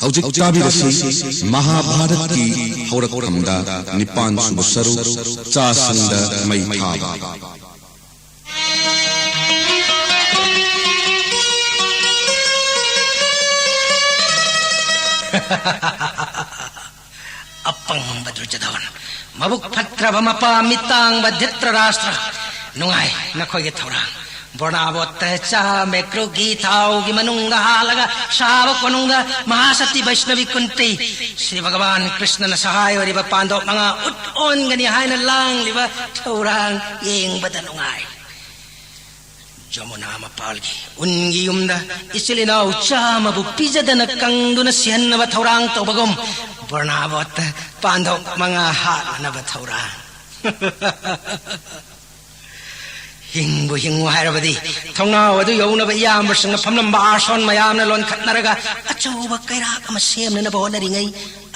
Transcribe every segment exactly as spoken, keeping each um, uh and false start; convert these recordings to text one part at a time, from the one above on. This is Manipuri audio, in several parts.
ꯍꯧꯖꯤꯛ ꯇꯥꯕꯤꯔꯁꯤ ꯃꯍꯥꯚꯥꯔꯠꯀꯤ ꯍꯧꯔꯛꯐꯝꯗ ꯅꯤꯄꯥꯟ ꯁꯨꯕ ꯁꯔꯨꯛ, ꯆꯥꯁꯤꯡꯗ ꯃꯩ ꯊꯥꯕ꯫ ꯑꯄꯪꯕ ꯗꯨꯔꯖꯣꯙꯟ, ꯃꯕꯨꯛ ꯐꯠꯇ꯭ꯔꯕ ꯃꯄꯥ ꯃꯤꯇꯥꯡꯕ ꯙ꯭ꯔꯤꯇꯔꯥꯁꯇ꯭ꯔ, ꯅꯨꯡꯉꯥꯏ ꯅꯈꯣꯏꯒꯤ ꯊꯧꯔꯥꯡ꯫ ꯕꯣꯔꯅꯥꯕꯣꯠꯇ ꯆꯥ ꯃꯦꯀ꯭ꯔꯨꯒꯤ ꯊꯥꯎꯒꯤ ꯃꯅꯨꯡꯗ ꯍꯥꯜꯂꯒ ꯁꯥꯕ ꯀꯣꯅꯨꯡꯗ ꯃꯍꯥꯁꯇꯤ ꯕꯩꯁꯅꯕꯤ ꯀꯨꯟꯇꯤ, ꯁ꯭ꯔꯤ ꯚꯒꯋꯥꯟ ꯀ꯭ꯔꯤꯁꯅꯅ ꯁꯍꯥꯏ ꯑꯣꯏꯔꯤꯕ ꯄꯥꯟꯗꯣꯞ ꯃꯉꯥ ꯎꯠ ꯑꯣꯟꯒꯅꯤ ꯍꯥꯏꯅ ꯂꯥꯡꯂꯤꯕ ꯊꯧꯔꯥꯡ ꯌꯦꯡꯕꯗ ꯅꯨꯡꯉꯥꯏ꯫ ꯖꯃꯨꯅꯥ ꯃꯄꯥꯜꯒꯤ ꯎꯟꯒꯤ ꯌꯨꯝꯗ ꯏꯆꯤꯜ ꯏꯅꯥꯎ ꯆꯥꯝꯃꯕꯨ ꯄꯤꯖꯗꯅ ꯀꯪꯗꯨꯅ ꯁꯤꯍꯟꯅꯕ ꯊꯧꯔꯥꯡ ꯇꯧꯕꯒꯨꯝ, ꯕꯣꯔꯅꯥꯕꯣꯠꯇ ꯄꯥꯟꯗꯣꯞ ꯃꯉꯥ ꯍꯥꯠꯅꯅꯕ ꯊꯧꯔꯥꯡ꯫ ꯍꯤꯡꯕꯨ ꯍꯤꯡꯉꯨ ꯍꯥꯏꯔꯕꯗꯤ, ꯊꯣꯡꯅꯥꯎ ꯑꯗꯨ ꯌꯧꯅꯕ ꯏꯌꯥꯝꯕꯁꯤꯡꯅ ꯐꯝꯂꯝꯕ ꯑꯥꯁꯣꯟ ꯃꯌꯥꯝꯅ ꯂꯣꯟꯈꯠꯅꯔꯒ ꯑꯆꯧꯕ ꯀꯩꯔꯥꯛ ꯑꯃ ꯁꯦꯝꯅꯅꯕ ꯍꯣꯠꯅꯔꯤꯉꯩ,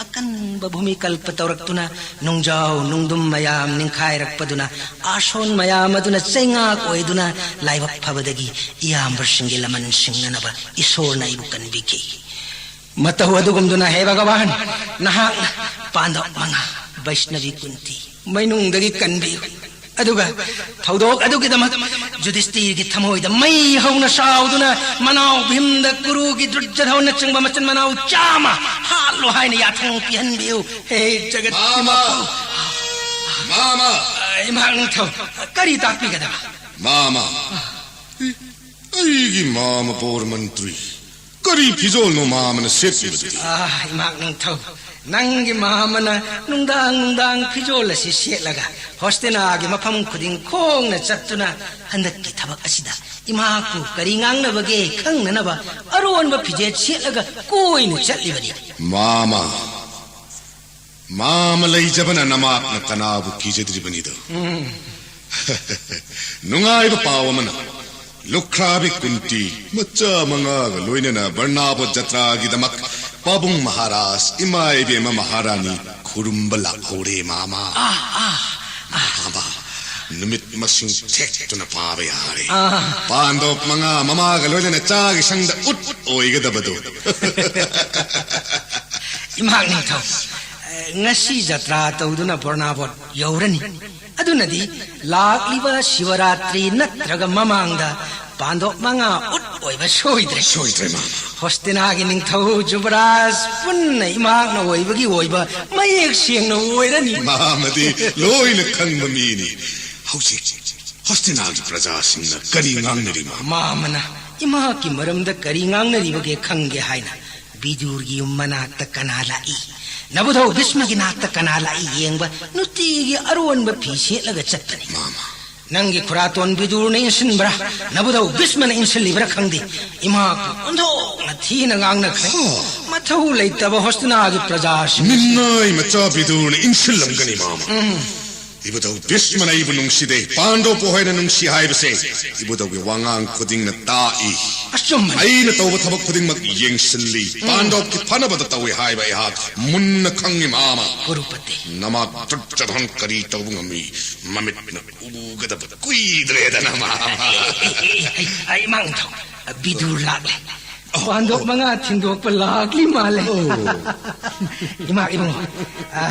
ꯑꯀꯟꯕ ꯚꯨꯃꯤꯀꯜꯄ ꯇꯧꯔꯛꯇꯨꯅ ꯅꯨꯡꯖꯥꯎ ꯅꯨꯡꯗꯨꯝ ꯃꯌꯥꯝ ꯅꯤꯡꯈꯥꯏꯔꯛꯄꯗꯨꯅ, ꯑꯥꯁꯣꯟ ꯃꯌꯥꯝ ꯑꯗꯨꯅ ꯆꯩꯉꯥꯛ ꯑꯣꯏꯗꯨꯅ ꯂꯥꯏꯕꯛ ꯐꯕꯗꯒꯤ ꯏꯌꯥꯝꯕꯁꯤꯡꯒꯤ ꯂꯃꯟ ꯁꯤꯡꯅꯅꯕ ꯏꯁꯣꯔꯅ ꯑꯩꯕꯨ ꯀꯟꯕꯤꯈꯤ꯫ ꯃꯇꯧ ꯑꯗꯨꯒꯨꯝꯗꯨꯅ, ꯍꯦ ꯚꯒꯋꯥꯟ, ꯅꯍꯥꯛꯅ ꯄꯥꯟꯗꯕ ꯃꯉꯥ, ꯕꯩꯁꯅꯕꯤ ꯀꯨꯟꯇꯤ, ꯃꯩꯅꯨꯡꯗꯒꯤ ꯀꯟꯕꯤꯌꯨ꯫ ꯑꯗꯨꯒ ꯊꯧꯗꯣꯛ ꯑꯗꯨꯒꯤꯗꯃꯛ ꯌꯨꯙꯤꯁꯇꯤꯔꯒꯤ ꯊꯃꯣꯏꯗ ꯃꯩ ꯍꯧꯅ ꯁꯥꯎꯗꯨꯅ, ꯃꯅꯥꯎ ꯚꯤꯝꯗ, ꯀꯨꯔꯨꯒꯤ ꯗꯨꯔꯖꯙꯟꯅꯆꯤꯡꯕ ꯃꯆꯤꯟ ꯃꯅꯥꯎ ꯆꯥꯝꯃ ꯍꯥꯠꯂꯣ ꯍꯥꯏꯅ ꯌꯥꯊꯪ ꯄꯤꯍꯟꯕꯤꯌꯨ꯫ ꯍꯦ ꯖꯒꯠꯀꯤ ꯃꯥꯃ! ꯃꯄꯨ! ꯃꯥꯃ! ꯏꯃꯥ ꯅꯤꯡꯊꯧ, ꯀꯔꯤ ꯇꯥꯛꯄꯤꯒꯗꯕ? ꯃꯥꯃ! ꯑꯩꯒꯤ ꯃꯥꯃ ꯕꯣꯔ ꯃꯟꯇ꯭ꯔꯤ, ꯀꯔꯤ ꯐꯤꯖꯣꯜꯅꯣ ꯃꯥꯃꯅ ꯁꯦꯠꯂꯤꯕꯗꯨꯗꯤ? ꯑꯥ, ꯏꯃꯥ ꯅꯤꯡꯊꯧ, ꯅꯪꯒꯤ ꯃꯥꯃꯅ ꯅꯨꯡꯗꯥꯡ ꯅꯨꯡꯗꯥꯡ ꯐꯤꯖꯣꯜ ꯑꯁꯤ ꯁꯦꯠꯂꯒ ꯍꯣꯁꯇꯤꯅꯥꯒꯤ ꯃꯐꯝ ꯈꯨꯗꯤꯡ ꯈꯣꯡꯅ ꯆꯠꯇꯨꯅ, ꯍꯟꯗꯛꯀꯤ ꯊꯕꯛ ꯑꯁꯤꯗ ꯏꯃꯥꯕꯨ ꯀꯔꯤ ꯉꯥꯡꯅꯕꯒꯦ ꯈꯪꯅꯅꯕ ꯑꯔꯣꯟꯕ ꯐꯤꯖꯦꯠ ꯁꯦꯠꯂꯒ ꯀꯣꯏꯅ ꯆꯠꯂꯤꯕꯅꯤ꯫ ꯃꯥꯃ, ꯃꯥꯃ ꯂꯩꯖꯕꯅ ꯅꯃꯥꯛꯅ ꯀꯅꯥꯕꯨ ꯀꯤꯖꯗ꯭ꯔꯤꯕꯅꯤꯗꯣ? ꯎꯝ꯫ ꯅꯨꯡꯉꯥꯏꯕ ꯄꯥꯎ ꯑꯃꯅ, ꯂꯨꯈ꯭ꯔꯥꯕꯤ ꯀꯨꯟꯇꯤ ꯃꯆꯥ ꯃꯉꯥꯒ ꯂꯣꯏꯅꯅ ꯕꯔꯅꯥꯕꯣꯠ ꯖꯇ꯭ꯔꯥꯒꯤꯗꯃꯛ ꯄꯥꯕꯨꯡ ꯃꯍꯥꯔꯥꯖ, ꯏꯃꯥ ꯏꯕꯦꯝꯃ ꯃꯍꯥꯔꯥꯅꯤ ꯈꯨꯔꯨꯝꯕ ꯂꯥꯛꯍꯧꯔꯦ, ꯃꯥꯃ꯫ ꯑꯥ, ꯑꯥ, ꯑꯥ꯫ ꯃꯥꯃ, ꯅꯨꯃꯤꯠ ꯃꯁꯤꯡ ꯊꯦꯛꯇꯨꯅ ꯄꯥꯕ ꯌꯥꯔꯦ꯫ ꯑꯥ꯫ ꯄꯥꯟꯗꯣꯞ ꯃꯉꯥ ꯃꯃꯥꯒ ꯂꯣꯏꯅꯅ ꯆꯥꯒꯤ ꯁꯪꯗ ꯎꯠ ꯑꯣꯏꯒꯗꯕꯗꯣ꯫ ꯏꯃꯥ ꯅꯤꯡꯊꯧ, ꯑꯦ, ꯉꯁꯤ ꯖꯇ꯭ꯔꯥ ꯇꯧꯗꯨꯅ ꯕꯣꯔꯅꯥꯕꯣꯠ ꯌꯧꯔꯅꯤ꯫ ꯑꯗꯨꯅꯗꯤ ꯂꯥꯛꯂꯤꯕ ꯁꯤꯕꯔꯥꯇ꯭ꯔꯤ ꯅꯠꯇ꯭ꯔꯒ ꯃꯃꯥꯡꯗ ꯄꯥꯟꯗꯣꯞ ꯃꯉꯥ ꯎꯠ ꯑꯣꯏꯕ ꯁꯣꯏꯗ꯭ꯔꯦ꯫ ꯁꯣꯏꯗ꯭ꯔꯦ, ꯃꯥꯃ꯫ ꯍꯣꯁꯇꯤꯅꯥꯒꯤ ꯅꯤꯡꯊꯧ ꯖꯨꯕꯔꯥꯖ ꯄꯨꯟꯅ ꯏꯃꯥꯛꯅ ꯑꯣꯏꯕꯒꯤ ꯑꯣꯏꯕ ꯃꯌꯦꯛ ꯁꯦꯡꯅ ꯑꯣꯏꯔꯅꯤ꯫ ꯃꯥꯃꯗꯤ ꯂꯣꯏꯅ ꯈꯪꯕ ꯃꯤꯅꯤ꯫ ꯍꯧꯖꯤꯛ ꯍꯣꯁꯇꯤꯅꯥꯒꯤ ꯄ꯭ꯔꯖꯥꯁꯤꯡꯅ ꯀꯔꯤ ꯉꯥꯡꯅꯔꯤ, ꯃꯥꯃ? ꯃꯥꯃꯅ ꯏꯃꯥꯛꯀꯤ ꯃꯔꯝꯗ ꯀꯔꯤ ꯉꯥꯡꯅꯔꯤꯕꯒꯦ ꯈꯪꯒꯦ ꯍꯥꯏꯅ ꯕꯤꯗꯨꯔꯒꯤ ꯌꯨꯝ ꯃꯅꯥꯛꯇ ꯀꯅꯥ ꯂꯥꯛꯏ, ꯅꯕꯨꯙꯧ ꯚꯤꯁꯃꯒꯤ ꯅꯥꯛꯇ ꯀꯅꯥ ꯂꯥꯛꯏ ꯌꯦꯡꯕ ꯅꯨꯡꯇꯤꯒꯤ ꯑꯔꯣꯟꯕ ꯐꯤ ꯁꯦꯠꯂꯒ ꯆꯠꯄꯅꯤ꯫ ꯃꯥꯃ꯫ ꯅꯪꯒꯤ ꯈꯨꯔꯥꯇꯣꯟ ꯕꯤꯗꯨꯔꯅ ꯏꯟꯁꯤꯟꯕ꯭ꯔꯥ, ꯅꯕꯨꯙꯧ ꯚꯤꯁꯃꯅ ꯏꯟꯁꯤꯜꯂꯤꯕ꯭ꯔꯥ ꯈꯪꯗꯦ, ꯏꯃꯥꯕꯨ ꯑꯣꯟꯊꯣꯛꯅ ꯊꯤꯅ ꯉꯥꯡꯅꯈ꯭ꯔꯦ꯫ ꯍꯣ꯫ ꯃꯊꯧ ꯂꯩꯇꯕ ꯍꯣꯁꯇꯤꯅꯥꯒꯤ ꯄ꯭ꯔꯖꯥꯁꯤꯡ꯫ ꯃꯤꯅꯥꯏ ꯃꯆꯥ ꯕꯤꯗꯨꯔꯅ ꯏꯟꯁꯤꯜꯂꯝꯒꯅꯤ, ꯃꯥꯃ꯫ ꯎꯝ꯫ ꯏꯕꯨꯙꯧ ꯚꯤꯁꯃꯅ ꯑꯩꯕꯨ ꯅꯨꯡꯁꯤꯗꯦ, ꯄꯥꯟꯗꯣꯞꯄꯨ ꯍꯥꯏꯅ ꯅꯨꯡꯁꯤ ꯍꯥꯏꯕꯁꯦ ꯏꯕꯨꯙꯧꯒꯤ ꯋꯥꯉꯥꯡ ꯈꯨꯗꯤꯡꯅ ꯇꯥꯛꯏ꯫ ꯑꯆꯨꯝꯕꯅꯤ꯫ ꯑꯩꯅ ꯇꯧꯕ ꯊꯕꯛ ꯈꯨꯗꯤꯡꯃꯛ ꯌꯦꯡꯁꯤꯜꯂꯤ, ꯎꯝ꯫ ꯄꯥꯟꯗꯣꯞꯀꯤ ꯐꯅꯕꯗ ꯇꯧꯏ ꯍꯥꯏꯕ ꯑꯩꯍꯥꯛ ꯃꯨꯟꯅ ꯈꯪꯉꯤ, ꯃꯥꯃ꯫ ꯀꯨꯔꯨꯄꯇꯤ꯫ ꯅꯃꯥ ꯗꯨꯔꯖꯣꯙꯟ ꯀꯔꯤ ꯇꯧꯕ ꯉꯝꯃꯤ? ꯃꯃꯤꯠꯅ ꯎꯒꯗꯕ ꯀꯨꯏꯗ꯭ꯔꯦꯗꯅ, ꯃꯥꯃ꯫ ꯑꯩ, ꯑꯩ, ꯑꯩ, ꯏꯃꯥ ꯅꯤꯡꯊꯧ, ꯕꯤꯗꯨꯔ ꯂꯥꯛꯂꯦ꯫ ꯑꯣ, ꯄꯥꯟꯗꯣꯞ ꯑꯣ꯫ ꯃꯉꯥ ꯊꯤꯟꯗꯣꯛꯄ ꯂꯥꯛꯂꯤ ꯃꯥꯜꯂꯦ꯫ ꯑꯣ꯫ ꯏꯃꯥ ꯏꯕꯨꯡꯉꯣ, ꯑ,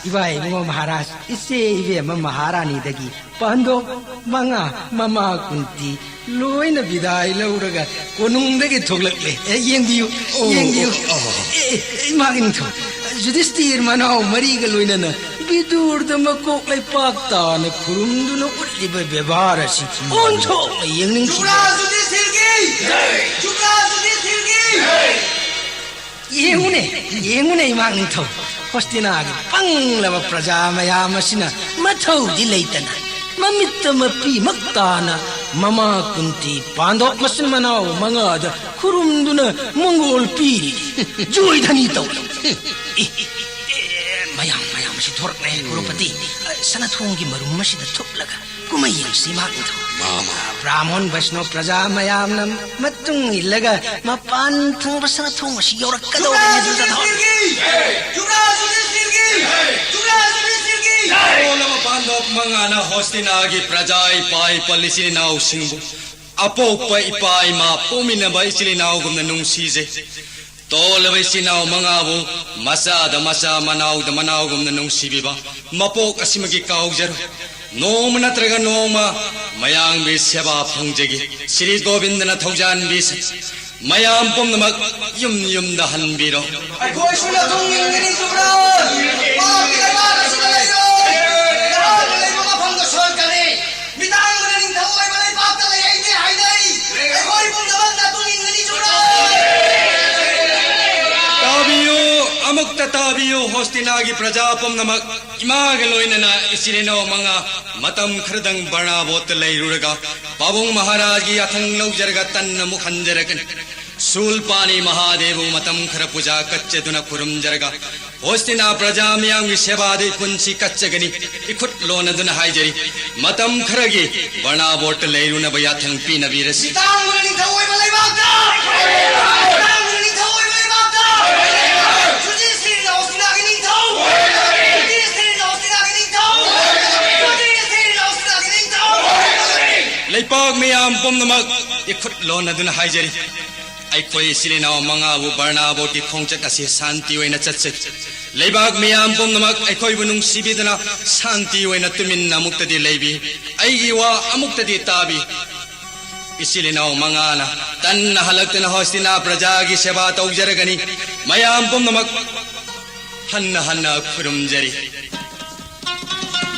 ꯏꯕꯥ ꯏꯕꯨꯡꯉꯣ ꯃꯍꯥꯔꯥꯖ, ꯏꯆꯦ ꯏꯕꯦꯝꯃ ꯃꯍꯥꯔꯥꯅꯤꯗꯒꯤ ꯄꯥꯟꯗꯣꯞ ꯃꯉꯥ ꯃꯃꯥ ꯀꯨꯟꯇꯤ ꯂꯣꯏꯅ ꯕꯤꯗꯥꯏ ꯂꯧꯔꯒ ꯀꯣꯅꯨꯡꯗꯒꯤ ꯊꯣꯛꯂꯛꯂꯦ꯫ ꯑꯦ, ꯌꯦꯡꯕꯤꯌꯨ, ꯑꯣ, ꯌꯦꯡꯕꯤꯌꯨ꯫ ꯑꯣ, ꯑꯣ꯫ ꯑꯦ, ꯑꯦ, ꯏꯃꯥ ꯅꯤꯡꯊꯧ, ꯌꯨꯙꯤꯁꯇꯤꯔ ꯃꯅꯥꯎ ꯃꯔꯤꯒ ꯂꯣꯏꯅꯅ ꯕꯤꯗꯨꯔꯗ ꯃꯀꯣꯛ ꯂꯩꯄꯥꯛ ꯇꯥꯅ ꯈꯨꯔꯨꯝꯗꯨꯅ ꯎꯠꯂꯤꯕ ꯕꯦꯕꯥꯔ ꯑꯁꯤ ꯑꯣꯟꯊꯣꯛꯅ ꯌꯦꯡꯅꯤꯡꯈꯤ꯫ ꯖꯨꯕꯔꯥꯖ ꯌꯨꯙꯤꯁꯇꯤꯔꯒꯤ! ꯖꯨꯕꯔꯥꯖ ꯌꯨꯙꯤꯁꯇꯤꯔꯒꯤ! ꯌꯦꯡꯉꯨꯅꯦ, ꯌꯦꯡꯉꯨꯅꯦ, ꯏꯃꯥ ꯅꯤꯡꯊꯧ, ꯍꯣꯁꯇꯤꯅꯥꯒꯤ ꯄꯪꯂꯕ ꯄ꯭ꯔꯖꯥ ꯃꯌꯥꯝ ꯑꯁꯤꯅ ꯃꯊꯧꯗꯤ ꯂꯩꯇꯅ ꯃꯃꯤꯠꯇ ꯃꯄꯤꯃꯛ ꯇꯥꯅ ꯃꯃꯥ ꯀꯨꯟꯇꯤ ꯄꯥꯟꯗꯣꯞ ꯃꯆꯤꯟ ꯃꯅꯥꯎ ꯃꯉꯥꯗ ꯈꯨꯔꯨꯝꯗꯨꯅ ꯃꯪꯒꯣꯜ ꯄꯤꯔꯤ, ꯖꯣꯏꯙꯅꯤ ꯇꯧꯔꯤ꯫ ꯑꯦ, ꯑꯦ, ꯃꯌꯥꯝ, ꯃꯌꯥꯝ ꯑꯁꯤ ꯊꯣꯔꯛꯂꯦ, ꯀ꯭ꯔꯣꯔꯄꯇꯤ꯫ ꯁꯅꯥꯊꯣꯡꯒꯤ ꯃꯔꯨꯝ ꯑꯁꯤꯗ ꯊꯨꯞꯂꯒ ꯀꯨꯝꯍꯩ ꯌꯦꯡꯁꯤ, ꯃꯥ ꯅꯤꯡꯊꯧ꯫ ꯃꯥꯃ꯫ ꯕ꯭ꯔꯥꯍꯃꯣꯟ ꯕꯩꯁꯅꯣ ꯄ꯭ꯔꯖꯥ ꯃꯌꯥꯝꯅ ꯃꯇꯨꯡ ꯏꯜꯂꯒ ꯃꯄꯥꯟ ꯊꯪꯕ ꯁꯅꯥꯊꯣꯡ ꯑꯁꯤ ꯌꯧꯔꯛꯀꯗꯧꯔꯦ, ꯖꯨꯕꯔꯥꯖ ꯃꯗꯨꯗ ꯌꯨꯙꯤꯁꯇꯤꯔꯒꯤ! ꯖꯨꯕꯔꯥꯖ ꯌꯨꯙꯤꯁꯇꯤꯔꯒꯤ! ꯖꯨꯕꯔꯥꯖ ꯌꯨꯙꯤꯁꯇꯤꯔꯒꯤ! ꯑꯣꯜꯂꯕ ꯄꯥꯟꯗꯣꯞ ꯃꯉꯥꯅ ꯍꯣꯁꯇꯤꯅꯥꯒꯤ ꯄ꯭ꯔꯖꯥ ꯏꯄꯥ ꯏꯄꯜ ꯏꯆꯤꯜ ꯏꯅꯥꯎꯁꯤꯡꯕꯨ ꯑꯄꯣꯛꯄ ꯏꯄꯥ ꯏꯃꯥ ꯄꯣꯛꯃꯤꯟꯅꯕ ꯏꯆꯤꯜ ꯏꯅꯥꯎꯒꯨꯝꯅ ꯅꯨꯡꯁꯤꯖꯩ꯫ ꯂꯣꯜꯂꯕ ꯏꯆꯤꯟ ꯏꯅꯥꯎ ꯃꯉꯥꯕꯨ ꯃꯆꯥꯗ ꯃꯆꯥ, ꯃꯅꯥꯎꯗ ꯃꯅꯥꯎꯒꯨꯝꯅ ꯅꯨꯡꯁꯤꯕꯤꯕ ꯃꯄꯣꯛ ꯑꯁꯤꯃꯒꯤ ꯀꯥꯎꯖꯔꯣꯏ꯫ ꯅꯣꯡꯃ ꯅꯠꯇ꯭ꯔꯒ ꯅꯣꯡꯃ ꯃꯌꯥꯝꯒꯤ ꯁꯦꯕꯥ ꯐꯪꯖꯒꯦ꯫ ꯁ꯭ꯔꯤ ꯒꯣꯕꯤꯟꯗꯅ ꯊꯧꯖꯥꯟꯕꯤꯁ ꯃꯌꯥꯝ ꯄꯨꯝꯅꯃꯛ ꯌꯨꯝ ꯌꯨꯝꯗ ꯍꯟꯕꯤꯔꯣ꯫ ꯑꯩꯈꯣꯏꯁꯨ ꯅꯇꯨꯡ ꯏꯟꯒꯅꯤ ꯖꯨꯕ꯭ꯔꯥꯖ꯫ ꯄꯥꯞꯀꯤ ꯂꯩꯕꯥꯛ ꯑꯁꯤꯗ ꯂꯩꯔꯣꯏ꯫ ꯅꯍꯥꯛꯅ ꯂꯩꯕ ꯃꯐꯝꯗ ꯁꯣꯟꯀꯅꯤ꯫ ꯃꯤꯇꯥꯡꯕꯅ ꯅꯤꯡꯊꯧ ꯑꯣꯏꯕ ꯂꯩꯕꯥꯛꯇ ꯂꯩ ꯑꯩꯗꯤ ꯍꯥꯏꯅꯩ꯫ ꯑꯩꯈꯣꯏ ꯄꯨꯝꯅꯃꯛ ꯅꯇꯨꯡ ꯏꯟꯒꯅꯤ ꯖꯨꯕ꯭ꯔꯥꯖ꯫ ꯇꯥꯕꯤꯌꯨ, ꯑꯃꯨꯛꯇ ꯇꯥꯕꯤꯌꯨ, ꯍꯣꯁꯇꯤꯅꯥꯒꯤ ꯄ꯭ꯔꯖꯥ ꯄꯨꯝꯅꯃꯛ꯫ ꯏꯃꯥꯒ ꯂꯣꯏꯅꯅ ꯏꯆꯤꯜ ꯏꯅꯥꯎ ꯃꯉꯥ ꯃꯇꯝ ꯈꯔꯗꯪ ꯕꯔꯅꯥꯕꯣꯠꯇ ꯂꯩꯔꯨꯔꯒ ꯄꯥꯕꯨꯡ ꯃꯍꯥꯔꯥꯖꯒꯤ ꯌꯥꯊꯪ ꯂꯧꯖꯔꯒ ꯇꯟꯅ ꯑꯃꯨꯛ ꯍꯟꯖꯔꯛꯀꯅꯤ꯫ ꯁꯨꯜꯄꯥꯅꯤ ꯃꯍꯥꯗꯦꯕꯕꯨ ꯃꯇꯝ ꯈꯔ ꯄꯨꯖꯥ ꯀꯠꯆꯗꯨꯅ ꯈꯨꯔꯨꯝꯖꯔꯒ ꯍꯣꯁꯇꯤꯅꯥ ꯄ꯭ꯔꯖꯥ ꯃꯤꯌꯥꯝꯒꯤ ꯁꯦꯕꯥꯗ ꯄꯨꯟꯁꯤ ꯀꯠꯆꯒꯅꯤ꯫ ꯏꯈꯨꯠ ꯂꯣꯟꯅꯗꯨꯅ ꯍꯥꯏꯖꯔꯤ, ꯃꯇꯝ ꯈꯔꯒꯤ ꯕꯔꯅꯥꯕꯣꯠꯇ ꯂꯩꯔꯨꯅꯕ ꯌꯥꯊꯪ ꯄꯤꯅꯕꯤꯔꯁꯤ꯫ ꯃꯤꯇꯥꯡꯕꯅ ꯅꯤꯡꯊꯧ ꯑꯣꯏꯕ ꯂꯩꯕꯥꯛꯇ! ꯃꯤꯇꯥꯡꯕꯅ ꯅꯤꯡꯊꯧ ꯑꯣꯏꯕ ꯂꯩꯕꯥꯛꯇ! ꯖꯨꯗꯤꯁꯤꯌꯔꯤꯅ ꯍꯣꯁꯇꯤꯅꯥꯒꯤ ꯅꯤꯡꯊꯧ! ꯖꯨꯗꯤꯁꯤꯌꯔꯤꯅ ꯍꯣꯁꯇꯤꯅꯥꯒꯤ ꯅꯤꯡꯊꯧ! ꯖꯨꯗꯤꯁꯤꯌꯔꯤꯅ ꯍꯣꯁꯇꯤꯅꯥꯒꯤ ꯅꯤꯡꯊꯧ! ꯂꯩꯄꯥꯛ ꯃꯤꯌꯥꯝ ꯄꯨꯝꯅꯃꯛ ꯏꯈꯨꯠ ꯂꯣꯟꯅꯗꯨꯅ ꯍꯥꯏꯖꯔꯤ, ꯑꯩꯈꯣꯏ ꯏꯆꯤꯜ ꯏꯅꯥꯎ ꯃꯉꯥꯕꯨ ꯕꯔꯅꯥꯕꯣꯠꯀꯤ ꯈꯣꯡꯆꯠ ꯑꯁꯤ ꯁꯥꯟꯇꯤ ꯑꯣꯏꯅ ꯆꯠꯆꯒꯦ꯫ ꯂꯩꯕꯥꯛ ꯃꯤꯌꯥꯝ ꯄꯨꯝꯅꯃꯛ ꯑꯩꯈꯣꯏꯕꯨ ꯅꯨꯡꯁꯤꯕꯤꯗꯨꯅ ꯁꯥꯟꯇꯤ ꯑꯣꯏꯅ ꯇꯨꯃꯤꯟꯅ ꯑꯃꯨꯛꯇꯗꯤ ꯂꯩꯕꯤ꯫ ꯑꯩꯒꯤ ꯋꯥ ꯑꯃꯨꯛꯇꯗꯤ ꯇꯥꯕꯤ꯫ ꯏꯆꯤꯜ ꯏꯅꯥꯎ ꯃꯉꯥꯅ ꯇꯟꯅ ꯍꯜꯂꯛꯇꯨꯅ ꯍꯣꯁꯇꯤꯅꯥ ꯄ꯭ꯔꯖꯥꯒꯤ ꯁꯦꯕꯥ ꯇꯧꯖꯔꯒꯅꯤ꯫ ꯃꯌꯥꯝ ꯄꯨꯝꯅꯃꯛ ꯍꯟꯅ ꯍꯟꯅ ꯈꯨꯔꯨꯝꯖꯔꯤ꯫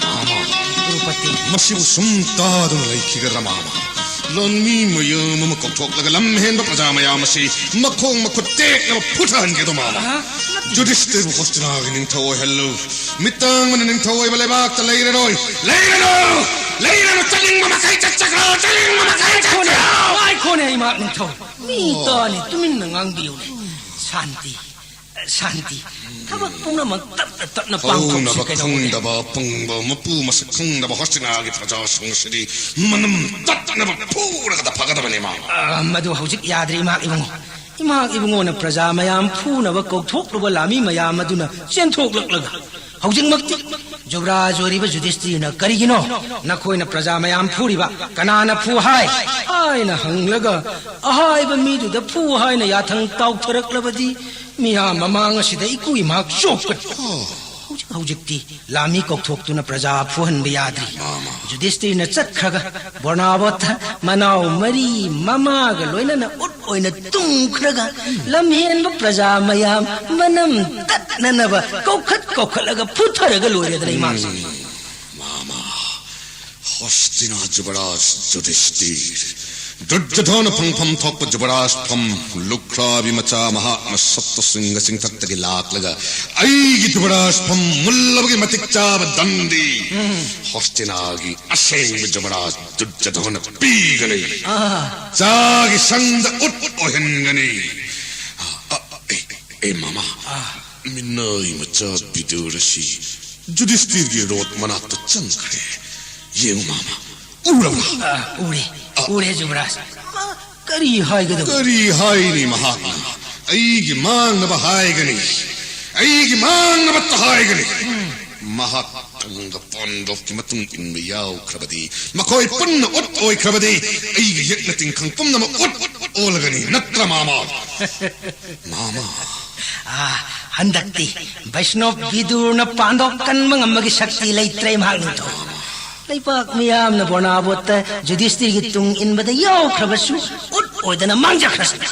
ꯃꯥꯃ, ꯀ꯭ꯔꯨꯄꯇꯤ꯫ ꯃꯁꯤꯕꯨ ꯁꯨꯝ ꯇꯥꯗꯨꯅ ꯂꯩꯈꯤꯒꯗ꯭ꯔꯥ, ꯃꯥꯃ? ꯂꯥꯟꯃꯤ ꯃꯌꯥꯝ ꯑꯃ ꯀꯧꯊꯣꯛꯂꯒ ꯂꯝ ꯍꯦꯟꯕ ꯄ꯭ꯔꯖꯥ ꯃꯌꯥꯝ ꯑꯁꯤ ꯃꯈꯣꯡ ꯃꯈꯨꯠ ꯇꯦꯛꯅꯕ ꯐꯨꯊꯍꯟꯒꯦꯗꯣ, ꯃꯥꯃ? ꯑꯍ, ꯅꯠꯇꯦ꯫ ꯖꯨꯗꯤꯁꯇꯤꯔꯕꯨ ꯍꯣꯁꯇꯤꯅꯥꯒꯤ ꯅꯤꯡꯊꯧ ꯑꯣꯏꯍꯜꯂꯨ꯫ ꯃꯤꯇꯥꯡꯕꯅ ꯅꯤꯡꯊꯧ ꯑꯣꯏꯕ ꯂꯩꯕꯥꯛꯇ ꯂꯩꯔꯔꯣꯏ꯫ ꯂꯩꯔꯅꯨ! ꯂꯩꯔꯅꯨ! ꯆꯠꯅꯤꯡꯕ ꯃꯈꯩ ꯆꯠꯆꯈ꯭ꯔꯣ! ꯆꯠꯅꯤꯡꯕ ꯃꯈꯩ ꯉꯥꯏꯈꯣꯅꯦ, ꯆꯠꯈ꯭ꯔꯣ! ꯉꯥꯏꯈꯣꯅꯦ, ꯏꯃꯥ ꯅꯤꯡꯊꯧ꯫ ꯃꯤ ꯇꯥꯅꯤ, ꯇꯨꯃꯤꯟꯅ ꯉꯥꯡꯕꯤꯌꯨꯅꯦ꯫ ꯁꯥꯟꯇꯤ꯫ ꯁꯥꯟꯇꯤ꯫ ꯊꯕꯛ ꯄꯨꯝꯅꯃꯛ ꯇꯞꯅ ꯇꯞꯅ ꯄꯥꯡꯊꯣꯛꯁꯤ ꯍꯧꯅꯕ ꯀꯩꯗꯧꯕꯒꯦ? ꯈꯪꯗꯕ ꯑꯄꯪꯕ, ꯃꯄꯨ ꯃꯁꯛ ꯈꯪꯗꯕ ꯍꯣꯁꯇꯤꯅꯥꯒꯤ ꯄ꯭ꯔꯖꯥꯁꯤꯡ ꯑꯁꯤꯗꯤ ꯃꯅꯝ ꯇꯠꯅꯕ ꯐꯨꯔꯒꯗ ꯐꯒꯗꯕꯅꯤ, ꯃꯥꯃ꯫ ꯑ, ꯃꯗꯨ ꯍꯧꯖꯤꯛ ꯌꯥꯗ꯭ꯔꯦ, ꯏꯃꯥ ꯏꯕꯨꯡꯉꯣ꯫ ꯏꯃꯥ ꯏꯕꯨꯡꯉꯣꯅ ꯄ꯭ꯔꯖꯥ ꯃꯌꯥꯝ ꯐꯨꯅꯕ ꯀꯧꯊꯣꯛꯂꯨꯕ ꯂꯥꯟꯃꯤ ꯃꯌꯥꯝ ꯑꯗꯨꯅ ꯆꯦꯟꯊꯣꯛꯂꯛꯂꯒ ꯍꯧꯖꯤꯛꯃꯛꯇꯤ ꯌꯨꯕꯔꯥꯖ ꯑꯣꯏꯔꯤꯕ ꯌꯨꯙꯤꯁꯇꯤꯔꯅ ꯀꯔꯤꯒꯤꯅꯣ ꯅꯈꯣꯏꯅ ꯄ꯭ꯔꯖꯥ ꯃꯌꯥꯝ ꯐꯨꯔꯤꯕ? ꯀꯅꯥꯅ ꯐꯨ ꯍꯥꯏ? ꯍꯥꯏꯅ ꯍꯪꯂꯒ ꯑꯍꯥꯏꯕ ꯃꯤꯗꯨꯗ ꯐꯨ ꯍꯥꯏꯅ ꯌꯥꯊꯪ ꯇꯥꯎꯊꯔꯛꯂꯕꯗꯤ ꯃꯤꯌꯥꯝ ꯃꯃꯥꯡ ꯑꯁꯤꯗ ꯏꯀꯨ ꯏꯃꯥꯛ ꯆꯣꯞꯀꯅꯤ꯫ ꯍꯧꯖꯤꯛ ꯍꯧꯖꯤꯛꯇꯤ ꯂꯥꯃꯤ ꯀꯧꯊꯣꯛꯇꯨꯅ ꯄ꯭ꯔꯖꯥ ꯐꯨꯍꯟꯕ ꯌꯥꯗ꯭ꯔꯤ꯫ ꯃꯥꯃ꯫ ꯌꯨꯙꯤꯁꯇꯤꯔꯅ ꯆꯠꯈ꯭ꯔꯒ ꯕꯣꯔꯅꯥꯕꯣꯠꯇ ꯃꯅꯥꯎ ꯃꯔꯤ ꯃꯃꯥꯒ ꯂꯣꯏꯅꯅ ꯎꯠ ꯑꯣꯏꯅ ꯇꯨꯝꯈ꯭ꯔꯒ ꯂꯝꯍꯦꯟꯕ ꯄ꯭ꯔꯖꯥ ꯃꯌꯥꯝ ꯃꯅꯝ ꯇꯠꯅꯅꯕ ꯀꯧꯈꯠ ꯀꯧꯈꯠꯂꯒ ꯐꯨꯊꯔꯒ ꯂꯣꯏꯔꯦꯗꯅ ꯏꯃꯥꯁꯦ꯫ ꯃꯥꯃ꯫ ꯍꯣꯁꯇꯤꯅꯥ ꯖꯨꯕꯔꯥꯖ ꯌꯨꯙꯤꯁꯇꯤꯔ꯫ ꯗꯨꯔꯖꯣꯙꯅ ꯐꯪꯐꯝ ꯊꯣꯛꯄ ꯖꯨꯕꯔꯥꯖ ꯐꯝ ꯂꯨꯈ꯭ꯔꯥꯕꯤ ꯃꯆꯥ ꯃꯍꯥꯛꯅ ꯁꯞꯇꯁ꯭ꯔꯤꯡꯒ ꯆꯤꯡꯊꯛꯇꯒꯤ ꯂꯥꯛꯂꯒ ꯑꯩꯒꯤ ꯖꯨꯕꯔꯥꯖ ꯐꯝ ꯃꯨꯜꯂꯕꯒꯤ ꯃꯇꯤꯛ ꯆꯥꯕ ꯗꯟꯗꯤ ꯍꯣꯁꯇꯤꯅꯥꯒꯤ ꯑꯁꯦꯡꯕ ꯖꯨꯕꯔꯥꯖ ꯗꯨꯔꯖꯣꯙꯅ ꯄꯤꯒꯅꯤ꯫ ꯑꯥ꯫ ꯆꯥꯒꯤ ꯁꯪꯗ ꯎꯠ ꯑꯣꯏꯍꯟꯒꯅꯤ꯫ ꯑ, ꯑ, ꯑꯦ, ꯑꯦ, ꯃꯃꯥ, ꯑꯥ꯫ ꯃꯤꯅꯥꯏ ꯃꯆꯥ ꯕꯤꯗꯨꯔ ꯑꯁꯤ ꯌꯨꯙꯤꯁꯇꯤꯔꯒꯤ ꯔꯣꯠ ꯃꯅꯥꯛꯇ ꯆꯪꯈ꯭ꯔꯦ꯫ ꯌꯦꯡꯉꯨ ꯃꯃꯥ, ꯎꯔꯕ꯭ꯔꯥ? ꯑꯥ, ꯎꯔꯦ, ꯑꯥ꯫ ꯎꯔꯦ ꯖꯨꯕꯔꯥꯖ꯫ ꯃꯥ ꯀꯔꯤ ꯍꯥꯏꯒꯗꯕ? ꯀꯔꯤ ꯍꯥꯏꯅꯤ ꯃꯍꯥꯛꯅ? ꯑꯩꯒꯤ ꯃꯥꯡꯅꯕ ꯍꯥꯏꯒꯅꯤ꯫ ꯑꯩꯒꯤ ꯃꯥꯡꯅꯕꯇ ꯍꯥꯏꯒꯅꯤ꯫ ꯃꯍꯥꯛ ꯇꯪꯒ ꯄꯥꯟꯗꯣꯞꯀꯤ ꯃꯇꯨꯡ ꯏꯟꯕ ꯌꯥꯎꯈ꯭ꯔꯕꯗꯤ, ꯃꯈꯣꯏ ꯄꯨꯟꯅ ꯎꯠ ꯑꯣꯏꯈ꯭ꯔꯕꯗꯤ, ꯑꯩꯒꯤ ꯌꯦꯛꯅ ꯇꯤꯡꯈꯪ ꯄꯨꯝꯅꯃꯛ ꯎꯠ ꯑꯣꯜꯂꯒꯅꯤ, ꯅꯠꯇ꯭ꯔ ꯃꯥꯃ? ꯃꯥꯃ꯫ ꯑꯥ, ꯍꯟꯗꯛꯇꯤ ꯕꯩꯁꯅꯣꯞ ꯕꯤꯗꯨꯔꯅ ꯄꯥꯟꯗꯣꯞ ꯀꯟꯕ ꯉꯝꯕꯒꯤ ꯁꯛꯇꯤ ꯂꯩꯇ꯭ꯔꯦ ꯃꯍꯥꯛ ꯅꯤꯡꯊꯧ꯫ ꯂꯩꯕꯥꯛ ꯃꯤꯌꯥꯝꯅ ꯕꯣꯔꯅꯥꯕꯣꯠꯇ ꯌꯨꯙꯤꯁꯇꯤꯔꯒꯤ ꯇꯨꯡ ꯏꯟꯕꯗ ꯌꯥꯎꯈ꯭ꯔꯕꯁꯨ ꯎꯠ ꯑꯣꯏꯗꯅ ꯃꯥꯡꯖꯈ꯭ꯔꯁꯅꯨ꯫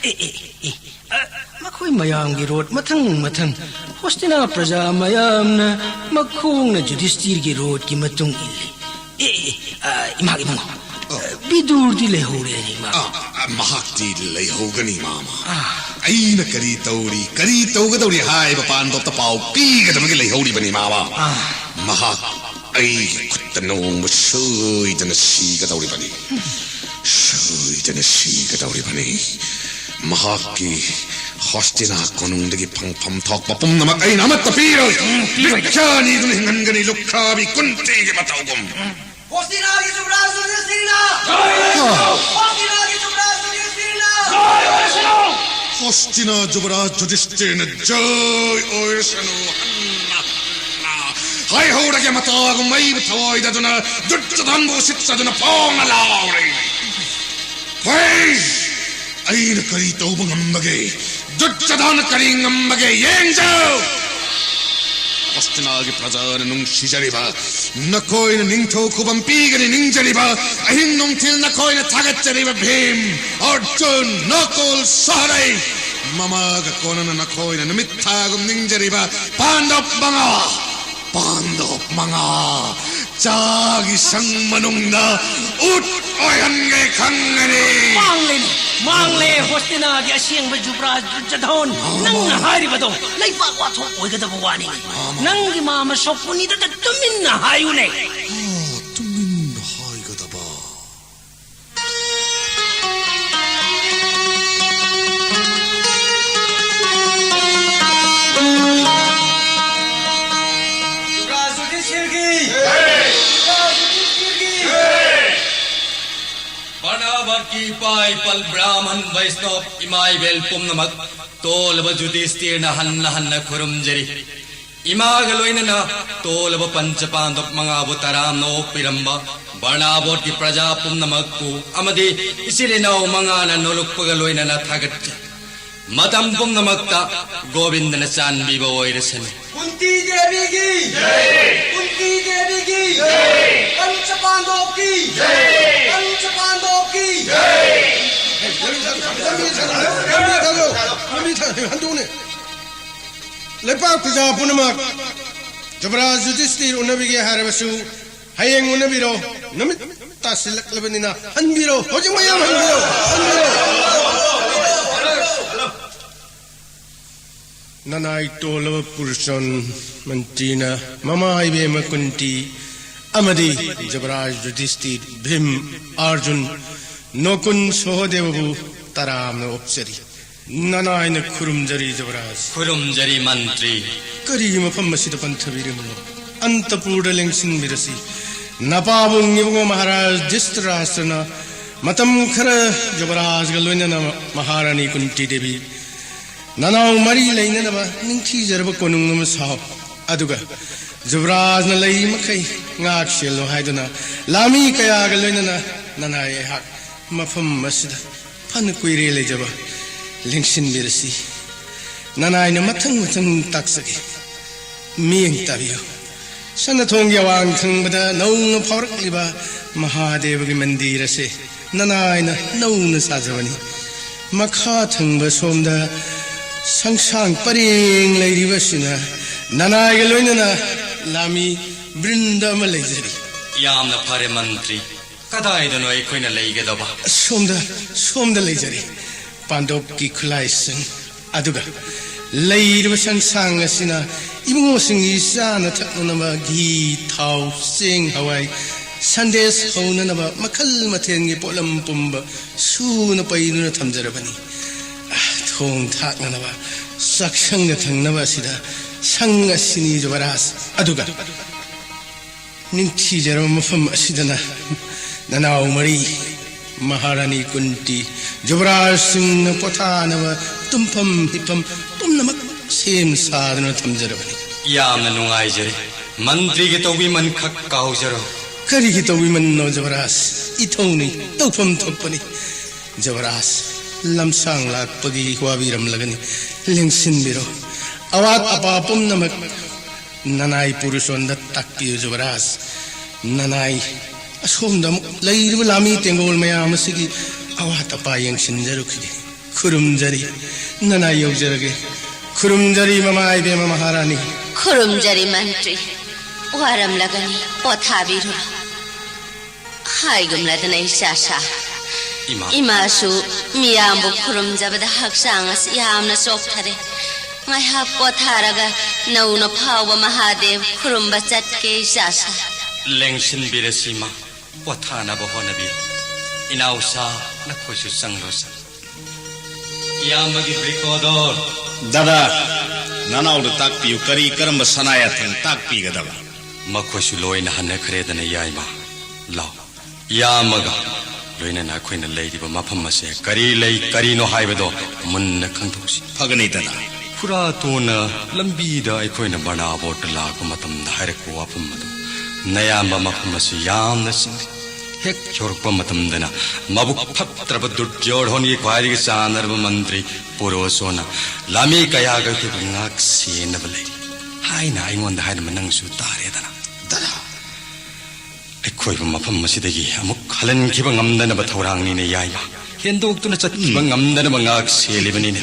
ꯑꯦ, ꯑꯦ, ꯑꯦ, ꯑ, ꯃꯈꯣꯏ ꯃꯌꯥꯝꯒꯤ ꯔꯣꯠ ꯃꯊꯪ ꯃꯊꯪ ꯍꯣꯁꯇꯤꯅꯥ ꯄ꯭ꯔꯖꯥ ꯃꯌꯥꯝꯅ ꯃꯈꯣꯡꯅ ꯌꯨꯙꯤꯁꯇꯤꯔꯒꯤ ꯔꯣꯠꯀꯤ ꯃꯇꯨꯡ ꯏꯜꯂꯤ꯫ ꯑꯦ, ꯑꯦ, ꯑ, ꯏꯃꯥ ꯏꯕꯨꯡꯉꯣ, ꯑ, ꯕꯤꯗꯨꯔꯗꯤ ꯂꯩꯍꯧꯔꯦꯅꯦ, ꯏꯃꯥ꯫ ꯑ, ꯑ, ꯃꯍꯥꯛꯇꯤ ꯂꯩꯍꯧꯒꯅꯤ, ꯃꯥꯃ꯫ ꯑ꯫ ꯑꯩꯅ ꯀꯔꯤ ꯇꯧꯔꯤ, ꯀꯔꯤ ꯇꯧꯒꯗꯧꯔꯤ ꯍꯥꯏꯕ ꯄꯥꯟꯗꯣꯞꯇ ꯄꯥꯎ ꯄꯤꯒꯗꯕꯒꯤ ꯂꯩꯍꯧꯔꯤꯕꯅꯤ, ꯃꯥꯃ꯫ ꯑ꯫ ꯃꯍꯥꯛ ꯑꯩꯒꯤ ꯈꯨꯠꯇ ꯅꯣꯡꯃ ꯁꯣꯏꯗꯅ ꯁꯤꯒꯗꯧꯔꯤꯕꯅꯤ꯫ ꯁꯣꯏꯗꯅ ꯁꯤꯒꯗꯧꯔꯤꯕꯅꯤ꯫ ꯃꯍꯥꯛꯀꯤ ꯍꯣꯁꯇꯤꯅꯥ ꯀꯣꯅꯨꯡꯗꯒꯤ ꯐꯪꯐꯝ ꯊꯣꯛꯄ ꯄꯨꯝꯅꯃꯛ ꯑꯩꯅ ꯑꯃꯠꯇ ꯄꯤꯔꯣꯏ꯫ ꯎꯝ, ꯄꯤꯔꯣꯏ꯫ ꯕꯤꯈ꯭ꯌꯥꯅꯤꯗꯨꯅ ꯍꯤꯡꯍꯟꯒꯅꯤ, ꯂꯨꯈ꯭ꯔꯥꯕꯤ ꯀꯨꯟꯇꯤꯒꯤ ꯃꯇꯧꯒꯨꯝ꯫ ꯍꯣꯁꯇꯤꯅꯥꯒꯤ ꯖꯨꯕꯔꯥꯖ ꯌꯨꯙꯤꯁꯇꯤꯔꯅ! ꯍꯣꯁꯇꯤꯅꯥꯒꯤ ꯖꯨꯕꯔꯥꯖ ꯌꯨꯙꯤꯁꯇꯤꯔꯅ! ꯍꯣꯁꯇꯤꯅꯥ ꯖꯨꯕꯔꯥꯖ ꯌꯨꯙꯤꯁꯇꯤꯔꯅ ꯖꯣꯏ ꯑꯣꯏꯔꯁꯅꯨ! ꯍꯟꯅ, ꯍꯟꯅ! ꯀꯥꯏꯍꯧꯔꯒꯦ ꯃꯇꯥꯒꯨꯝ ꯃꯩꯕꯨ ꯊꯑꯣꯏꯗꯗꯨꯅ ꯗꯨꯠꯆꯗꯥꯟꯕꯨ ꯎꯁꯤꯠꯆꯗꯨꯅ ꯐꯣꯡꯅ ꯂꯥꯎꯔꯦ꯫ ꯍꯣꯏ! ꯑꯩꯅ ꯀꯔꯤ ꯇꯧꯕ ꯉꯝꯕꯒꯦ? ꯗꯨꯠꯆꯗꯥꯟꯅ ꯀꯔꯤ ꯉꯝꯕꯒꯦ? ꯌꯦꯡꯖꯧ! ꯍꯣꯁꯇꯤꯅꯥꯒꯤ ꯄ꯭ꯔꯖꯥꯅ ꯅꯨꯡꯁꯤꯖꯔꯤꯕ, ꯅꯈꯣꯏꯅ ꯅꯤꯡꯊꯧ ꯈꯨꯕꯝ ꯄꯤꯒꯅꯤ ꯅꯤꯡꯖꯔꯤꯕ, ꯑꯍꯤꯡ ꯅꯨꯡꯊꯤꯜ ꯅꯈꯣꯏꯅ ꯊꯥꯒꯠꯆꯔꯤꯕ ꯚꯤꯝ, ꯑꯔꯖꯨꯟ, ꯅꯀꯨꯜ, ꯁꯍꯗꯦꯕ, ꯃꯃꯥꯒ ꯀꯣꯟꯅꯅ ꯅꯈꯣꯏꯅ ꯅꯨꯃꯤꯠ ꯊꯥꯒꯨꯝ ꯅꯤꯡꯖꯔꯤꯕ ꯄꯥꯟꯗꯕ ꯃꯉꯥ, ꯄꯥꯟꯗꯕ ꯃꯉꯥ ꯆꯥꯒꯤ ꯁꯪ ꯃꯅꯨꯡꯗ ꯎꯠ ꯑꯣꯏꯍꯟꯒꯦ ꯈꯪꯒꯅꯤ꯫ ꯃꯥꯡꯂꯦꯅꯦ, ꯃꯥꯡꯂꯦ ꯍꯣꯁꯇꯤꯅꯥꯒꯤ ꯑꯁꯦꯡꯕ ꯖꯨꯕ꯭ꯔꯥꯖ ꯗꯨꯔꯖꯣꯙꯟ꯫ ꯅꯪꯅ ꯍꯥꯏꯔꯤꯕꯗꯣ ꯂꯩꯕꯥꯛ ꯋꯥꯊꯣꯛ ꯑꯣꯏꯒꯗꯕ ꯋꯥꯅꯤꯅꯦ꯫ ꯅꯪꯒꯤ ꯃꯥꯃ ꯁꯣꯛꯄꯨꯅꯤꯗꯇ ꯇꯨꯃꯤꯟꯅ ꯍꯥꯏꯌꯨꯅꯦ꯫ ꯑꯥ, ꯇꯨꯃꯤꯟꯅ ꯍꯥꯏꯒꯗꯕ꯫ ꯕꯔꯅꯥꯕꯠꯀꯤ ꯏꯄꯥ ꯏꯄꯜ ꯕ꯭ꯔꯥꯍꯃꯟ ꯕꯩꯁꯅꯕ ꯏꯃꯥ ꯏꯕꯦꯜ ꯄꯨꯝꯅꯃꯛ, ꯇꯣꯜꯂꯕ ꯌꯨꯙꯤꯁꯇꯤꯔꯅ ꯍꯟꯅ ꯍꯟꯅ ꯈꯨꯔꯨꯝꯖꯔꯤ꯫ ꯏꯃꯥꯒ ꯂꯣꯏꯅꯅ ꯇꯣꯜꯂꯕ ꯄꯟꯆ ꯄꯥꯟꯗꯕ ꯃꯉꯥꯕꯨ ꯇꯔꯥꯝꯅ ꯑꯣꯛꯄꯤꯔꯝꯕ ꯕꯔꯅꯥꯕꯣꯠꯀꯤ ꯄ꯭ꯔꯖꯥ ꯄꯨꯝꯅꯃꯛꯄꯨ ꯑꯃꯗꯤ ꯏꯆꯤꯜ ꯏꯅꯥꯎ ꯃꯉꯥꯅ ꯅꯣꯂꯨꯛꯄꯒ ꯂꯣꯏꯅꯅ ꯊꯥꯒꯠꯆꯔꯤ꯫ ꯃꯇꯝ ꯄꯨꯝꯅꯃꯛꯇ ꯒꯣꯕꯤꯟꯗꯅ ꯆꯥꯟꯕꯤꯕ ꯑꯣꯏꯔꯁꯅꯨ꯫ ꯀꯨꯟꯇꯤ ꯗꯦꯕꯤꯒꯤ ꯖꯩ! ꯀꯨꯟꯇꯤ ꯗꯦꯕꯤꯒꯤ ꯖꯩ! ꯄꯟꯆ ꯄꯥꯟꯗꯣꯞꯀꯤ ꯖꯩ! ꯄꯟꯆ ꯄꯥꯟꯗꯣꯞꯀꯤ ꯖꯩ! ꯂꯝꯕꯤ ꯊꯥꯗꯣꯛꯑꯣ! ꯂꯝꯕꯤ ꯊꯥꯗꯣꯛꯑꯣ! ꯍꯟꯗꯣꯛꯎꯅꯦ! ꯂꯩꯄꯥꯛ ꯄ꯭ꯔꯖꯥ ꯄꯨꯝꯅꯃꯛ ꯖꯨꯕꯔꯥꯖ ꯌꯨꯙꯤꯁꯇꯤꯔ ꯎꯅꯕꯤꯒꯦ ꯍꯥꯏꯔꯕꯁꯨ ꯍꯌꯦꯡ ꯎꯅꯕꯤꯔꯣ꯫ ꯅꯨꯃꯤꯠ ꯇꯥꯁꯤꯜꯂꯛꯂꯕꯅꯤꯅ ꯍꯟꯕꯤꯔꯣ꯫ ꯍꯧꯖꯤꯛ ꯃꯌꯥꯝ ꯍꯟꯕꯤꯔꯣ꯫ ꯍꯟꯕꯤꯔꯣ꯫ ꯅꯅꯥꯏ ꯇꯣꯜꯂꯕ ꯄꯨꯔꯆꯟ ꯃꯟꯇ꯭ꯔꯤꯅ ꯃꯃꯥ ꯏꯕꯦꯝꯃ ꯀꯨꯟꯇꯤ ꯑꯃꯗꯤ ꯖꯨꯕꯔꯥꯖ ꯌꯨꯙꯤꯁꯇꯤꯔ, ꯚꯤꯝ, ꯑꯔꯖꯨꯟ, ꯅꯣꯀꯨꯟ, ꯁꯣꯍꯗꯦꯕꯕꯨ ꯇꯔꯥꯝꯅ ꯑꯣꯛꯆꯔꯤ꯫ ꯅꯅꯥꯏꯅ ꯈꯨꯔꯨꯝꯖꯔꯤ ꯖꯨꯕꯔꯥꯖ꯫ ꯈꯨꯔꯨꯝꯖꯔꯤ ꯃꯟꯇ꯭ꯔꯤ꯫ ꯀꯔꯤꯒꯤ ꯃꯐꯝ ꯑꯁꯤꯗ ꯄꯟꯊꯕꯤꯔꯤꯕꯅꯣ? ꯑꯟꯇꯄꯨꯔꯗ ꯂꯦꯡꯁꯤꯟꯕꯤꯔꯁꯤ꯫ ꯅꯄꯥꯕꯨꯡ ꯏꯕꯨꯡꯉꯣ ꯃꯍꯥꯔꯥꯖ ꯙ꯭ꯔꯤꯇꯔꯥꯁꯇ꯭ꯔꯅ ꯃꯇꯝ ꯈꯔ ꯖꯨꯕꯔꯥꯖꯒ ꯂꯣꯏꯅꯅ ꯃꯍꯥꯔꯥꯅꯤ ꯀꯨꯟꯇꯤ ꯗꯦꯕꯤ ꯅꯅꯥꯎ ꯃꯔꯤ ꯂꯩꯅꯅꯕ ꯅꯤꯡꯊꯤꯖꯔꯕ ꯀꯣꯅꯨꯡ ꯑꯃ ꯁꯥꯎ꯫ ꯑꯗꯨꯒ ꯖꯨꯕꯔꯥꯖꯅ ꯂꯩꯔꯤ ꯃꯈꯩ ꯉꯥꯛ ꯁꯦꯜꯂꯣ ꯍꯥꯏꯗꯨꯅ ꯂꯥꯃꯤ ꯀꯌꯥꯒ ꯂꯣꯏꯅꯅ ꯅꯅꯥꯏ ꯑꯩꯍꯥꯛ ꯃꯐꯝ ꯑꯁꯤꯗ ꯐꯅ ꯀꯨꯏꯔꯦ ꯂꯩꯖꯕ ꯂꯦꯡꯁꯤꯟꯕꯤꯔꯁꯤ꯫ ꯅꯅꯥꯏꯅ ꯃꯊꯪ ꯃꯊꯪ ꯇꯥꯛꯆꯒꯦ꯫ ꯃꯤꯠꯌꯦꯡ ꯇꯥꯕꯤꯌꯨ꯫ ꯁꯅꯥꯊꯣꯡꯒꯤ ꯑꯋꯥꯡ ꯊꯪꯕꯗ ꯅꯧꯅ ꯐꯥꯎꯔꯛꯂꯤꯕ ꯃꯍꯥꯗꯦꯕꯒꯤ ꯃꯟꯗꯤꯔ ꯑꯁꯤ ꯅꯅꯥꯏꯅ ꯅꯧꯅ ꯁꯥꯖꯕꯅꯤ꯫ ꯃꯈꯥ ꯊꯪꯕ ꯁꯣꯝꯗ ꯁꯪꯁꯥꯡ ꯄꯔꯦꯡ ꯂꯩꯔꯤꯕꯁꯤꯅ ꯅꯅꯥꯏꯒ ꯂꯣꯏꯅꯅ ꯂꯥꯃꯤ ꯕ꯭ꯔꯤꯟꯗ ꯑꯃ ꯂꯩꯖꯔꯤ꯫ ꯌꯥꯝꯅ ꯐꯔꯦ ꯃꯟꯇ꯭ꯔꯤ꯫ ꯀꯗꯥꯏꯗꯅꯣ ꯑꯩꯈꯣꯏꯅ ꯂꯩꯒꯗꯕ? ꯁꯣꯝꯗ, ꯁꯣꯝꯗ ꯂꯩꯖꯔꯤ꯫ ꯄꯥꯟꯗꯣꯞꯀꯤ ꯈꯨꯠꯂꯥꯏꯁꯤꯡ ꯑꯗꯨꯒ ꯂꯩꯔꯤꯕ ꯁꯪꯁꯥꯡ ꯑꯁꯤꯅ ꯏꯕꯨꯡꯉꯣꯁꯤꯡꯒꯤ ꯆꯥꯅ ꯊꯛꯅꯅꯕ ꯘꯤ, ꯊꯥꯎ, ꯆꯦꯡ, ꯍꯋꯥꯏ, ꯁꯟꯗꯦꯁ ꯍꯧꯅꯅꯕ ꯃꯈꯜ ꯃꯊꯦꯜꯒꯤ ꯄꯣꯠꯂꯝ ꯄꯨꯝꯕ ꯁꯨꯅ ꯄꯩꯗꯨꯅ ꯊꯝꯖꯔꯕꯅꯤ꯫ ꯑꯥ, ꯊꯣꯡ ꯊꯥꯛꯅꯅꯕ ꯆꯥꯛꯁꯪꯗ ꯊꯝꯅꯕ ꯑꯁꯤꯗ ꯁꯪ ꯑꯁꯤꯅꯤ ꯖꯨꯕꯔꯥꯖ꯫ ꯑꯗꯨꯒ ꯅꯤꯡꯊꯤꯖꯔꯕ ꯃꯐꯝ ꯑꯁꯤꯗꯅ ꯅꯅꯥꯎ ꯃꯔꯤ ꯃꯍꯥꯔꯥꯅꯤ ꯀꯨꯟꯇꯤ ꯖꯨꯕꯔꯥꯖꯁꯤꯡꯅ ꯄꯣꯊꯥꯅꯕ ꯇꯨꯝꯐꯝ ꯍꯤꯞꯐꯝ ꯄꯨꯝꯅꯃꯛ ꯁꯦꯝ ꯁꯥꯗꯨꯅ ꯊꯝꯖꯔꯕꯅꯤ꯫ ꯌꯥꯝꯅ ꯅꯨꯡꯉꯥꯏꯖꯔꯦ꯫ ꯃꯟꯇ꯭ꯔꯤꯒꯤ ꯇꯧꯕꯤꯃꯟ ꯈꯛ ꯀꯥꯎꯖꯔꯣ꯫ ꯀꯔꯤꯒꯤ ꯇꯧꯕꯤꯃꯟꯅꯣ ꯖꯨꯕꯔꯥꯖ? ꯏꯊꯧꯅꯤ, ꯇꯧꯐꯝ ꯊꯣꯛꯄꯅꯤ꯫ ꯖꯨꯕꯔꯥꯖ, ꯂꯝꯁꯥꯡ ꯂꯥꯛꯄꯒꯤ ꯋꯥꯕꯤꯔꯝꯂꯒꯅꯤ, ꯂꯦꯡꯁꯤꯟꯕꯤꯔꯣ꯫ ꯑꯋꯥꯠ ꯑꯄꯥ ꯄꯨꯝꯅꯃꯛ ꯅꯅꯥꯏ ꯄꯨꯔꯨꯁꯣꯟꯗ ꯇꯥꯛꯄꯤꯌꯨ ꯖꯨꯕꯔꯥꯖ꯫ ꯅꯅꯥꯏ ꯑꯁꯣꯝꯗ ꯑꯃꯨꯛ ꯂꯩꯔꯤꯕ ꯂꯥꯃꯤ ꯇꯦꯡꯒꯣꯜ ꯃꯌꯥꯝ ꯑꯁꯤꯒꯤ ꯑꯋꯥꯠ ꯑꯄꯥ ꯌꯦꯡꯁꯤꯟꯖꯔꯨꯈꯤꯒꯦ꯫ ꯈꯨꯔꯨꯝꯖꯔꯤ, ꯅꯅꯥꯏ ꯌꯧꯖꯔꯒꯦ꯫ ꯈꯨꯔꯨꯝꯖꯔꯤ ꯃꯃꯥ ꯏꯕꯦꯝꯃ ꯃꯍꯥꯔꯥꯅꯤ꯫ ꯈꯨꯔꯨꯝꯖꯔꯤ ꯃꯟꯇ꯭ꯔꯤ꯫ ꯋꯥꯔꯝꯂꯒꯅꯤ, ꯄꯣꯊꯥꯕꯤꯔꯨꯔꯣ꯫ ꯍꯥꯏꯒꯨꯝꯂꯗꯅ ꯏꯆꯥꯁꯥ꯫ ꯏꯃꯥ꯫ ꯏꯃꯥꯁꯨ ꯃꯤꯌꯥꯝꯕꯨ ꯈꯨꯔꯨꯝꯖꯕꯗ ꯍꯛꯆꯥꯡ ꯑꯁꯤ ꯌꯥꯝꯅ ꯆꯣꯛꯊꯔꯦ꯫ ꯉꯥꯏꯍꯥꯛ ꯄꯣꯊꯥꯔꯒ ꯅꯧꯅ ꯐꯥꯎꯕ ꯃꯍꯥꯗꯦꯕ ꯈꯨꯔꯨꯝꯕ ꯆꯠꯀꯦ ꯏꯆꯥꯁꯥ꯫ ꯂꯦꯡꯁꯤꯟꯕꯤꯔꯁꯤ ꯏꯃꯥ, ꯄꯣꯊꯥꯅꯕ ꯍꯣꯠꯅꯕꯤꯌꯨ꯫ ꯏꯅꯥꯎꯁꯥ, ꯅꯈꯣꯏꯁꯨ ꯆꯪꯂꯣ ꯆꯪ꯫ ꯏꯌꯥꯝꯕꯒꯤ ꯕ꯭ꯔꯤꯀꯣꯗꯣꯔ꯫ ꯗꯥꯗꯥ, ꯅꯅꯥꯎꯗ ꯇꯥꯛꯄꯤꯌꯨ, ꯀꯔꯤ ꯀꯔꯝꯕ ꯁꯅꯥ ꯌꯥꯊꯪ ꯇꯥꯛꯄꯤꯒꯗꯕ? ꯃꯈꯣꯏꯁꯨ ꯂꯣꯏꯅ ꯍꯟꯅꯈ꯭ꯔꯦꯗꯅ, ꯌꯥꯏꯃ꯫ ꯂꯥꯎ, ꯏꯌꯥꯝꯕꯒ ꯂꯣꯏꯅꯅ ꯑꯩꯈꯣꯏꯅ ꯂꯩꯔꯤꯕ ꯃꯐꯝ ꯑꯁꯦ ꯀꯔꯤ ꯂꯩ, ꯀꯔꯤꯅꯣ ꯍꯥꯏꯕꯗꯣ ꯃꯨꯟꯅ ꯈꯪꯗꯣꯛꯁꯤ꯫ ꯐꯒꯅꯤ ꯗꯥꯗꯥ꯫ ꯈꯨꯔꯥꯇꯣꯟꯅ ꯂꯝꯕꯤꯗ ꯑꯩꯈꯣꯏꯅ ꯕꯔꯅꯥꯕꯣꯠꯇ ꯂꯥꯛꯄ ꯃꯇꯝꯗ ꯍꯥꯏꯔꯛꯄ ꯋꯥꯐꯝ ꯑꯗꯨ, ꯅꯌꯥꯝꯕ ꯃꯐꯝ ꯑꯁꯤ ꯌꯥꯝꯅ ꯆꯤꯡꯅꯩ꯫ ꯍꯦꯛ ꯌꯧꯔꯛꯄ ꯃꯇꯝꯗꯅ ꯃꯕꯨꯛ ꯐꯠꯇ꯭ꯔꯕ ꯗꯨꯔꯖꯣꯙꯣꯟꯒꯤ ꯈ꯭ꯋꯥꯏꯗꯒꯤ ꯆꯥꯟꯅꯔꯕ ꯃꯟꯇ꯭ꯔꯤ ꯄꯨꯔꯣꯁꯣꯟꯅ ꯂꯥꯃꯤ ꯀꯌꯥꯒ ꯑꯩꯈꯣꯏꯕꯨ ꯉꯥꯛ ꯁꯦꯟꯅꯕ ꯂꯩꯔꯤ ꯍꯥꯏꯅ ꯑꯩꯉꯣꯟꯗ ꯍꯥꯏꯔꯝꯕ ꯅꯪꯁꯨ ꯇꯥꯔꯦꯗꯅ꯫ ꯗꯗꯥ, ꯑꯩꯈꯣꯏꯕꯨ ꯃꯐꯝ ꯑꯁꯤꯗꯒꯤ ꯑꯃꯨꯛ ꯍꯜꯍꯟꯈꯤꯕ ꯉꯝꯗꯅꯕ ꯊꯧꯔꯥꯡꯅꯤꯅꯦ ꯌꯥꯏꯃ꯫ ꯍꯦꯟꯗꯣꯛꯇꯨꯅ ꯆꯠꯈꯤꯕ ꯉꯝꯗꯅꯕ ꯉꯥꯛ ꯁꯦꯜꯂꯤꯕꯅꯤꯅꯦ꯫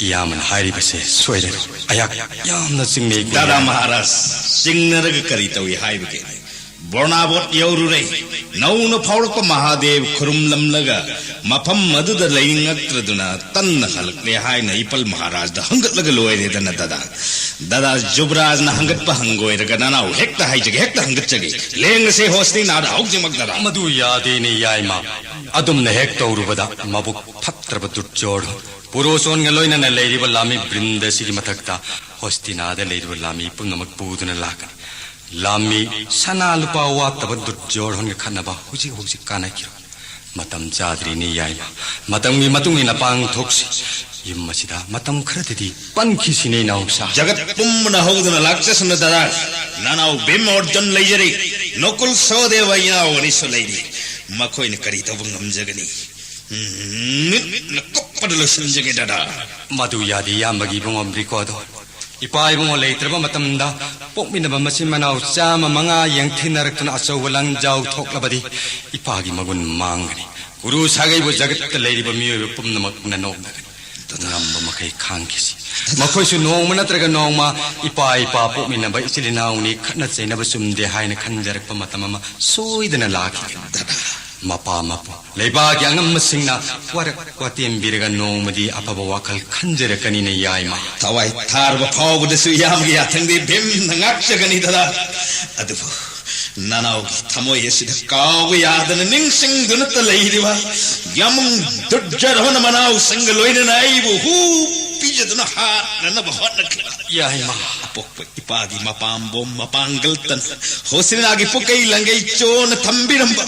ꯏꯌꯥꯝꯕꯅ ꯍꯥꯏꯔꯤꯕꯁꯦ ꯁꯣꯏꯔꯦ꯫ ꯑꯩꯍꯥꯛ ꯌꯥꯝꯅ ꯆꯤꯡꯅꯩ꯫ ꯗꯥꯗꯥ ꯃꯍꯥꯔꯥꯖ, ꯆꯤꯡꯅꯔꯒ ꯀꯔꯤ ꯇꯧꯏ ꯍꯥꯏꯕꯒꯦ? ꯕꯣꯔꯅꯥꯕꯣꯠ ꯌꯧꯔꯨꯔꯦ꯫ ꯅꯧꯅ ꯐꯥꯎꯔꯛꯄ ꯃꯍꯥꯗꯦꯕ ꯈꯨꯔꯨꯝꯂꯝꯂꯒ ꯃꯐꯝ ꯑꯗꯨꯗ ꯂꯩꯅꯤꯡꯉꯛꯇ꯭ꯔꯗꯨꯅ ꯇꯟꯅ ꯍꯜꯂꯛꯂꯦ ꯍꯥꯏꯅ ꯏꯄꯜ ꯃꯍꯥꯔꯥꯖꯗ ꯍꯪꯒꯠꯂꯒ ꯂꯣꯏꯔꯦꯗꯅ ꯗꯥꯗꯥ꯫ ꯗꯥꯗꯥ ꯖꯨꯕꯔꯥꯖꯅ ꯍꯪꯒꯠꯄ ꯍꯪꯒꯣꯏꯔꯒ ꯅꯅꯥꯎ ꯍꯦꯛꯇ ꯍꯥꯏꯖꯒꯦ, ꯍꯦꯛꯇ ꯍꯪꯒꯠꯆꯒꯦ꯫ ꯂꯦꯡꯉꯁꯦ ꯍꯣꯁꯇꯤꯅꯥꯗ ꯍꯧꯖꯤꯛꯃꯛ ꯗꯥꯗꯥ꯫ ꯃꯗꯨ ꯌꯥꯗꯦꯅꯦ ꯌꯥꯏꯃ꯫ ꯑꯗꯨꯝꯅ ꯍꯦꯛ ꯇꯧꯔꯨꯕꯗ ꯃꯕꯨꯛ ꯐꯠꯇ꯭ꯔꯕ ꯗꯨꯔꯖꯣꯙꯣꯟ ꯄꯨꯔꯣꯁꯣꯟꯒ ꯂꯣꯏꯅꯅ ꯂꯩꯔꯤꯕ ꯂꯥꯃꯤ ꯕ꯭ꯔꯤꯟꯗ ꯑꯁꯤꯒꯤ ꯃꯊꯛꯇ ꯍꯣꯁꯇꯤꯅꯥꯗ ꯂꯩꯔꯤꯕ ꯂꯥꯃꯤ ꯄꯨꯝꯅꯃꯛ ꯄꯨꯗꯨꯅ ꯂꯥꯛꯀꯅꯤ꯫ ꯂꯥꯃꯤ ꯁꯅꯥ ꯂꯨꯄꯥ ꯋꯥꯠꯇꯕ ꯗꯨꯔꯖꯣꯙꯣꯟꯒ ꯈꯠꯅꯕ ꯍꯧꯖꯤꯛ ꯍꯧꯖꯤꯛ ꯀꯥꯟꯅꯈꯤꯔꯣꯏ꯫ ꯃꯇꯝ ꯆꯥꯗ꯭ꯔꯤꯅꯦ ꯌꯥꯏꯃ꯫ ꯃꯇꯝꯒꯤ ꯃꯇꯨꯡ ꯏꯟꯅ ꯄꯥꯡꯊꯣꯛꯁꯤ꯫ ꯌꯨꯝ ꯑꯁꯤꯗ ꯃꯇꯝ ꯈꯔꯗꯗꯤ ꯄꯟꯈꯤꯁꯤꯅꯦ ꯏꯅꯥꯎꯁꯥ꯫ ꯖꯒꯠ ꯄꯨꯝꯕꯅ ꯍꯧꯗꯨꯅ ꯂꯥꯛꯆꯁꯅꯨ ꯗꯥꯗꯥ꯫ ꯅꯅꯥꯎ ꯚꯤꯝ ꯑꯣꯔꯖꯨꯟ ꯂꯩꯖꯔꯤ꯫ ꯅꯀꯨꯜ ꯁꯍꯗꯦꯕ ꯏꯅꯥꯎ ꯑꯅꯤꯁꯨ ꯂꯩꯔꯤ꯫ ꯃꯈꯣꯏꯅ ꯀꯔꯤ ꯇꯧꯕ ꯉꯝꯖꯒꯅꯤ? ꯎꯝ, ꯃꯤꯠꯅ ꯀꯨꯞꯄꯗ ꯂꯣꯏꯁꯤꯟꯖꯒꯦ ꯗꯥꯗꯥ꯫ ꯃꯗꯨ ꯌꯥꯗꯦ ꯏꯌꯥꯝꯕꯒꯤ ꯏꯕꯨꯡꯉꯣ ꯕ꯭ꯔꯤꯀꯣꯗꯣ꯫ ꯏꯄꯥ ꯏꯕꯨꯡꯉꯣ ꯂꯩꯇ꯭ꯔꯕ ꯃꯇꯝꯗ ꯄꯣꯛꯃꯤꯟꯅꯕ ꯃꯆꯤꯟ ꯃꯅꯥꯎ ꯆꯥꯝꯃ ꯃꯉꯥ ꯌꯦꯡꯊꯤꯅꯔꯛꯇꯨꯅ ꯑꯆꯧꯕ ꯂꯥꯟꯖꯥꯎ ꯊꯣꯛꯂꯕꯗꯤ ꯏꯄꯥꯒꯤ ꯃꯒꯨꯟ ꯃꯥꯡꯒꯅꯤ꯫ ꯒꯨꯔꯨ ꯁꯥꯒꯩꯕꯨ ꯖꯒꯠꯇ ꯂꯩꯔꯤꯕ ꯃꯤꯑꯣꯏꯕ ꯄꯨꯝꯅꯃꯛꯅ ꯅꯣꯛꯅꯒꯅꯤ꯫ ꯉꯝꯕ ꯃꯈꯩ ꯈꯥꯡꯈꯤꯁꯤ꯫ ꯃꯈꯣꯏꯁꯨ ꯅꯣꯡꯃ ꯅꯠꯇ꯭ꯔꯒ ꯅꯣꯡꯃ ꯏꯄꯥ ꯏꯄꯥ ꯄꯣꯛꯃꯤꯟꯅꯕ ꯏꯆꯤꯜ ꯏꯅꯥꯎꯅꯤ, ꯈꯠꯅ ꯆꯩꯅꯕ ꯆꯨꯝꯗꯦ ꯍꯥꯏꯅ ꯈꯟꯖꯔꯛꯄ ꯃꯇꯝ ꯑꯃ ꯁꯣꯏꯗꯅ ꯂꯥꯛꯈꯤꯒꯅꯤ꯫ ꯃꯄꯥ ꯃꯄꯨ ꯂꯩꯕꯥꯛꯀꯤ ꯑꯉꯝꯕꯁꯤꯡꯅ ꯋꯥꯔꯛ ꯋꯥꯇꯦꯝꯕꯤꯔꯒ ꯅꯣꯡꯃꯗꯤ ꯑꯐꯕ ꯋꯥꯈꯜ ꯈꯟꯖꯔꯛꯀꯅꯤꯅ ꯌꯥꯏꯃ꯫ ꯊꯋꯥꯏ ꯊꯥꯔꯕ ꯐꯥꯎꯕꯗꯁꯨ ꯏꯌꯥꯝꯕꯒꯤ ꯌꯥꯊꯪꯗꯤ ꯚꯤꯝꯅ ꯉꯥꯛꯆꯒꯅꯤ ꯗꯥꯗꯥ꯫ ꯑꯗꯨꯕꯨ ꯅꯅꯥꯎꯒꯤ ꯊꯃꯣꯏ ꯑꯁꯤꯗ ꯀꯥꯎꯕ ꯌꯥꯗꯅ ꯅꯤꯡꯁꯤꯡꯗꯨꯅꯇ ꯂꯩꯔꯤꯕ ꯌꯥꯃꯨꯡ ꯗꯨꯔꯖꯣꯙꯣꯟ ꯃꯅꯥꯎꯁꯤꯡꯒ ꯂꯣꯏꯅꯅ ꯑꯩꯕꯨ ꯍꯨ ꯄꯤꯖꯗꯨꯅ ꯍꯥꯠꯅꯅꯕ ꯍꯣꯠꯅꯈꯤꯕ ꯌꯥꯏꯃ꯫ ꯑꯄꯣꯛꯄ ꯏꯄꯥꯒꯤ ꯃꯄꯥꯝꯕꯣꯝ ꯃꯄꯥꯡꯒꯜ ꯇꯟ ꯍꯣꯁꯤꯅꯥꯒꯤ ꯄꯨꯀꯩ ꯂꯪꯒꯩ ꯆꯣꯟꯅ ꯊꯝꯕꯤꯔꯝꯕ,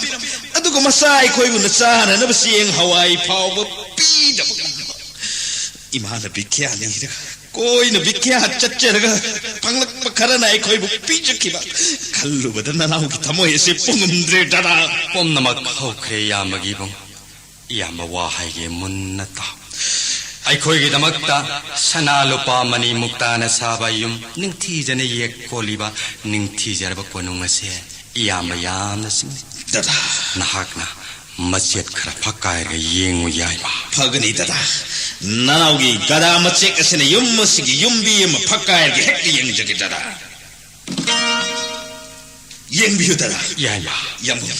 ꯑꯗꯨꯒ ꯃꯆꯥ ꯑꯩꯈꯣꯏꯕꯨꯅ ꯆꯥꯅꯅꯕ ꯆꯦꯡ ꯍꯋꯥꯏ ꯐꯥꯎꯕ ꯄꯤꯗꯕ ꯉꯝꯕ ꯏꯃꯥꯅ ꯕꯤꯈ꯭ꯌꯥ ꯅꯤꯔꯒ ꯀꯣꯏꯅ ꯕꯤꯈ꯭ꯌꯥꯠ ꯆꯠꯆꯔꯒ ꯐꯪꯂꯛꯄ ꯈꯔꯅ ꯑꯩꯈꯣꯏꯕꯨ ꯄꯤꯖꯈꯤꯕ꯫ ꯈꯜꯂꯨꯕꯗ ꯅꯅꯥꯎꯒꯤ ꯊꯃꯣꯏ ꯑꯁꯤ ꯄꯨꯡꯉꯝꯗ꯭ꯔꯦ, ꯗꯗꯥ꯫ ꯄꯨꯝꯅꯃꯛ ꯍꯧꯈ꯭ꯔꯦ, ꯏꯌꯥꯝꯕꯒꯤ ꯏꯕꯨꯡ꯫ ꯏꯌꯥꯝꯕ, ꯋꯥ ꯍꯥꯏꯒꯦ, ꯃꯨꯟꯅ ꯇꯥꯎ꯫ ꯑꯩꯈꯣꯏꯒꯤꯗꯃꯛꯇ ꯁꯅꯥ ꯂꯨꯄꯥ ꯃꯅꯤ ꯃꯨꯛꯇꯥꯅ ꯁꯥꯕ ꯌꯨꯝ, ꯅꯤꯡꯊꯤꯖꯅ ꯌꯦꯛ ꯀꯣꯜꯂꯤꯕ ꯅꯤꯡꯊꯤꯖꯔꯕ ꯀꯣꯅꯨꯡ ꯑꯁꯦ ꯏꯌꯥꯝꯕ ꯌꯥꯝꯅ ꯆꯤꯡꯅꯩ꯫ ꯗꯗꯥ꯫ ꯅꯍꯥꯛꯅ ꯃꯆꯦꯠ ꯈꯔ ꯐꯛꯀꯥꯏꯔꯒ ꯌꯦꯡꯉꯨ, ꯌꯥꯏꯃ꯫ ꯐꯒꯅꯤ, ꯗꯗꯥ꯫ ꯅꯅꯥꯎꯒꯤ ꯒꯗꯥ ꯃꯆꯦꯛ ꯑꯁꯤꯅ ꯌꯨꯝ ꯑꯁꯤꯒꯤ ꯌꯨꯝꯕꯤ ꯑꯃ ꯐꯛꯀꯥꯏꯔꯒ ꯍꯦꯛꯇ ꯌꯦꯡꯖꯒꯦ, ꯗꯗꯥ꯫ ꯌꯦꯡꯕꯤꯌꯨ, ꯗꯗꯥ꯫ ꯌꯥꯏꯃ꯫ ꯌꯥꯝꯕꯨꯡ,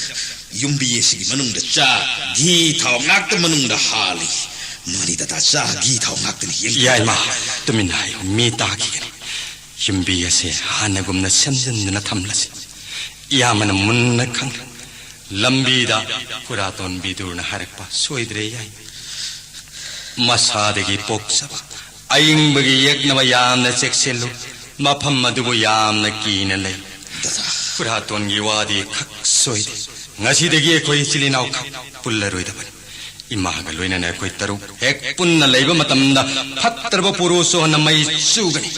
ꯌꯨꯝꯕꯤ ꯑꯁꯤꯒꯤ ꯃꯅꯨꯡꯗ ꯆꯥ, ꯘꯤ, ꯊꯥꯎ ꯉꯥꯛꯇ ꯃꯅꯨꯡꯗ ꯍꯥꯜꯂꯤ꯫ ꯃꯥꯅꯤ, ꯗꯗꯥ, ꯆꯥ, ꯘꯤ, ꯊꯥꯎ ꯉꯥꯛꯇꯅꯤ꯫ ꯌꯦꯡꯕꯤꯌꯨ, ꯌꯥꯏꯃ, ꯗꯗꯥ꯫ ꯇꯨꯃꯤꯟꯅ ꯍꯥꯏꯌꯨ, ꯃꯤ ꯇꯥꯈꯤꯒꯅꯤ꯫ ꯌꯨꯝꯕꯤ ꯑꯁꯦ ꯍꯥꯟꯅꯒꯨꯝꯅ ꯁꯦꯝꯖꯤꯟꯗꯨꯅ ꯊꯝꯂꯁꯤ꯫ ꯏꯌꯥꯝꯕꯅ ꯃꯨꯟꯅ ꯈꯪꯂꯦ꯫ ꯂꯝꯕꯤꯗ ꯈꯨꯔꯥꯇꯣꯟ ꯕꯤꯗꯨꯔꯅ ꯍꯥꯏꯔꯛꯄ ꯁꯣꯏꯗ꯭ꯔꯦ, ꯌꯥꯏ꯫ ꯃꯁꯥꯗꯒꯤ ꯄꯣꯛꯆꯕ ꯑꯏꯪꯕꯒꯤ ꯌꯦꯛꯅꯕ ꯌꯥꯝꯅ ꯆꯦꯛꯁꯤꯜꯂꯨ꯫ ꯃꯐꯝ ꯑꯗꯨꯕꯨ ꯌꯥꯝꯅ ꯀꯤꯅ ꯂꯩ꯫ ꯗꯗꯥ꯫ ꯈꯨꯔꯥꯇꯣꯟꯒꯤ ꯋꯥꯗꯤ ꯈꯛ ꯁꯣꯏꯗꯦ꯫ ꯉꯁꯤꯗꯒꯤ ꯑꯩꯈꯣꯏ ꯏꯆꯤꯜ ꯏꯅꯥꯎ ꯈꯛ ꯄꯨꯜꯂꯔꯣꯏꯗꯕꯅꯤ꯫ ꯏꯃꯥꯒ ꯂꯣꯏꯅꯅ ꯑꯩꯈꯣꯏ ꯇꯔꯨꯛ ꯍꯦꯛ ꯄꯨꯟꯅ ꯂꯩꯕ ꯃꯇꯝꯗ ꯐꯠꯇ꯭ꯔꯕ ꯄꯨꯔꯨꯁꯣꯟꯅ ꯃꯩ ꯆꯨꯒꯅꯤ꯫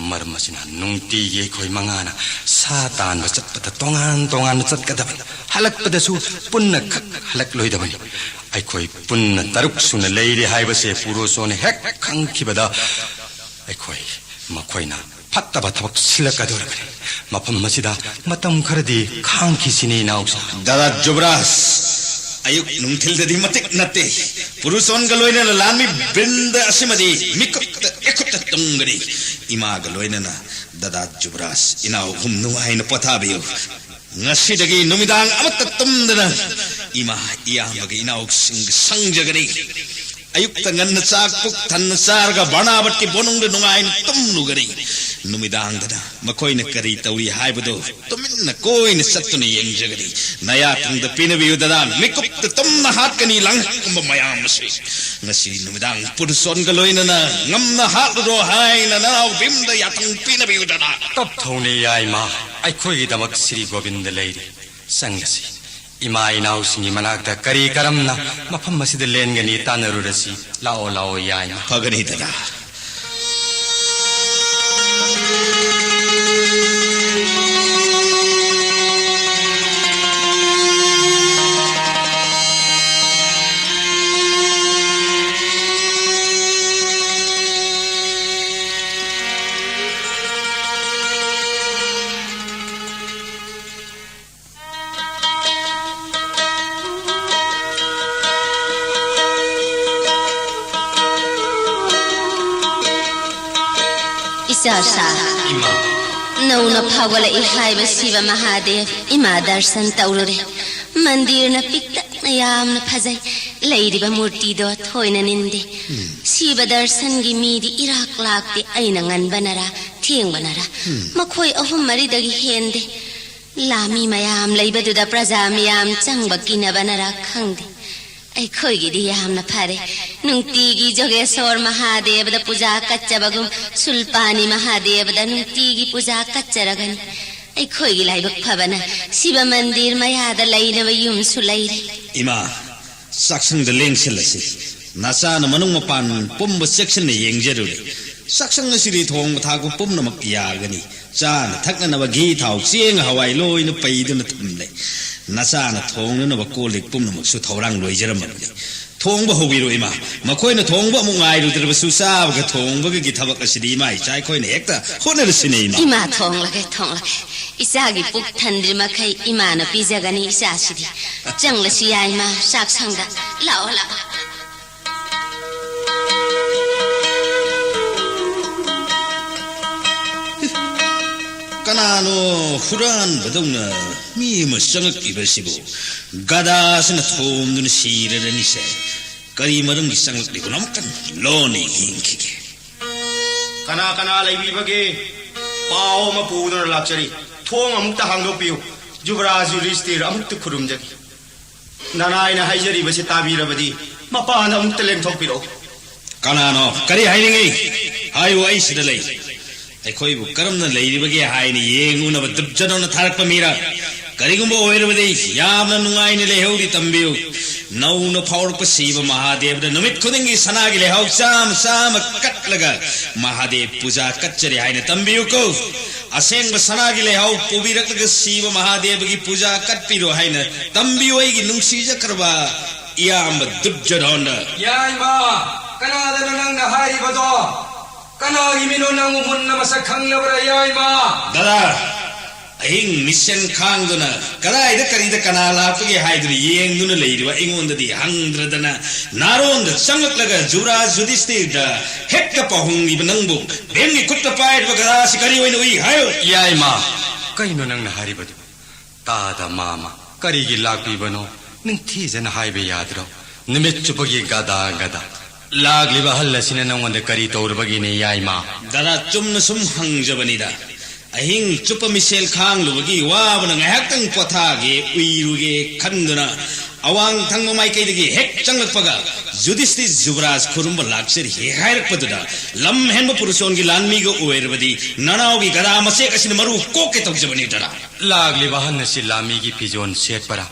ꯃꯔꯝ ꯑꯁꯤꯅ ꯅꯨꯡꯇꯤꯒꯤ ꯑꯩꯈꯣꯏ ꯃꯉꯥꯅ ꯁꯥ ꯇꯥꯟꯕ ꯆꯠꯄꯗ ꯇꯣꯉꯥꯟ ꯇꯣꯉꯥꯟꯅ ꯆꯠꯀꯗꯕꯅꯤ꯫ ꯍꯜꯂꯛꯄꯗꯁꯨ ꯄꯨꯟꯅ ꯈꯛ ꯍꯜꯂꯛꯂꯣꯏꯗꯕꯅꯤ꯫ ꯑꯩꯈꯣꯏ ꯄꯨꯟꯅ ꯇꯔꯨꯛ ꯁꯨꯅ ꯂꯩꯔꯦ ꯍꯥꯏꯕꯁꯦ ꯄꯨꯔꯨꯁꯣꯟꯅ ꯍꯦꯛ ꯈꯪꯈꯤꯕꯗ ꯑꯩꯈꯣꯏ ꯃꯈꯣꯏꯅ ꯐꯠꯇꯕ ꯊꯕꯛ ꯁꯤꯜꯂꯛꯀꯗꯧꯔꯕꯅꯤ꯫ ꯃꯐꯝ ꯑꯁꯤꯗ ꯃꯇꯝ ꯈꯔꯗꯤ ꯈꯥꯡꯈꯤꯁꯤꯅꯦ, ꯏꯅꯥꯎꯁꯥ꯫ ꯗꯥꯗꯥ ꯖꯨꯕꯔꯥꯖ, ꯑꯌꯨꯛ ꯅꯨꯡꯊꯤꯜꯗꯗꯤ ꯃꯇꯤꯛ ꯅꯠꯇꯦ꯫ ꯄꯨꯔꯨꯁꯣꯟꯒ ꯂꯣꯏꯅꯅ ꯂꯥꯟꯃꯤ ꯕ꯭ꯔꯤꯟꯗ ꯑꯁꯤꯃꯗꯤ ꯃꯤꯀꯨꯞꯇ ꯏꯈꯨꯠꯇ ꯇꯨꯝꯒꯅꯤ꯫ ꯏꯃꯥꯒ ꯂꯣꯏꯅꯅ ꯗꯥꯗꯥ ꯖꯨꯕꯔꯥꯖ, ꯏꯅꯥꯎ ꯑꯍꯨꯝ ꯅꯨꯡꯉꯥꯏꯅ ꯄꯣꯊꯥꯕꯤꯌꯨ꯫ ꯉꯁꯤꯗꯒꯤ ꯅꯨꯃꯤꯗꯥꯡ ꯑꯃꯠꯇ ꯇꯨꯝꯗꯅ ꯏꯃꯥ, ꯏꯌꯥꯝꯕꯒ ꯏꯅꯥꯎꯁꯤꯡꯒ ꯁꯪꯖꯒꯅꯤ꯫ ꯑꯌꯨꯛꯇ ꯉꯟꯅ ꯆꯥꯛ ꯄꯨꯛ ꯊꯟꯅ ꯆꯥꯔꯒ ꯕꯔꯅꯥꯕꯠꯀꯤ ꯕꯣꯅꯨꯡꯗ ꯅꯨꯡꯉꯥꯏꯅ ꯇꯨꯝꯂꯨꯒꯅꯤ꯫ ꯅꯨꯃꯤꯗꯥꯡꯗꯅ ꯃꯈꯣꯏꯅ ꯀꯔꯤ ꯇꯧꯔꯤ ꯍꯥꯏꯕꯗꯨ ꯇꯨꯃꯤꯟꯅ ꯀꯣꯏꯅ ꯆꯠꯇꯨꯅ ꯌꯦꯡꯖꯒꯅꯤ꯫ ꯅꯌꯥ ꯊꯪꯗ ꯄꯤꯅꯕꯤꯌꯨ ꯗꯗꯥ, ꯃꯤꯀꯨꯞꯇ ꯇꯨꯝꯅ ꯍꯥꯠꯀꯅꯤ ꯂꯥꯡꯍꯟꯒꯨꯝꯕ ꯃꯌꯥꯝ ꯑꯁꯤ꯫ ꯉꯁꯤ ꯅꯨꯃꯤꯗꯥꯡ ꯄꯨꯔꯨꯁꯣꯟꯒ ꯂꯣꯏꯅꯅ ꯉꯝꯅ ꯍꯥꯠꯂꯨꯔꯣ ꯍꯥꯏꯅ ꯅꯅꯥꯎ ꯚꯤꯝꯗ ꯌꯥꯊꯪ ꯄꯤꯅꯕꯤꯌꯨ ꯗꯗꯥ꯫ ꯇꯞꯊꯧꯅꯦ ꯌꯥꯏꯃ, ꯑꯩꯈꯣꯏꯒꯤꯗꯃꯛ ꯁ꯭ꯔꯤ ꯒꯣꯕꯤꯟꯗ ꯂꯩꯔꯤ꯫ ꯆꯪꯂꯁꯤ꯫ ꯏꯃꯥ ꯏꯅꯥꯎꯁꯤꯡꯒꯤ ꯃꯅꯥꯛꯇ ꯀꯔꯤ ꯀꯔꯝꯅ ꯃꯐꯝ ꯑꯁꯤꯗ ꯂꯦꯟꯒꯅꯤ ꯇꯥꯟꯅꯔꯨꯔꯁꯤ꯫ ꯂꯥꯛꯑꯣ, ꯂꯥꯛꯑꯣ, ꯌꯥꯏꯃ꯫ ꯐꯒꯅꯤ ꯗꯗꯥ꯫ ꯏꯆꯥꯁꯥ, ꯏꯃꯥ꯫ ꯅꯧꯅ ꯐꯥꯎꯒꯠꯂꯛꯏ ꯍꯥꯏꯕ ꯁꯤꯕ ꯃꯍꯥꯗꯦꯕ ꯏꯃꯥ ꯗꯔꯁꯟ ꯇꯧꯔꯨꯔꯦ꯫ ꯃꯟꯗꯤꯔꯅ ꯄꯤꯛꯇꯛꯅ ꯌꯥꯝꯅ ꯐꯖꯩ꯫ ꯂꯩꯔꯤꯕ ꯃꯨꯔꯇꯤꯗꯣ ꯊꯣꯏꯅ ꯅꯤꯟꯗꯦ꯫ ꯁꯤꯕ ꯗꯔꯁꯟꯒꯤ ꯃꯤꯗꯤ ꯏꯔꯥꯛ ꯂꯥꯛꯇꯦ꯫ ꯑꯩꯅ ꯉꯟꯕꯅꯔꯥ ꯊꯦꯡꯕꯅꯔꯥ ꯃꯈꯣꯏ ꯑꯍꯨꯝ ꯃꯔꯤꯗꯒꯤ ꯍꯦꯟꯗꯦ꯫ ꯂꯥꯃꯤ ꯃꯌꯥꯝ ꯂꯩꯕꯗꯨꯗ ꯄ꯭ꯔꯖꯥ ꯃꯤꯌꯥꯝ ꯆꯪꯕ ꯀꯤꯅꯕꯅꯔꯥ ꯈꯪꯗꯦ꯫ ꯑꯩꯈꯣꯏꯒꯤꯗꯤ ꯌꯥꯝꯅ ꯐꯔꯦ꯫ ꯅꯨꯡꯇꯤꯒꯤ ꯖꯣꯒꯦꯁꯣꯔ ꯃꯍꯥꯗꯦꯕꯗ ꯄꯨꯖꯥ ꯀꯠꯆꯕꯒꯨꯝ, ꯁꯨꯜꯄꯥꯅꯤ ꯃꯍꯥꯗꯦꯕꯗ ꯅꯨꯡꯇꯤꯒꯤ ꯄꯨꯖꯥ ꯀꯠꯆꯔꯒꯅꯤ꯫ ꯑꯩꯈꯣꯏꯒꯤ ꯂꯥꯏꯕꯛ ꯐꯕꯅ ꯁꯤꯕ ꯃꯟꯗꯤꯔ ꯃꯌꯥꯗ ꯂꯩꯅꯕ ꯌꯨꯝꯁꯨ ꯂꯩꯔꯦ꯫ ꯏꯃꯥ, ꯆꯥꯛꯁꯪꯗ ꯂꯦꯡꯁꯤꯜꯂꯁꯤ꯫ ꯅꯆꯥꯅ ꯃꯅꯨꯡ ꯃꯄꯥꯟ ꯄꯨꯝꯕ ꯆꯦꯛꯁꯤꯟꯅ ꯌꯦꯡꯖꯔꯨꯔꯦ꯫ ꯆꯥꯛꯁꯪ ꯑꯁꯤꯗꯤ ꯊꯣꯡꯕ ꯊꯥꯛꯄ ꯄꯨꯝꯅꯃꯛ ꯌꯥꯒꯅꯤ꯫ ꯆꯥꯅ ꯊꯛꯅꯅꯕ ꯘꯤ, ꯊꯥꯎ, ꯆꯦꯡ, ꯍꯋꯥꯏ ꯂꯣꯏꯅ ꯄꯩꯗꯨꯅ ꯊꯝꯂꯦ꯫ ꯅꯆꯥꯅ ꯊꯣꯡꯅꯅꯕ ꯀꯣꯜ ꯂꯤꯛ ꯄꯨꯝꯅꯃꯛꯁꯨ ꯊꯧꯔꯥꯡ ꯂꯣꯏꯖꯔꯝꯃꯕꯅꯤ꯫ ꯊꯣꯡꯕ ꯍꯧꯕꯤꯔꯣ, ꯏꯃꯥ꯫ ꯃꯈꯣꯏꯅ ꯊꯣꯡꯕ ꯑꯃꯨꯛ ꯉꯥꯏꯔꯨꯗ꯭ꯔꯕꯁꯨ, ꯆꯥꯕꯒ ꯊꯣꯡꯕꯒꯒꯤ ꯊꯕꯛ ꯑꯁꯤꯗꯤ ꯏꯃꯥ ꯏꯆꯥ ꯑꯩꯈꯣꯏꯅ ꯍꯦꯛꯇ ꯍꯣꯠꯅꯔꯁꯤꯅꯦ, ꯏꯃꯥ꯫ ꯏꯃꯥ, ꯊꯣꯡꯂꯒꯦ, ꯊꯣꯡꯂꯒꯦ꯫ ꯏꯆꯥꯒꯤ ꯄꯨꯛ ꯊꯟꯗ꯭ꯔꯤ ꯃꯈꯩ ꯏꯃꯥꯅ ꯄꯤꯖꯒꯅꯤ ꯏꯆꯥꯁꯤꯗꯤ꯫ ꯆꯪꯂꯁꯤ ꯌꯥꯏ, ꯏꯃꯥ, ꯆꯥꯛꯁꯪꯗ꯫ ꯂꯥꯛꯑꯣ, ꯂꯥꯛꯑꯣ꯫ ꯀꯅꯥꯅꯣ ꯍꯨꯔꯥꯟꯕꯗꯧꯅ ꯃꯤ ꯑꯃ ꯆꯪꯉꯛꯂꯤꯕꯁꯤꯕꯨ? ꯒꯗꯥꯁꯤꯅ ꯊꯣꯝꯗꯨꯅ ꯁꯤꯔꯔꯅꯤꯁꯦ꯫ ꯀꯔꯤ ꯃꯔꯝꯒꯤ ꯆꯪꯂꯛꯂꯤꯕꯅꯣ? ꯑꯃꯨꯛꯇꯪ ꯂꯣꯟꯅ ꯌꯦꯡꯈꯤꯒꯦ꯫ ꯀꯅꯥ ꯀꯅꯥ ꯂꯩꯕꯤꯕꯒꯦ? ꯄꯥꯎ ꯑꯃ ꯄꯨꯗꯨꯅ ꯂꯥꯛꯆꯔꯤ꯫ ꯊꯣꯡ ꯑꯃꯨꯛꯇ ꯍꯥꯡꯗꯣꯛꯄꯤꯌꯨ꯫ ꯖꯨꯕꯔꯥꯖ ꯌꯨꯙꯤꯁꯇꯤꯔ ꯑꯃꯨꯛꯇ ꯈꯨꯔꯨꯝꯖꯒꯦ꯫ ꯅꯅꯥꯏꯅ ꯍꯥꯏꯖꯔꯤꯕꯁꯤ ꯇꯥꯕꯤꯔꯕꯗꯤ ꯃꯄꯥꯟꯗ ꯑꯃꯨꯛꯇ ꯂꯦꯡꯊꯣꯛꯄꯤꯔꯛꯎ꯫ ꯀꯅꯥꯅꯣ? ꯀꯔꯤ ꯍꯥꯏꯅꯤꯡꯉꯤ? ꯍꯥꯏꯌꯨ, ꯑꯩ ꯁꯤꯗ ꯂꯩ꯫ ꯑꯩꯈꯣꯏꯕꯨ ꯀꯔꯝꯅ ꯂꯩꯔꯤꯕꯒꯦ ꯍꯥꯏꯅ ꯌꯦꯡꯉꯨꯅꯕ ꯗꯨꯔꯖꯣꯙꯅꯅ ꯊꯥꯔꯛꯄ ꯃꯤꯔ? ꯀꯔꯤꯒꯨꯝꯕ ꯑꯣꯏꯔꯕꯗꯤ ꯌꯥꯝꯅ ꯅꯨꯡꯉꯥꯏꯅ ꯂꯩꯍꯧꯔꯤ꯫ ꯇꯝꯕꯤꯌꯨ꯫ ꯅꯧꯅ ꯐꯥꯎꯔꯛꯄ ꯁꯤꯕ ꯃꯍꯥꯗꯦꯕꯗ ꯅꯨꯃꯤꯠ ꯈꯨꯗꯤꯡꯒꯤ ꯁꯅꯥꯒꯤ ꯂꯩꯍꯥꯎ ꯆꯥꯝꯃ ꯆꯥꯝꯃ ꯀꯠꯂꯒ ꯃꯍꯥꯗꯦꯕ ꯄꯨꯖꯥ ꯀꯠꯆꯔꯤ ꯍꯥꯏꯅ ꯇꯝꯕꯤꯌꯨꯀꯣ꯫ ꯑꯁꯦꯡꯕ ꯁꯅꯥꯒꯤ ꯂꯩꯍꯥꯎ ꯄꯨꯕꯤꯔꯛꯂꯒ ꯁꯤꯕ ꯃꯍꯥꯗꯦꯕꯒꯤ ꯄꯨꯖꯥ ꯀꯠꯄꯤꯔꯣ ꯍꯥꯏꯅ ꯇꯝꯕꯤꯌꯨ, ꯑꯩꯒꯤ ꯅꯨꯡꯁꯤꯖꯈ꯭ꯔꯕ ꯏꯌꯥꯝꯕ ꯗꯨꯔꯖꯣꯙꯅ꯫ ꯌꯥꯏꯃ, ꯀꯅꯥꯗꯅꯣ ꯅꯪꯅ ꯍꯥꯏꯔꯤꯕꯗꯣ? ꯀꯅꯥꯒꯤ ꯃꯤꯅꯣ ꯅꯪꯕꯨ ꯃꯨꯟꯅ ꯃꯁꯛ ꯈꯪꯂꯕ꯭ꯔꯥ, ꯌꯥꯏꯃ? ꯗꯗꯥ, ꯑꯍꯤꯡ ꯃꯤꯁꯦꯜ ꯈꯥꯡꯗꯨꯅ ꯀꯗꯥꯏꯗ ꯀꯔꯤꯗ ꯀꯅꯥ ꯂꯥꯛꯄꯒꯦ ꯍꯥꯏꯗꯨꯅ ꯌꯦꯡꯗꯨꯅ ꯂꯩꯔꯤꯕ ꯑꯩꯉꯣꯟꯗꯗꯤ ꯍꯪꯗ꯭ꯔꯗꯅ ꯅꯥꯔꯣꯟꯗ ꯆꯪꯂꯛꯂꯒ ꯖꯨꯕꯔꯥꯖ ꯌꯨꯙꯤꯁꯇꯤꯔꯗ ꯍꯦꯛꯇ ꯄꯥꯎꯍꯣꯡꯂꯤꯕ ꯅꯪꯕꯨ ꯚꯤꯝꯒꯤ ꯈꯨꯠꯇ ꯄꯥꯏꯔꯤꯕ ꯒꯗꯥꯁꯤ ꯀꯔꯤ ꯑꯣꯏꯅ ꯎꯏ ꯍꯥꯏꯌꯨ? ꯌꯥꯏꯃ, ꯀꯩꯅꯣ ꯅꯪꯅ ꯍꯥꯏꯔꯤꯕꯗꯨ? ꯇꯥꯗ ꯃꯥꯃ, ꯀꯔꯤꯒꯤ ꯂꯥꯛꯄꯤꯕꯅꯣ? ꯅꯤꯡꯊꯤꯖꯅ ꯍꯥꯏꯕ ꯌꯥꯗ꯭ꯔꯣ? ꯅꯨꯃꯤꯠ ꯆꯨꯞꯄꯒꯤ ꯒꯗꯥ ꯒꯗꯥ꯫ ꯂꯥꯛꯂꯤꯕ ꯑꯍꯜ ꯑꯁꯤꯅ ꯅꯪꯉꯣꯟꯗ ꯀꯔꯤ ꯇꯧꯔꯨꯕꯒꯤꯅꯦ, ꯌꯥꯏꯃ? ꯗꯗꯥ, ꯆꯨꯝꯅ ꯁꯨꯝ ꯍꯪꯖꯕꯅꯤꯗ꯫ ꯑꯍꯤꯡ ꯆꯨꯞꯄ ꯃꯤꯁꯦꯜ ꯈꯥꯡꯂꯨꯕꯒꯤ ꯋꯥꯕꯅ ꯉꯥꯏꯍꯥꯛꯇꯪ ꯄꯣꯊꯥꯒꯦ, ꯎꯏꯔꯨꯒꯦ ꯈꯟꯗꯨꯅ ꯑꯋꯥꯡ ꯊꯪꯕ ꯃꯥꯏꯀꯩꯗꯒꯤ ꯍꯦꯛ ꯆꯪꯂꯛꯄꯒ ꯌꯨꯙꯤꯁꯇꯤꯔ ꯖꯨꯕꯔꯥꯖ ꯈꯨꯔꯨꯝꯕ ꯂꯥꯛꯆꯔꯤ ꯍꯦꯛ ꯍꯥꯏꯔꯛꯄꯗꯨꯗ, ꯂꯝ ꯍꯦꯟꯕ ꯄꯨꯔꯨꯁꯣꯟꯒꯤ ꯂꯥꯟꯃꯤꯒ ꯑꯣꯏꯔꯕꯗꯤ ꯅꯅꯥꯎꯒꯤ ꯒꯗꯥ ꯃꯆꯦꯛ ꯑꯁꯤꯅ ꯃꯔꯨ ꯀꯣꯛꯀꯦ ꯇꯧꯖꯕꯅꯤ, ꯗꯗꯥ꯫ ꯂꯥꯛꯂꯤꯕ ꯑꯍꯟ ꯑꯁꯤ ꯂꯥꯟꯃꯤꯒꯤ ꯐꯤꯖꯣꯜ ꯁꯦꯠꯄꯔꯥ?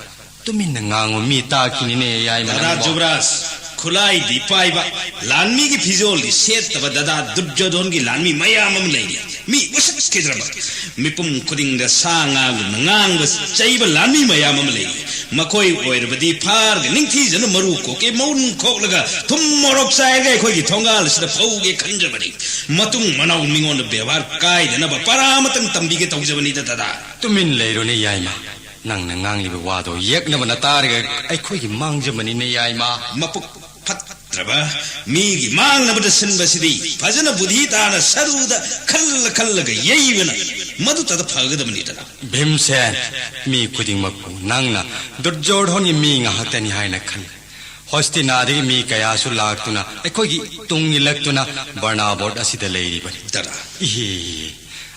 ꯇꯨꯃꯤꯟꯅ ꯉꯥꯡꯉꯨ, ꯃꯤ ꯇꯥꯈꯤꯅꯤꯅꯦ, ꯌꯥꯏꯃ ꯗꯗꯥ ꯅꯪꯕꯣ꯫ ꯖꯨꯕꯔꯥꯖ, ꯈꯨꯠꯂꯥꯏꯗꯤ ꯄꯥꯏꯕ, ꯂꯥꯟꯃꯤꯒꯤ ꯐꯤꯖꯣꯜꯗꯤ ꯁꯦꯠꯇꯕ ꯗꯗꯥ ꯗꯨꯔꯖꯣꯙꯣꯟꯒꯤ ꯂꯥꯟꯃꯤ ꯃꯌꯥꯝ ꯑꯃ ꯂꯩꯔꯤ꯫ ꯃꯤ ꯎꯁꯤꯠꯈꯤꯗ꯭ꯔꯕ, ꯃꯤꯄꯨꯝ ꯈꯨꯗꯤꯡꯗ ꯁꯥ ꯉꯥꯒꯨꯝꯅ ꯉꯥꯡꯕ ꯆꯩꯕ ꯂꯥꯟꯃꯤ ꯃꯌꯥꯝ ꯑꯃ ꯂꯩꯔꯤ꯫ ꯃꯈꯣꯏ ꯑꯣꯏꯔꯕꯗꯤ ꯐꯥꯔꯒ ꯅꯤꯡꯊꯤꯖꯅ ꯃꯔꯨ ꯀꯣꯛꯀꯦ, ꯃꯎꯟ ꯈꯣꯛꯂꯒ ꯊꯨꯝ ꯃꯣꯔꯣꯛ ꯆꯥꯏꯔꯒ ꯑꯩꯈꯣꯏꯒꯤ ꯊꯣꯡꯒꯥꯜ ꯑꯁꯤꯗ ꯐꯧꯒꯦ ꯈꯟꯖꯕꯅꯤ꯫ ꯃꯇꯨꯡ ꯃꯅꯥꯎ ꯃꯤꯉꯣꯟꯗ ꯕꯦꯕꯥꯔ ꯀꯥꯏꯗꯅꯕ ꯄꯔꯥ ꯑꯃꯇꯪ ꯇꯝꯕꯤꯒꯦ ꯇꯧꯖꯕꯅꯤꯗ, ꯗꯗꯥ꯫ ꯇꯨꯃꯤꯟ ꯂꯩꯔꯣꯅꯦ, ꯌꯥꯏꯃ꯫ ꯅꯪꯅ ꯉꯥꯡꯂꯤꯕ ꯋꯥꯗꯣ ꯌꯦꯛꯅꯕꯅ ꯇꯥꯔꯒ ꯑꯩꯈꯣꯏꯒꯤ ꯃꯥꯡꯖꯕꯅꯤꯅꯦ, ꯌꯥꯏꯃ꯫ ꯃꯄꯨꯛ ꯐꯠꯇ꯭ꯔꯕ ꯃꯤꯒꯤ ꯃꯥꯡꯅꯕꯗ ꯁꯤꯟꯕꯁꯤꯗꯤ ꯐꯖꯅ ꯕꯨꯙꯤ ꯇꯥꯅ ꯁꯔꯨꯗ ꯈꯜꯂ ꯈꯜꯂꯒ ꯌꯩꯕꯅ ꯃꯗꯨꯇꯗ ꯐꯒꯗꯕꯅꯤꯗꯅ꯫ ꯚꯤꯝꯁꯦꯟ, ꯃꯤ ꯈꯨꯗꯤꯡꯃꯛꯄꯨ ꯅꯪꯅ ꯗꯨꯔꯖꯣꯙꯣꯟꯒꯤ ꯃꯤ ꯉꯥꯛꯇꯅꯤ ꯍꯥꯏꯅ ꯈꯜꯂꯤ꯫ ꯍꯣꯁꯇꯤꯅꯥꯗꯒꯤ ꯃꯤ ꯀꯌꯥꯁꯨ ꯂꯥꯛꯇꯨꯅ ꯑꯩꯈꯣꯏꯒꯤ ꯇꯨꯡ ꯏꯜꯂꯛꯇꯨꯅ ꯕꯔꯅꯥꯕꯣꯠ ꯑꯁꯤꯗ ꯂꯩꯔꯤꯕꯅꯤ꯫ ꯗꯗꯥ꯫ ꯏꯍꯦ,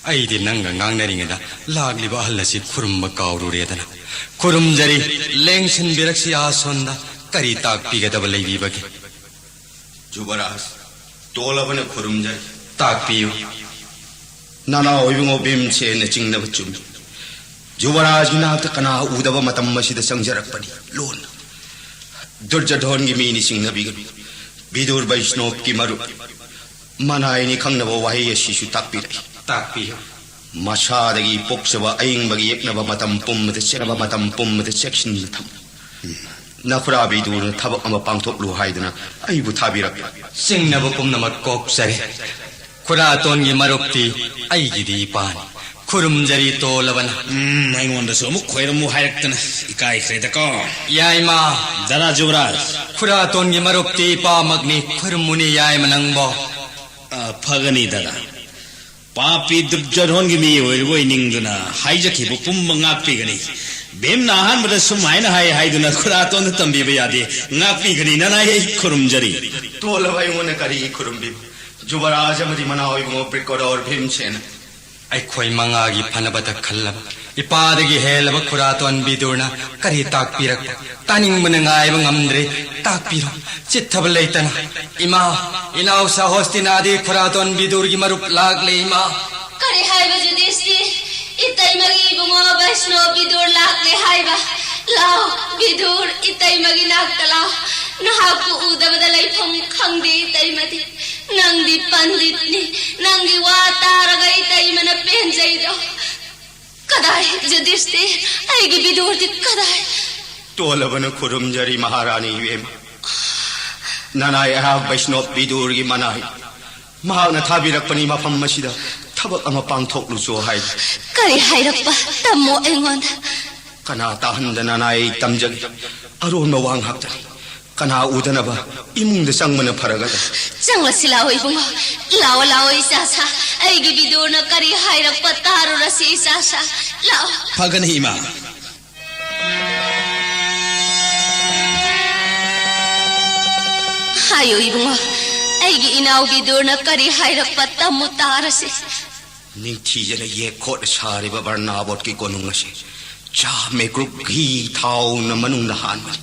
ꯑꯩꯗꯤ ꯅꯪꯒ ꯉꯥꯡꯅꯔꯤꯉꯩꯗ ꯂꯥꯛꯂꯤꯕ ꯑꯍꯜ ꯑꯁꯤ ꯈꯨꯔꯨꯝꯕ ꯀꯥꯎꯔꯨꯔꯦꯗꯅ꯫ ꯈꯨꯔꯨꯝꯖꯔꯤ, ꯂꯦꯡꯁꯤꯟꯕꯤꯔꯛꯁꯤ ꯑꯥꯁꯣꯟꯗ꯫ ꯀꯔꯤ ꯇꯥꯛꯄꯤꯒꯗꯕ ꯂꯩꯕꯤꯕꯒꯦ? ꯖꯨꯕꯔꯥꯖ, ꯇꯣꯜꯂꯕꯅ ꯈꯨꯔꯨꯝꯖꯔꯤ꯫ ꯇꯥꯛꯄꯤꯌꯨ꯫ ꯅꯅꯥꯎ ꯏꯕꯨꯡꯉꯣ ꯚꯤꯝꯁꯦꯟꯅ ꯆꯤꯡꯅꯕ ꯆꯨꯝꯃꯤ꯫ ꯖꯨꯕꯔꯥꯖꯒꯤ ꯅꯥꯛꯇ ꯀꯅꯥ ꯎꯗꯕ ꯃꯇꯝ ꯑꯁꯤꯗ ꯆꯪꯖꯔꯛꯄꯅꯤ ꯂꯣꯟꯅ꯫ ꯗꯨꯔꯖꯣꯙꯣꯟꯒꯤ ꯃꯤꯅꯤ ꯆꯤꯡꯅꯕꯤꯒꯅꯨ꯫ ꯕꯤꯗꯨꯔ ꯕꯩꯁꯅꯣꯞꯀꯤ ꯃꯔꯨꯞ꯫ ꯃꯅꯥꯏꯅꯤ ꯈꯪꯅꯕ ꯋꯥꯍꯩ ꯑꯁꯤꯁꯨ ꯇꯥꯛꯄꯤꯔꯛꯏ꯫ ꯇꯥꯛꯄꯤꯌꯨ꯫ ꯃꯁꯥꯗꯒꯤ ꯄꯣꯛꯆꯕ ꯑꯏꯪꯕꯒꯤ ꯌꯦꯛꯅꯕ ꯃꯇꯝ ꯄꯨꯝꯕꯗ ꯆꯦꯛꯅꯕ ꯃꯇꯝ ꯄꯨꯝꯕꯗ ꯆꯦꯛꯁꯤꯟꯅ ꯊꯝꯃꯨ꯫ ꯅꯈꯨꯔꯥ ꯕꯤꯗꯨꯔꯅ ꯊꯕꯛ ꯑꯃ ꯄꯥꯡꯊꯣꯛꯂꯨ ꯍꯥꯏꯗꯨꯅ ꯑꯩꯕꯨ ꯊꯥꯕꯤꯔꯛꯄ꯫ ꯆꯤꯡꯅꯕ ꯄꯨꯝꯅꯃꯛ ꯀꯣꯛꯆꯔꯦ꯫ ꯈꯨꯔꯥꯇꯣꯟꯒꯤ ꯃꯔꯨꯞꯇꯤ ꯑꯩꯒꯤꯗꯤ ꯏꯄꯥꯅꯤ꯫ ꯈꯨꯔꯨꯝꯖꯔꯤ ꯇꯣꯜꯂꯕꯅ꯫ ꯎꯝ, ꯑꯩꯉꯣꯟꯗꯁꯨ ꯑꯃꯨꯛ ꯈꯣꯏꯔꯝꯃꯨ ꯍꯥꯏꯔꯛꯇꯅ ꯏꯀꯥꯏꯈ꯭ꯔꯦꯗꯀꯣ꯫ ꯌꯥꯏꯃ꯫ ꯗꯥꯗꯥ ꯖꯨꯕꯔꯥꯖ꯫ ꯈꯨꯔꯥꯇꯣꯟꯒꯤ ꯃꯔꯨꯞꯇꯤ ꯏꯄꯥꯃꯛꯅꯤ, ꯈꯨꯔꯨꯝꯃꯨꯅꯤ ꯌꯥꯏꯃ ꯅꯪꯕꯣ꯫ ꯑ, ꯐꯒꯅꯤ ꯗꯥꯗꯥ꯫ ꯄꯥꯄꯤ ꯗꯨꯔꯖꯣꯙꯣꯟꯒꯤ ꯃꯤ ꯑꯣꯏꯔꯨꯕꯣꯏ ꯅꯤꯡꯗꯨꯅ ꯍꯥꯏꯖꯈꯤꯕ ꯄꯨꯝꯕ ꯉꯥꯛꯄꯤꯒꯅꯤ꯫ ꯚꯤꯝꯅ ꯑꯍꯥꯟꯕꯗ ꯁꯨꯝ ꯍꯥꯏꯅ ꯍꯥꯏ ꯍꯥꯏꯗꯨꯅ ꯈꯨꯔꯥꯇꯣꯟꯗ ꯇꯝꯕꯤꯕ ꯌꯥꯗꯦ꯫ ꯉꯥꯛꯄꯤꯒꯅꯤ ꯅꯅꯥꯏ, ꯑꯩ ꯈꯨꯔꯨꯝꯖꯔꯤ꯫ ꯇꯣꯜꯂꯕ ꯑꯩꯉꯣꯟꯗ ꯀꯔꯤꯒꯤ ꯈꯨꯔꯨꯝꯕꯤꯕ? ꯖꯨꯕꯔꯥꯖ ꯑꯃꯗꯤ ꯃꯅꯥꯎ ꯏꯕꯨꯡꯉꯣ ꯕ꯭ꯔꯤꯀꯣꯗꯣꯔ ꯚꯤꯝꯁꯦꯅ꯫ ꯑꯩꯈꯣꯏ ꯃꯉꯥꯒꯤ ꯐꯅꯕꯗ ꯈꯜꯂꯕ ꯏꯄꯥꯗꯒꯤ ꯍꯦꯜꯂꯕ ꯈꯨꯔꯥꯇꯣꯟ ꯕꯤꯗꯨꯔꯅ ꯀꯔꯤ ꯇꯥꯛꯄꯤꯔꯛꯄ? ꯇꯥꯅꯤꯡꯕꯅ ꯉꯥꯏꯕ ꯉꯝꯗ꯭ꯔꯦ꯫ ꯇꯥꯛꯄꯤꯔꯣ, ꯆꯤꯠꯊꯕ ꯂꯩꯇꯅ꯫ ꯏꯃꯥ, ꯏꯅꯥꯎꯁꯥ ꯍꯣꯁꯇꯤꯅꯥꯗꯤ ꯈꯨꯔꯥꯇꯣꯟ ꯕꯤꯗꯨꯔꯒꯤ ꯃꯔꯨꯞ ꯂꯥꯛꯂꯦ, ꯏꯃꯥ꯫ ꯀꯔꯤ ꯍꯥꯏꯕ ꯖꯨꯗꯤꯁꯇꯤ? ꯏꯇꯩꯃꯒꯤ ꯏꯕꯨꯡꯉꯣ ꯕꯩꯁꯅꯣ ꯕꯤꯗꯨꯔ ꯂꯥꯛꯂꯦ ꯍꯥꯏꯕ? ꯂꯥꯎ, ꯕꯤꯗꯨꯔ, ꯏꯇꯩꯃꯒꯤ ꯅꯥꯛꯇ ꯂꯥꯎ꯫ ꯅꯍꯥꯛꯄꯨ ꯎꯗꯕꯗ ꯂꯩꯐꯝ ꯈꯪꯗꯦ ꯏꯇꯩꯃꯗꯤ꯫ ꯅꯪꯗꯤ ꯄꯟꯗꯤꯠꯅꯤ, ꯅꯪꯒꯤ ꯋꯥ ꯇꯥꯔꯒ ꯏꯇꯩꯃꯅ ꯄꯦꯟꯖꯩꯗꯣ꯫ ꯀꯗꯥꯏ ꯖꯨꯗꯤꯁꯇꯤ? ꯑꯩꯒꯤ ꯕꯤꯗꯨꯔꯗꯤ ꯀꯗꯥꯏ? ꯇꯣꯜꯂꯕꯅ ꯈꯨꯔꯨꯝꯖꯔꯤ ꯃꯍꯥꯔꯥꯅꯤ ꯏꯕꯦꯝꯃ꯫ ꯅꯅꯥꯏ ꯑꯩꯍꯥꯛ ꯕꯩꯁꯅꯣꯞ ꯕꯤꯗꯨꯔꯒꯤ ꯃꯅꯥꯏ꯫ ꯃꯍꯥꯛꯅ ꯊꯥꯕꯤꯔꯛꯄꯅꯤ ꯃꯐꯝ ꯑꯁꯤꯗ ꯊꯕꯛ ꯑꯃ ꯄꯥꯡꯊꯣꯛꯂꯨꯆꯣ ꯍꯥꯏ꯫ ꯀꯔꯤ ꯍꯥꯏꯔꯛꯄ? ꯇꯝꯃꯣ ꯑꯩꯉꯣꯟꯗ꯫ ꯀꯅꯥ ꯇꯥꯍꯟꯗꯅ ꯅꯥꯏ ꯇꯝꯖꯒꯦ꯫ ꯑꯔꯣꯟꯕ ꯋꯥ ꯉꯥꯛꯇꯅꯤ꯫ ꯀꯅꯥ ꯎꯗꯅꯕ ꯏꯃꯨꯡꯗ ꯆꯪꯕꯅ ꯐꯔꯒꯗ꯭ꯔꯥ? ꯆꯪꯂꯁꯤ ꯂꯥꯛꯑꯣ ꯏꯕꯨꯡꯉꯣ꯫ ꯂꯥꯛꯑꯣ, ꯂꯥꯛꯑꯣ ꯏꯆꯥꯁꯥ꯫ ꯑꯩꯒꯤ ꯕꯤꯗꯨꯔꯅ ꯀꯔꯤ ꯍꯥꯏꯔꯛꯄ ꯇꯥꯔꯨꯔꯁꯤ ꯏꯆꯥꯁꯥ꯫ ꯂꯥꯛꯑꯣ꯫ ꯐꯒꯅꯤ ꯏꯃꯥ꯫ ꯍꯥꯏꯌꯨ ꯏꯕꯨꯡꯉꯣ, ꯑꯩꯒꯤ ꯏꯅꯥꯎ ꯕꯤꯗꯨꯔꯅ ꯀꯔꯤ ꯍꯥꯏꯔꯛꯄ ꯇꯝꯃꯨ ꯇꯥꯔꯁꯤ꯫ ꯅꯤꯡꯊꯤꯖꯅ ꯌꯦꯛ ꯈꯣꯠꯅ ꯁꯥꯔꯤꯕ ꯕꯔꯅꯥꯕꯣꯠꯀꯤ ꯀꯣꯅꯨꯡ ꯑꯁꯤ ꯆꯥ ꯃꯦꯀ꯭ꯔꯨꯛ ꯘꯤ ꯊꯥꯎꯅ ꯃꯅꯨꯡꯗ ꯍꯥꯟꯕꯅꯤ꯫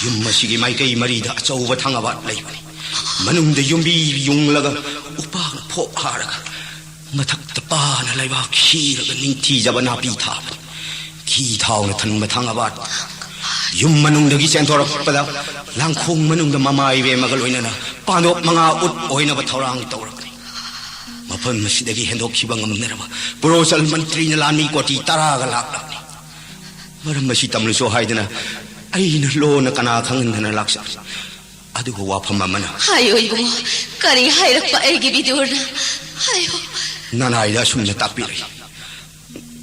ꯌꯨꯝ ꯑꯁꯤꯒꯤ ꯃꯥꯏꯀꯩ ꯃꯔꯤꯗ ꯑꯆꯧꯕ ꯊꯪꯒꯥꯕꯥꯠ ꯂꯩꯕꯅꯤ꯫ ꯃꯅꯨꯡꯗ ꯌꯨꯝꯕꯤ ꯌꯨꯡꯂꯒ ꯎꯄꯥꯛꯅ ꯐꯣꯞ ꯍꯥꯔꯒ ꯃꯊꯛꯇ ꯄꯥꯅ ꯂꯩꯕꯥꯛ ꯁꯤꯔꯒ ꯅꯤꯡꯊꯤꯖꯕ ꯅꯥꯄꯤ ꯊꯥꯕꯅꯤ꯫ ꯘꯤ ꯊꯥꯎꯅ ꯊꯟꯕ ꯊꯪꯒꯥꯕꯥꯠ ꯌꯨꯝ ꯃꯅꯨꯡꯗꯒꯤ ꯆꯦꯟꯊꯣꯔꯛꯄꯗ ꯂꯥꯡꯈꯣꯡ ꯃꯅꯨꯡꯗ ꯃꯃꯥ ꯏꯕꯦꯝꯃꯒ ꯂꯣꯏꯅꯅ ꯄꯥꯟꯗꯣꯞ ꯃꯉꯥ ꯎꯠ ꯑꯣꯏꯅꯕ ꯊꯧꯔꯥꯡ ꯇꯧꯔꯕꯅꯤ꯫ ꯃꯐꯝ ꯑꯁꯤꯗꯒꯤ ꯍꯦꯟꯗꯣꯛꯈꯤꯕ ꯉꯝꯅꯅꯕ ꯄꯨꯔꯣꯆꯜ ꯃꯟꯇ꯭ꯔꯤꯅ ꯂꯥꯟꯃꯤ ꯀꯣꯇꯤ ꯇꯔꯥꯒ ꯂꯥꯛꯂꯕꯅꯤ꯫ ꯃꯔꯝ ꯑꯁꯤ ꯇꯝꯂꯨꯁꯣ ꯍꯥꯏꯗꯅ ꯑꯩꯅ ꯂꯣꯟꯅ ꯀꯅꯥ ꯈꯪꯍꯟꯗꯅ ꯂꯥꯛꯆꯕꯅꯤ꯫ ꯑꯗꯨꯒ ꯋꯥꯐꯝ ꯑꯃꯅ ꯍꯥꯏꯌꯣ ꯏꯕꯨꯡꯉꯣ, ꯀꯔꯤ ꯍꯥꯏꯔꯛꯄ ꯑꯩꯒꯤ ꯕꯤꯗꯨꯔꯅ? ꯍꯥꯏꯌꯣ꯫ ꯅꯅꯥꯏꯗ ꯑꯁꯨꯝꯅ ꯇꯥꯛꯄꯤꯔꯛꯏ꯫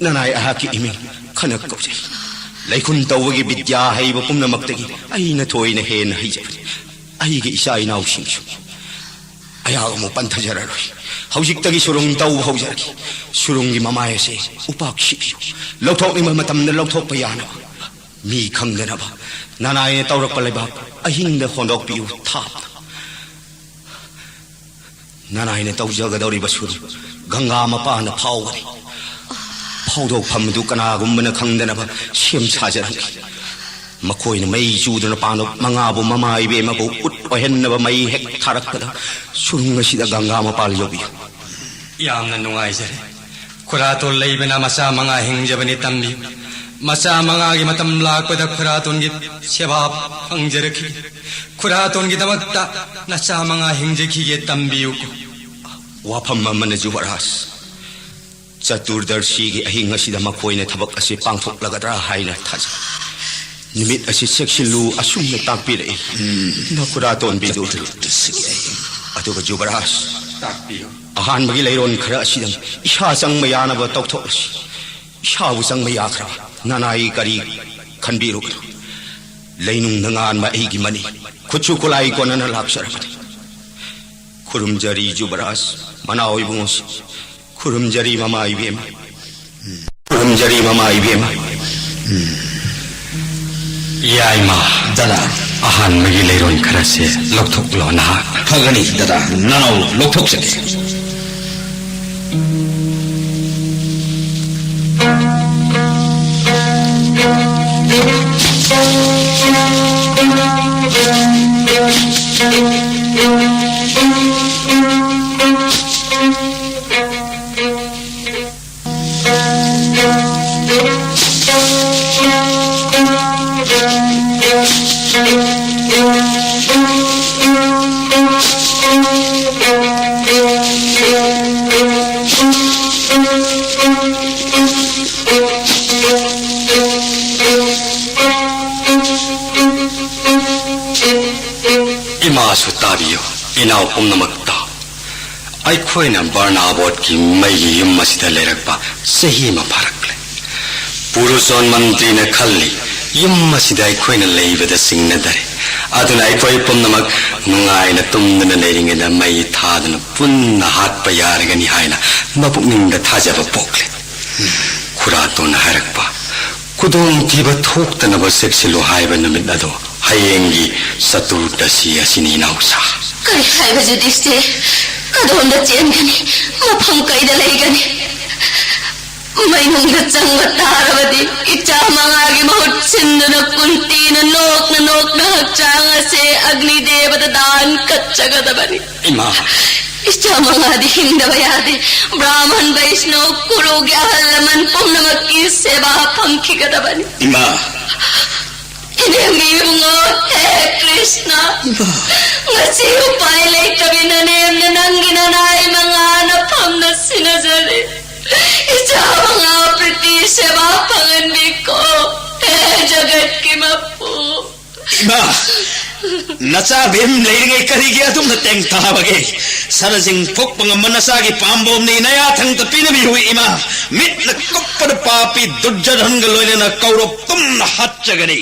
ꯅꯅꯥꯏ ꯑꯩꯍꯥꯛꯀꯤ ꯏꯃꯤꯡ ꯈꯅ ꯀꯧꯖꯩ꯫ ꯂꯩꯈꯨꯟ ꯇꯧꯕꯒꯤ ꯕꯤꯗ꯭ꯌꯥ ꯍꯩꯕ ꯄꯨꯝꯅꯃꯛꯇꯒꯤ ꯑꯩꯅ ꯊꯣꯏꯅ ꯍꯦꯟꯅ ꯍꯩꯖꯕꯅꯤ꯫ ꯑꯩꯒꯤ ꯏꯆꯥ ꯏꯅꯥꯎꯁꯤꯡꯁꯨ ꯑꯩꯍꯥꯛ ꯑꯃꯨꯛ ꯄꯟꯊꯖꯔꯔꯣꯏ꯫ ꯍꯧꯖꯤꯛꯇꯒꯤ ꯁꯨꯔꯨꯡ ꯇꯧꯕ ꯍꯧꯖꯔꯒꯦ꯫ ꯁꯨꯔꯨꯡꯒꯤ ꯃꯃꯥꯏ ꯑꯁꯦ ꯎꯄꯥꯛ ꯁꯤꯕꯤꯌꯨ꯫ ꯂꯧꯊꯣꯛꯅꯤꯡꯕ ꯃꯇꯝꯗ ꯂꯧꯊꯣꯛꯄ ꯌꯥꯅꯕ, ꯃꯤ ꯈꯪꯗꯅꯕ, ꯅꯅꯥꯏꯅ ꯇꯧꯔꯛꯄ ꯂꯩꯕꯥꯛ ꯑꯍꯤꯡꯗ ꯍꯣꯟꯗꯣꯛꯄꯤꯌꯨ ꯊꯥꯞꯅ꯫ ꯅꯅꯥꯏꯅ ꯇꯧꯖꯒꯗꯧꯔꯤꯕ ꯁꯨꯔꯨꯡ ꯒꯪꯒꯥ ꯃꯄꯥꯟꯗ ꯐꯥꯎꯒꯅꯤ꯫ ꯐꯥꯎꯗꯣꯛꯐꯝ ꯑꯗꯨ ꯀꯅꯥꯒꯨꯝꯕꯅ ꯈꯪꯗꯅꯕ ꯁꯦꯝ ꯁꯥꯖꯔꯝꯈꯤ꯫ ꯃꯈꯣꯏꯅ ꯃꯩ ꯆꯨꯗꯨꯅ ꯄꯥꯟꯗꯣꯞ ꯃꯉꯥꯕꯨ ꯃꯃꯥ ꯏꯕꯦꯝꯃꯕꯨ ꯎꯠ ꯑꯣꯏꯍꯟꯅꯕ ꯃꯩ ꯍꯦꯛ ꯊꯥꯔꯛꯄꯗ ꯁꯨꯔꯨꯡ ꯑꯁꯤꯗ ꯒꯪꯒꯥ ꯃꯄꯥꯜ ꯌꯧꯕꯤꯌꯨ꯫ ꯌꯥꯝꯅ ꯅꯨꯡꯉꯥꯏꯖꯔꯦ꯫ ꯈꯨꯔꯥꯇꯣꯟ ꯂꯩꯕꯅ ꯃꯆꯥ ꯃꯉꯥ ꯍꯤꯡꯖꯕꯅꯤ ꯇꯝꯕꯤꯌꯨ꯫ ꯃꯆꯥ ꯃꯉꯥꯒꯤ ꯃꯇꯝ ꯂꯥꯛꯄꯗ ꯈꯨꯔꯥꯇꯣꯟꯒꯤ ꯁꯦꯕꯥ ꯐꯪꯖꯔꯛꯈꯤ꯫ ꯈꯨꯔꯥꯇꯣꯟꯒꯤꯗꯃꯛꯇ ꯅꯆꯥ ꯃꯉꯥ ꯍꯤꯡꯖꯈꯤꯒꯦ ꯇꯝꯕꯤꯌꯨ꯫ ꯋꯥꯐꯝ ꯑꯃꯅ ꯖꯨꯕꯔꯥꯖ, ꯆꯇꯨꯔꯗꯔꯁꯤꯒꯤ ꯑꯍꯤꯡ ꯑꯁꯤꯗ ꯃꯈꯣꯏꯅ ꯊꯕꯛ ꯑꯁꯤ ꯄꯥꯡꯊꯣꯛꯂꯒꯗ꯭ꯔꯥ ꯍꯥꯏꯅ ꯊꯥꯖꯩ꯫ ꯅꯨꯃꯤꯠ ꯑꯁꯤ ꯆꯦꯛꯁꯤꯜꯂꯨ ꯑꯁꯨꯝꯅ ꯇꯥꯛꯄꯤꯔꯛꯏ꯫ ꯅꯈꯨꯔꯥꯇꯣꯟꯕꯤꯗꯨ꯫ ꯆꯇꯨꯔꯗꯁꯤꯒꯤ ꯑꯍꯤꯡ꯫ ꯑꯗꯨꯒ ꯖꯨꯕꯔꯥꯖ, ꯇꯥꯛꯄꯤꯌꯨ꯫ ꯑꯍꯥꯟꯕꯒꯤ ꯂꯩꯔꯣꯟ ꯈꯔ ꯑꯁꯤꯗꯪ ꯏꯁꯥ ꯆꯪꯕ ꯌꯥꯅꯕ ꯇꯧꯊꯣꯛꯂꯁꯤ꯫ ꯏꯁꯥꯕꯨ ꯆꯪꯕ ꯌꯥꯈ꯭ꯔꯕ ꯅꯅꯥꯏ ꯀꯔꯤ ꯈꯟꯕꯤꯔꯨꯒꯅꯨ꯫ ꯂꯩꯅꯨꯡꯗ ꯉꯥꯟꯕ ꯑꯩꯒꯤ ꯃꯅꯤ ꯈꯨꯠꯁꯨ ꯈꯨꯠꯂꯥꯏ ꯀꯣꯟꯅꯅ ꯂꯥꯛꯆꯔꯕꯅꯤ꯫ ꯈꯨꯔꯨꯝꯖꯔꯤ ꯖꯨꯕꯔꯥꯖ, ꯃꯅꯥꯎ ꯏꯕꯨꯡꯉꯣꯁꯤ꯫ ꯈꯨꯔꯨꯝꯖꯔꯤ ꯃꯃꯥ ꯏꯕꯦꯝꯃ꯫ ꯈꯨꯔꯨꯝꯖꯔꯤ ꯃꯃꯥ ꯏꯕꯦꯝꯃ꯫ ꯌꯥꯏꯃ꯫ ꯗꯗꯥ꯫ ꯑꯍꯥꯟꯕꯒꯤ ꯂꯩꯔꯣꯟ ꯈꯔꯁꯦ ꯂꯧꯊꯣꯛꯂꯣ ꯅꯍꯥꯛ꯫ ꯐꯒꯅꯤ ꯗꯗꯥ, ꯅꯅꯥꯎ ꯂꯧꯊꯣꯛꯆꯒꯦ꯫ ꯏꯃꯥꯁꯨ ꯇꯥꯕꯤꯌꯨ, ꯏꯅꯥꯎ ꯄꯨꯝꯅꯃꯛꯇ꯫ ꯑꯩꯈꯣꯏꯅ ꯕꯔꯅꯥꯕꯣꯠꯀꯤ ꯃꯩꯒꯤ ꯌꯨꯝ ꯑꯁꯤꯗ ꯂꯩꯔꯛꯄ ꯆꯍꯤ ꯑꯃ ꯐꯥꯔꯛꯂꯦ꯫ ꯄꯨꯔꯨꯆꯣꯟ ꯃꯟꯇ꯭ꯔꯤꯅ ꯈꯜꯂꯤ, ꯌꯨꯝ ꯑꯁꯤꯗ ꯑꯩꯈꯣꯏꯅ ꯂꯩꯕꯗ ꯆꯤꯡꯅꯗꯔꯦ꯫ ꯑꯗꯨꯅ ꯑꯩꯈꯣꯏ ꯄꯨꯝꯅꯃꯛ ꯅꯨꯡꯉꯥꯏꯅ ꯇꯨꯝꯗꯨꯅ ꯂꯩꯔꯤꯉꯩꯗ ꯃꯩ ꯊꯥꯗꯨꯅ ꯄꯨꯟꯅ ꯍꯥꯠꯄ ꯌꯥꯔꯒꯅꯤ ꯍꯥꯏꯅ ꯃꯄꯨꯛꯅꯤꯡꯗ ꯊꯥꯖꯕ ꯄꯣꯛꯂꯦ꯫ ꯈꯨꯔꯥꯇꯣꯟꯅ ꯍꯥꯏꯔꯛꯄ, "ꯈꯨꯗꯣꯡꯊꯤꯕ ꯊꯣꯛꯇꯅꯕ ꯆꯦꯛꯁꯤꯜꯂꯨ ꯍꯥꯏꯕ ꯅꯨꯃꯤꯠ ꯑꯗꯣ ꯍꯌꯦꯡꯒꯤ ꯆꯇꯨꯔꯗꯁꯤ ꯑꯁꯤꯅꯤ, ꯏꯅꯥꯎꯆꯥ꯫" ꯀꯔꯤ ꯍꯥꯏꯕ ꯌꯨꯙꯤꯁꯇꯤꯔ? ꯀꯗꯣꯝꯗ ꯆꯦꯟꯒꯅꯤ? ꯃꯐꯝ ꯀꯩꯗ ꯂꯩꯒꯅꯤ? ꯃꯩꯅꯨꯡꯗ ꯆꯪꯕ ꯇꯥꯔꯕꯗꯤ ꯏꯆꯥ ꯃꯉꯥꯒꯤ ꯃꯍꯨꯠ ꯁꯤꯟꯗꯨꯅ ꯀꯨꯟꯇꯤꯅ ꯅꯣꯛꯅ ꯅꯣꯛꯅ ꯍꯛꯆꯥꯡ ꯑꯁꯦ ꯑꯒꯅꯤ ꯗꯦꯕꯗ ꯗꯥꯟ ꯀꯠꯆꯒꯗꯕꯅꯤ꯫ ꯏꯃꯥ! ꯏꯆꯥ ꯃꯉꯥꯗꯤ ꯍꯤꯡꯗꯕ ꯌꯥꯗꯦ꯫ ꯕ꯭ꯔꯥꯍꯃꯟ, ꯕꯩꯁꯅꯣ, ꯀꯨꯔꯨꯒꯤ ꯑꯍꯜ ꯂꯃꯟ ꯄꯨꯝꯅꯃꯛꯀꯤ ꯁꯦꯕꯥ ꯐꯪꯈꯤꯒꯗꯕꯅꯤ꯫ ꯏꯃꯥ! ꯏꯅꯦꯝꯒꯤ ꯏꯕꯨꯡꯉꯣ, ꯍꯦ ꯀ꯭ꯔꯤꯁꯅ, ꯏꯃꯥ! ꯉꯁꯤ ꯎꯄꯥꯏ ꯂꯩꯇꯕꯤ ꯅꯅꯦꯝꯅ ꯅꯪꯒꯤ ꯅꯅꯥꯏ ꯃꯉꯥꯅ ꯐꯝꯅ ꯁꯤꯟꯅꯖꯔꯦ꯫ ꯏꯆꯥ ꯃꯉꯥ ꯄ꯭ꯔꯤꯇꯤ ꯁꯦꯕꯥ ꯐꯪꯍꯟꯕꯤꯀꯣ, ꯍꯦ ꯖꯒꯠꯀꯤ ꯃꯄꯨ꯫ ꯏꯃꯥ! ꯅꯆꯥ ꯚꯤꯝ ꯂꯩꯔꯤꯉꯩ ꯀꯔꯤꯒꯤ ꯑꯗꯨꯝꯅ ꯇꯦꯡꯊꯥꯕꯒꯦ? ꯁꯅꯥꯖꯤꯡ ꯐꯨꯛꯄ ꯉꯝꯕ ꯅꯆꯥꯒꯤ ꯄꯥꯝꯕꯣꯝꯅꯤ, ꯅꯌꯥꯊꯪꯗ ꯄꯤꯅꯕꯤꯌꯨ ꯏꯃꯥ꯫ ꯃꯤꯠꯅ ꯀꯨꯞꯄꯗ ꯄꯥꯄꯤ ꯗꯨꯔꯖꯣꯙꯟꯒ ꯂꯣꯏꯅꯅ ꯀꯧꯔꯣꯞ ꯇꯨꯝꯅ ꯍꯥꯠꯆꯒꯅꯤ꯫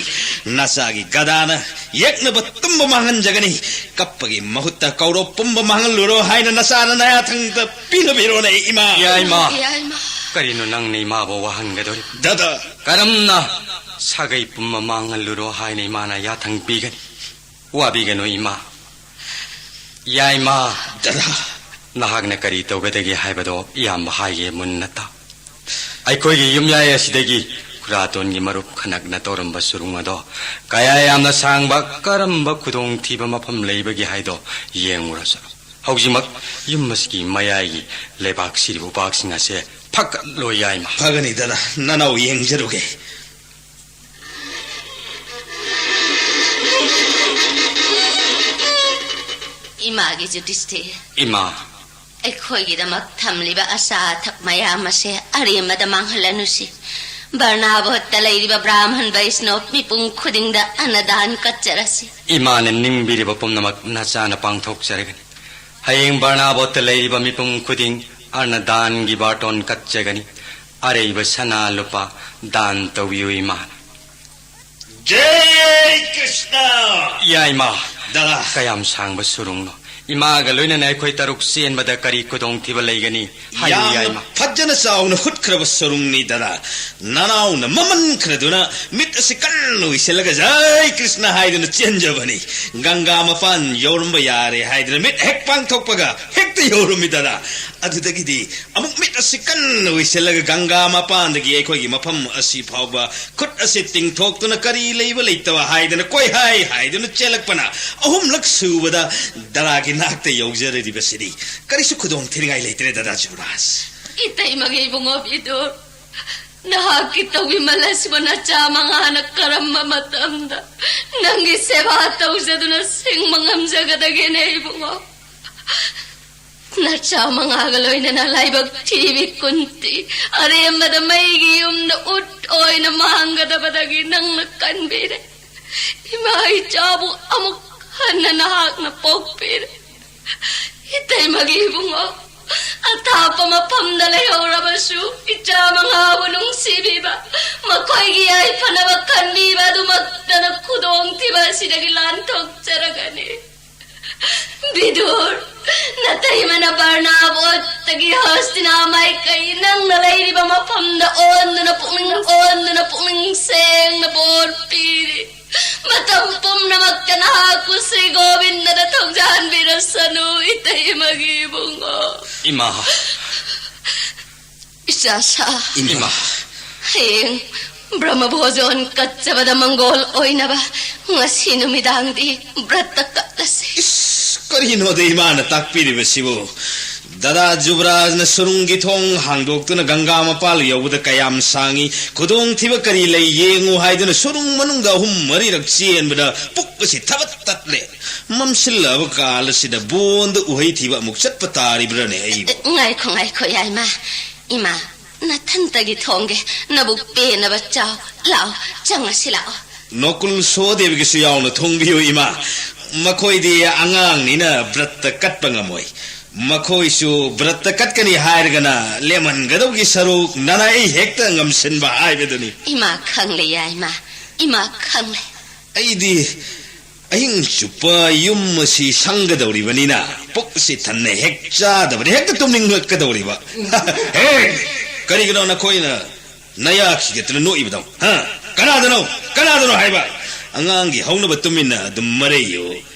ꯅꯆꯥꯒꯤ ꯒꯗꯥꯅ ꯌꯦꯛꯅꯕ ꯇꯨꯝꯕ ꯃꯥꯡꯍꯟꯖꯒꯅꯤ꯫ ꯀꯞꯄꯒꯤ ꯃꯍꯨꯠꯇ ꯀꯧꯔꯣꯞ ꯄꯨꯝꯕ ꯃꯥꯡꯍꯜꯂꯨꯔꯣ ꯍꯥꯏꯅ ꯅꯆꯥꯅ ꯅꯌꯥꯊꯪꯗ ꯄꯤꯅꯕꯤꯔꯣꯅꯦ ꯏꯃꯥ꯫ ꯌꯥꯏꯃ꯫ ꯌꯥꯏꯃ꯫ ꯀꯔꯤꯅꯣ ꯅꯪꯅ ꯏꯃꯥꯕꯨ ꯋꯥꯍꯟꯒꯗꯧꯔꯤꯕ? ꯗꯥꯗꯥ꯫ ꯀꯔꯝꯅ ꯁꯥꯒꯩ ꯄꯨꯝꯕ ꯃꯥꯡꯍꯜꯂꯨꯔꯣ ꯍꯥꯏꯅ ꯏꯃꯥꯅ ꯌꯥꯊꯪ ꯄꯤꯒꯅꯤ? ꯋꯥꯕꯤꯒꯅꯨ ꯏꯃꯥ꯫ ꯌꯥꯏꯃ꯫ ꯗꯥꯗꯥ꯫ ꯅꯍꯥꯛꯅ ꯀꯔꯤ ꯇꯧꯒꯗꯒꯦ ꯍꯥꯏꯕꯗꯣ ꯏꯌꯥꯝꯕ ꯍꯥꯏꯒꯦ ꯃꯨꯟꯅ ꯇꯥꯎ꯫ ꯑꯩꯈꯣꯏꯒꯤ ꯌꯨꯝꯌꯥꯏ ꯑꯁꯤꯗꯒꯤ ꯈꯨꯔꯥꯇꯣꯟꯒꯤ ꯃꯔꯨꯞ ꯈꯅꯛꯅ ꯇꯧꯔꯝꯕ ꯁꯨꯔꯨꯡ ꯑꯗꯣ ꯀꯌꯥ ꯌꯥꯝꯅ ꯁꯥꯡꯕ, ꯀꯔꯝꯕ ꯈꯨꯗꯣꯡꯊꯤꯕ ꯃꯐꯝ ꯂꯩꯕꯒꯦ ꯍꯥꯏꯗꯣ ꯌꯦꯡꯉꯨꯔꯁꯤ꯫ ꯍꯧꯖꯤꯛꯃꯛ ꯌꯨꯝ ꯑꯁꯤꯒꯤ ꯃꯌꯥꯏꯒꯤ ꯂꯩꯕꯥꯛ ꯁꯤꯔꯤꯕ ꯎꯄꯥꯛꯁꯤꯡ ꯑꯁꯦ ꯐꯒꯠꯂꯣ ꯌꯥꯏꯃ꯫ ꯐꯒꯅꯤ ꯗꯥꯗꯥ, ꯅꯅꯥꯎ ꯌꯦꯡꯖꯔꯨꯒꯦ꯫ ꯏꯃꯥꯒꯤ ꯌꯨꯙꯤꯁꯇꯤꯔ꯫ ꯏꯃꯥ꯫ ꯑꯩꯈꯣꯏꯒꯤꯗꯃꯛ ꯊꯝꯂꯤꯕ ꯑꯆꯥ ꯑꯊꯛ ꯃꯌꯥꯝ ꯑꯁꯦ ꯑꯔꯦꯝꯕꯗ ꯃꯥꯡꯍꯜꯂꯅꯨꯁꯤ꯫ ꯕꯔꯅꯥꯕꯣꯠꯇ ꯂꯩꯔꯤꯕ ꯕ꯭ꯔꯥꯍꯃꯟ ꯕꯩꯁꯅꯣꯞ ꯃꯤꯄꯨꯝ ꯈꯨꯗꯤꯡꯗ ꯑꯟꯅꯗꯥꯟ ꯀꯠꯆꯔꯁꯤ꯫ ꯏꯃꯥꯅ ꯅꯤꯡꯕꯤꯔꯤꯕ ꯄꯨꯝꯅꯃꯛ ꯅꯆꯥꯅ ꯄꯥꯡꯊꯣꯛꯆꯔꯒꯅꯤ꯫ ꯍꯌꯦꯡ ꯕꯔꯅꯥꯕꯣꯠꯇ ꯂꯩꯔꯤꯕ ꯃꯤꯄꯨꯝ ꯈꯨꯗꯤꯡ ꯑꯔꯅꯗꯥꯟꯒꯤ ꯕꯥꯔꯇꯣꯟ ꯀꯠꯆꯒꯅꯤ꯫ ꯑꯔꯩꯕ ꯁꯅꯥ ꯂꯨꯄꯥ ꯗꯥꯟ ꯇꯧꯕꯤꯌꯨ, ꯏꯃꯥ꯫ ꯖꯩ ꯀ꯭ꯔꯤꯁꯅ! ꯌꯥꯏꯃ! ꯗꯥꯗꯥ! ꯀꯌꯥꯝ ꯁꯥꯡꯕ ꯁꯨꯔꯨꯡꯅꯣ? ꯏꯃꯥꯒ ꯂꯣꯏꯅꯅ ꯑꯩꯈꯣꯏ ꯇꯔꯨꯛ ꯆꯦꯟꯕꯗ ꯀꯔꯤ ꯈꯨꯗꯣꯡꯊꯤꯕ ꯂꯩꯒꯅꯤ? ꯍꯥꯏꯌꯨ, ꯌꯥꯝꯅ ꯌꯥꯏꯃ꯫ ꯐꯖꯅ ꯆꯥꯎꯅ ꯍꯨꯠꯈ꯭ꯔꯕ ꯁꯨꯔꯨꯡꯅꯤ, ꯗꯥꯗꯥ꯫ ꯅꯅꯥꯎꯅ ꯃꯃꯟ ꯈꯔꯗꯨꯅ ꯃꯤꯠ ꯑꯁꯤ ꯀꯟꯅ ꯎꯏꯁꯤꯜꯂꯒ "ꯖꯩ ꯀ꯭ꯔꯤꯁꯅ" ꯍꯥꯏꯗꯨꯅ ꯆꯦꯟꯖꯕꯅꯤ꯫ ꯒꯪꯒꯥ ꯃꯄꯥꯟ ꯌꯧꯔꯝꯕ ꯌꯥꯔꯦ ꯍꯥꯏꯗꯨꯅ ꯃꯤꯠ ꯍꯦꯛ ꯄꯥꯡꯊꯣꯛꯄꯒ ꯍꯦꯛꯇ ꯌꯧꯔꯝꯃꯤ, ꯗꯥꯗꯥ꯫ ꯑꯗꯨꯗꯒꯤꯗꯤ ꯑꯃꯨꯛ ꯃꯤꯠ ꯑꯁꯤ ꯀꯟꯅ ꯎꯏꯁꯤꯜꯂꯒ ꯒꯪꯒꯥ ꯃꯄꯥꯟꯗꯒꯤ ꯑꯩꯈꯣꯏꯒꯤ ꯃꯐꯝ ꯑꯁꯤ ꯐꯥꯎꯕ ꯈꯨꯠ ꯑꯁꯤ ꯇꯤꯡꯊꯣꯛꯇꯨꯅ ꯀꯔꯤ ꯂꯩꯕ ꯂꯩꯇꯕ ꯍꯥꯏꯗꯅ ꯀꯣꯏꯍꯥꯏ ꯍꯥꯏꯗꯨꯅ ꯆꯦꯜꯂꯛꯄꯅ ꯑꯍꯨꯝꯂꯛ ꯁꯨꯕꯗ ꯗꯥꯗꯥꯒꯤ ꯅꯥꯛꯇ ꯌꯧꯖꯔꯤꯕꯁꯤꯗꯤ꯫ ꯀꯔꯤꯁꯨ ꯈꯨꯗꯣꯡ ꯊꯤꯅꯤꯡꯉꯥꯏ ꯂꯩꯇ꯭ꯔꯦ, ꯗꯥꯗꯥ ꯖꯨꯕꯔꯥꯖ꯫ ꯏꯇꯩꯃꯒꯤ ꯏꯕꯨꯡꯉꯣ ꯕꯤꯗꯨꯔ, ꯅꯍꯥꯛꯀꯤ ꯇꯧꯕꯤꯃꯜ ꯑꯁꯤꯕꯨ ꯅꯆꯥ ꯃꯉꯥꯅ ꯀꯔꯝꯕ ꯃꯇꯝꯗ ꯅꯪꯒꯤ ꯁꯦꯕꯥ ꯇꯧꯖꯗꯨꯅ ꯁꯤꯡꯕ ꯉꯝꯖꯒꯗꯒꯦꯅꯦ ꯏꯕꯨꯡꯉꯣ? ꯅꯆꯥ ꯃꯉꯥꯒ ꯂꯣꯏꯅꯅ ꯂꯥꯏꯕꯛ ꯊꯤꯕꯤ ꯀꯨꯟꯇꯤ ꯑꯔꯦꯝꯕꯗ ꯃꯩꯒꯤ ꯌꯨꯝꯗ ꯎꯠ ꯑꯣꯏꯅ ꯃꯥꯡꯒꯗꯕꯗꯒꯤ ꯅꯪꯅ ꯀꯟꯕꯤꯔꯦ꯫ ꯏꯃꯥ ꯏꯆꯥꯕꯨ ꯑꯃꯨꯛ ꯍꯟꯅ ꯅꯍꯥꯛꯅ ꯄꯣꯛꯄꯤꯔꯦ꯫ ꯏꯇꯩꯃꯒꯤ ꯏꯕꯨꯡꯉꯣ, ꯑꯊꯥꯞꯄ ꯃꯐꯝꯗ ꯂꯩꯍꯧꯔꯕꯁꯨ ꯏꯆꯥ ꯃꯉꯥꯕꯨ ꯅꯨꯡꯁꯤꯕꯤꯕ, ꯃꯈꯣꯏꯒꯤ ꯌꯥꯏꯐꯅꯕ ꯈꯟꯕꯤꯕ ꯑꯗꯨꯃꯛꯇꯅ ꯈꯨꯗꯣꯡꯊꯤꯕ ꯑꯁꯤꯗꯒꯤ ꯂꯥꯟꯊꯣꯛꯆꯔꯒꯅꯤ꯫ ꯕꯤꯗꯨꯔ, ꯅꯇꯩꯃꯅ ꯕꯔꯅꯥꯕꯣꯠꯇꯒꯤ ꯍꯁꯇꯤꯅꯥ ꯃꯥꯏꯀꯩ ꯅꯪꯅ ꯂꯩꯔꯤꯕ ꯃꯐꯝꯗ ꯑꯣꯟꯗꯨꯅ ꯄꯨꯛꯅꯤꯡ, ꯑꯣꯟꯗꯨꯅ ꯄꯨꯛꯅꯤꯡ ꯁꯦꯡꯅ ꯕꯣꯔ ꯄꯤꯔꯤ꯫ ꯃꯇꯝ ꯄꯨꯝꯅꯃꯛꯇ ꯅꯍꯥꯛꯄꯨ ꯁ꯭ꯔꯤ ꯒꯣꯕꯤꯟꯗꯅ ꯊꯧꯖꯥꯟꯕꯤꯔꯁꯅꯨ, ꯏꯇꯩꯃꯒꯤ ꯏꯕꯨꯡꯉꯣ꯫ ꯏꯃꯥ꯫ ꯏꯆꯥꯁꯥ꯫ ꯏꯃꯥ꯫ ꯍꯌꯦꯡ ꯕ꯭ꯔꯍ꯭ꯃ ꯚꯣꯖꯣꯟ ꯀꯠꯆꯕꯗ ꯃꯪꯒꯣꯜ ꯑꯣꯏꯅꯕ ꯉꯁꯤ ꯅꯨꯃꯤꯗꯥꯡꯗꯤ ꯕ꯭ꯔꯠꯇ ꯀꯠꯂꯁꯤ꯫ ꯏꯁ, ꯀꯔꯤꯅꯣꯗ ꯏꯃꯥꯅ ꯇꯥꯛꯄꯤꯔꯤꯕꯁꯤꯕꯨ? ꯗꯥꯗꯥ ꯖꯨꯕꯔꯥꯖꯅ ꯁꯨꯔꯨꯡꯒꯤ ꯊꯣꯡ ꯍꯥꯡꯗꯣꯛꯇꯨꯅ ꯒꯪꯒꯥ ꯃꯄꯥꯜ ꯌꯧꯕꯗ ꯀꯌꯥꯝ ꯁꯥꯡꯉꯤ, ꯈꯨꯗꯣꯡꯊꯤꯕ ꯀꯔꯤ ꯂꯩ ꯌꯦꯡꯉꯨ ꯍꯥꯏꯗꯨꯅ ꯁꯨꯔꯨꯡ ꯃꯅꯨꯡꯗ ꯑꯍꯨꯝ ꯃꯔꯤꯔꯛ ꯆꯦꯟꯕꯗ ꯄꯨꯛ ꯑꯁꯤ ꯊꯕꯠ ꯇꯠꯂꯦ꯫ ꯃꯝꯁꯤꯜꯂꯛꯑꯕ ꯀꯥꯜ ꯑꯁꯤꯗ ꯕꯣꯟꯗ ꯎꯍꯩ ꯊꯤꯕ ꯑꯃꯨꯛ ꯆꯠꯄ ꯇꯥꯔꯤꯕ꯭ꯔꯥꯅꯦ ꯑꯩꯕꯨ? ꯉꯥꯏꯈꯣ, ꯉꯥꯏꯈꯣ, ꯌꯥꯏꯃ꯫ ꯏꯃꯥ, ꯅꯊꯟꯇꯒꯤ ꯊꯣꯡꯒꯦ꯫ ꯅꯕꯨꯛ ꯄꯦꯟꯅꯕ ꯆꯥꯎ꯫ ꯂꯥꯛꯑꯣ, ꯆꯪꯉꯁꯤ ꯂꯥꯛꯑꯣ꯫ ꯅꯣꯀꯨꯜ ꯁꯣꯍꯗꯦꯕꯒꯤꯁꯨ ꯌꯥꯎꯅ ꯊꯣꯡꯕꯤꯌꯨ, ꯏꯃꯥ꯫ ꯃꯈꯣꯏꯗꯤ ꯑꯉꯥꯡꯅꯤꯅ ꯕ꯭ꯔꯠꯇ ꯀꯠꯄ ꯉꯝꯃꯣꯏ꯫ ꯃꯈꯣꯏꯁꯨ ꯕ꯭ꯔꯠꯇ ꯀꯠꯀꯅꯤ ꯍꯥꯏꯔꯒꯅ ꯂꯦꯝꯍꯟꯒꯗꯧꯒꯤ ꯁꯔꯨꯛ ꯅꯅꯥꯏ ꯍꯦꯛꯇ ꯉꯝꯁꯤꯟꯕ ꯍꯥꯏꯕꯗꯨꯅꯤ꯫ ꯏꯃꯥ ꯈꯪꯂꯦ, ꯌꯥꯏꯃ꯫ ꯏꯃꯥ ꯈꯪꯂꯦ꯫ ꯑꯩꯗꯤ ꯑꯍꯤꯡ ꯆꯨꯞꯄ ꯌꯨꯝ ꯑꯁꯤ ꯁꯪꯒꯗꯧꯔꯤꯕꯅꯤꯅ ꯄꯨꯛꯁꯤ ꯊꯟꯅ ꯍꯦꯛ ꯆꯥꯗꯕꯗꯤ ꯍꯦꯛꯇ ꯇꯨꯝꯅꯤꯡꯂꯛꯀꯗꯧꯔꯤꯕ꯫ ꯍꯦ! ꯀꯔꯤꯒꯤꯅꯣ ꯅꯈꯣꯏꯅ ꯅꯌꯥ ꯈꯤꯒꯠꯇꯅ ꯅꯣꯛꯏꯕꯗꯣ? ꯍꯥ? ꯀꯅꯥꯗꯅꯣ? ꯀꯅꯥꯗꯅꯣ ꯍꯥꯏꯕ? ꯑꯉꯥꯡꯒꯤ ꯍꯧꯅꯕ ꯇꯨꯃꯤꯟꯅ ꯑꯗꯨꯝ ꯃꯔꯩꯌꯨ꯫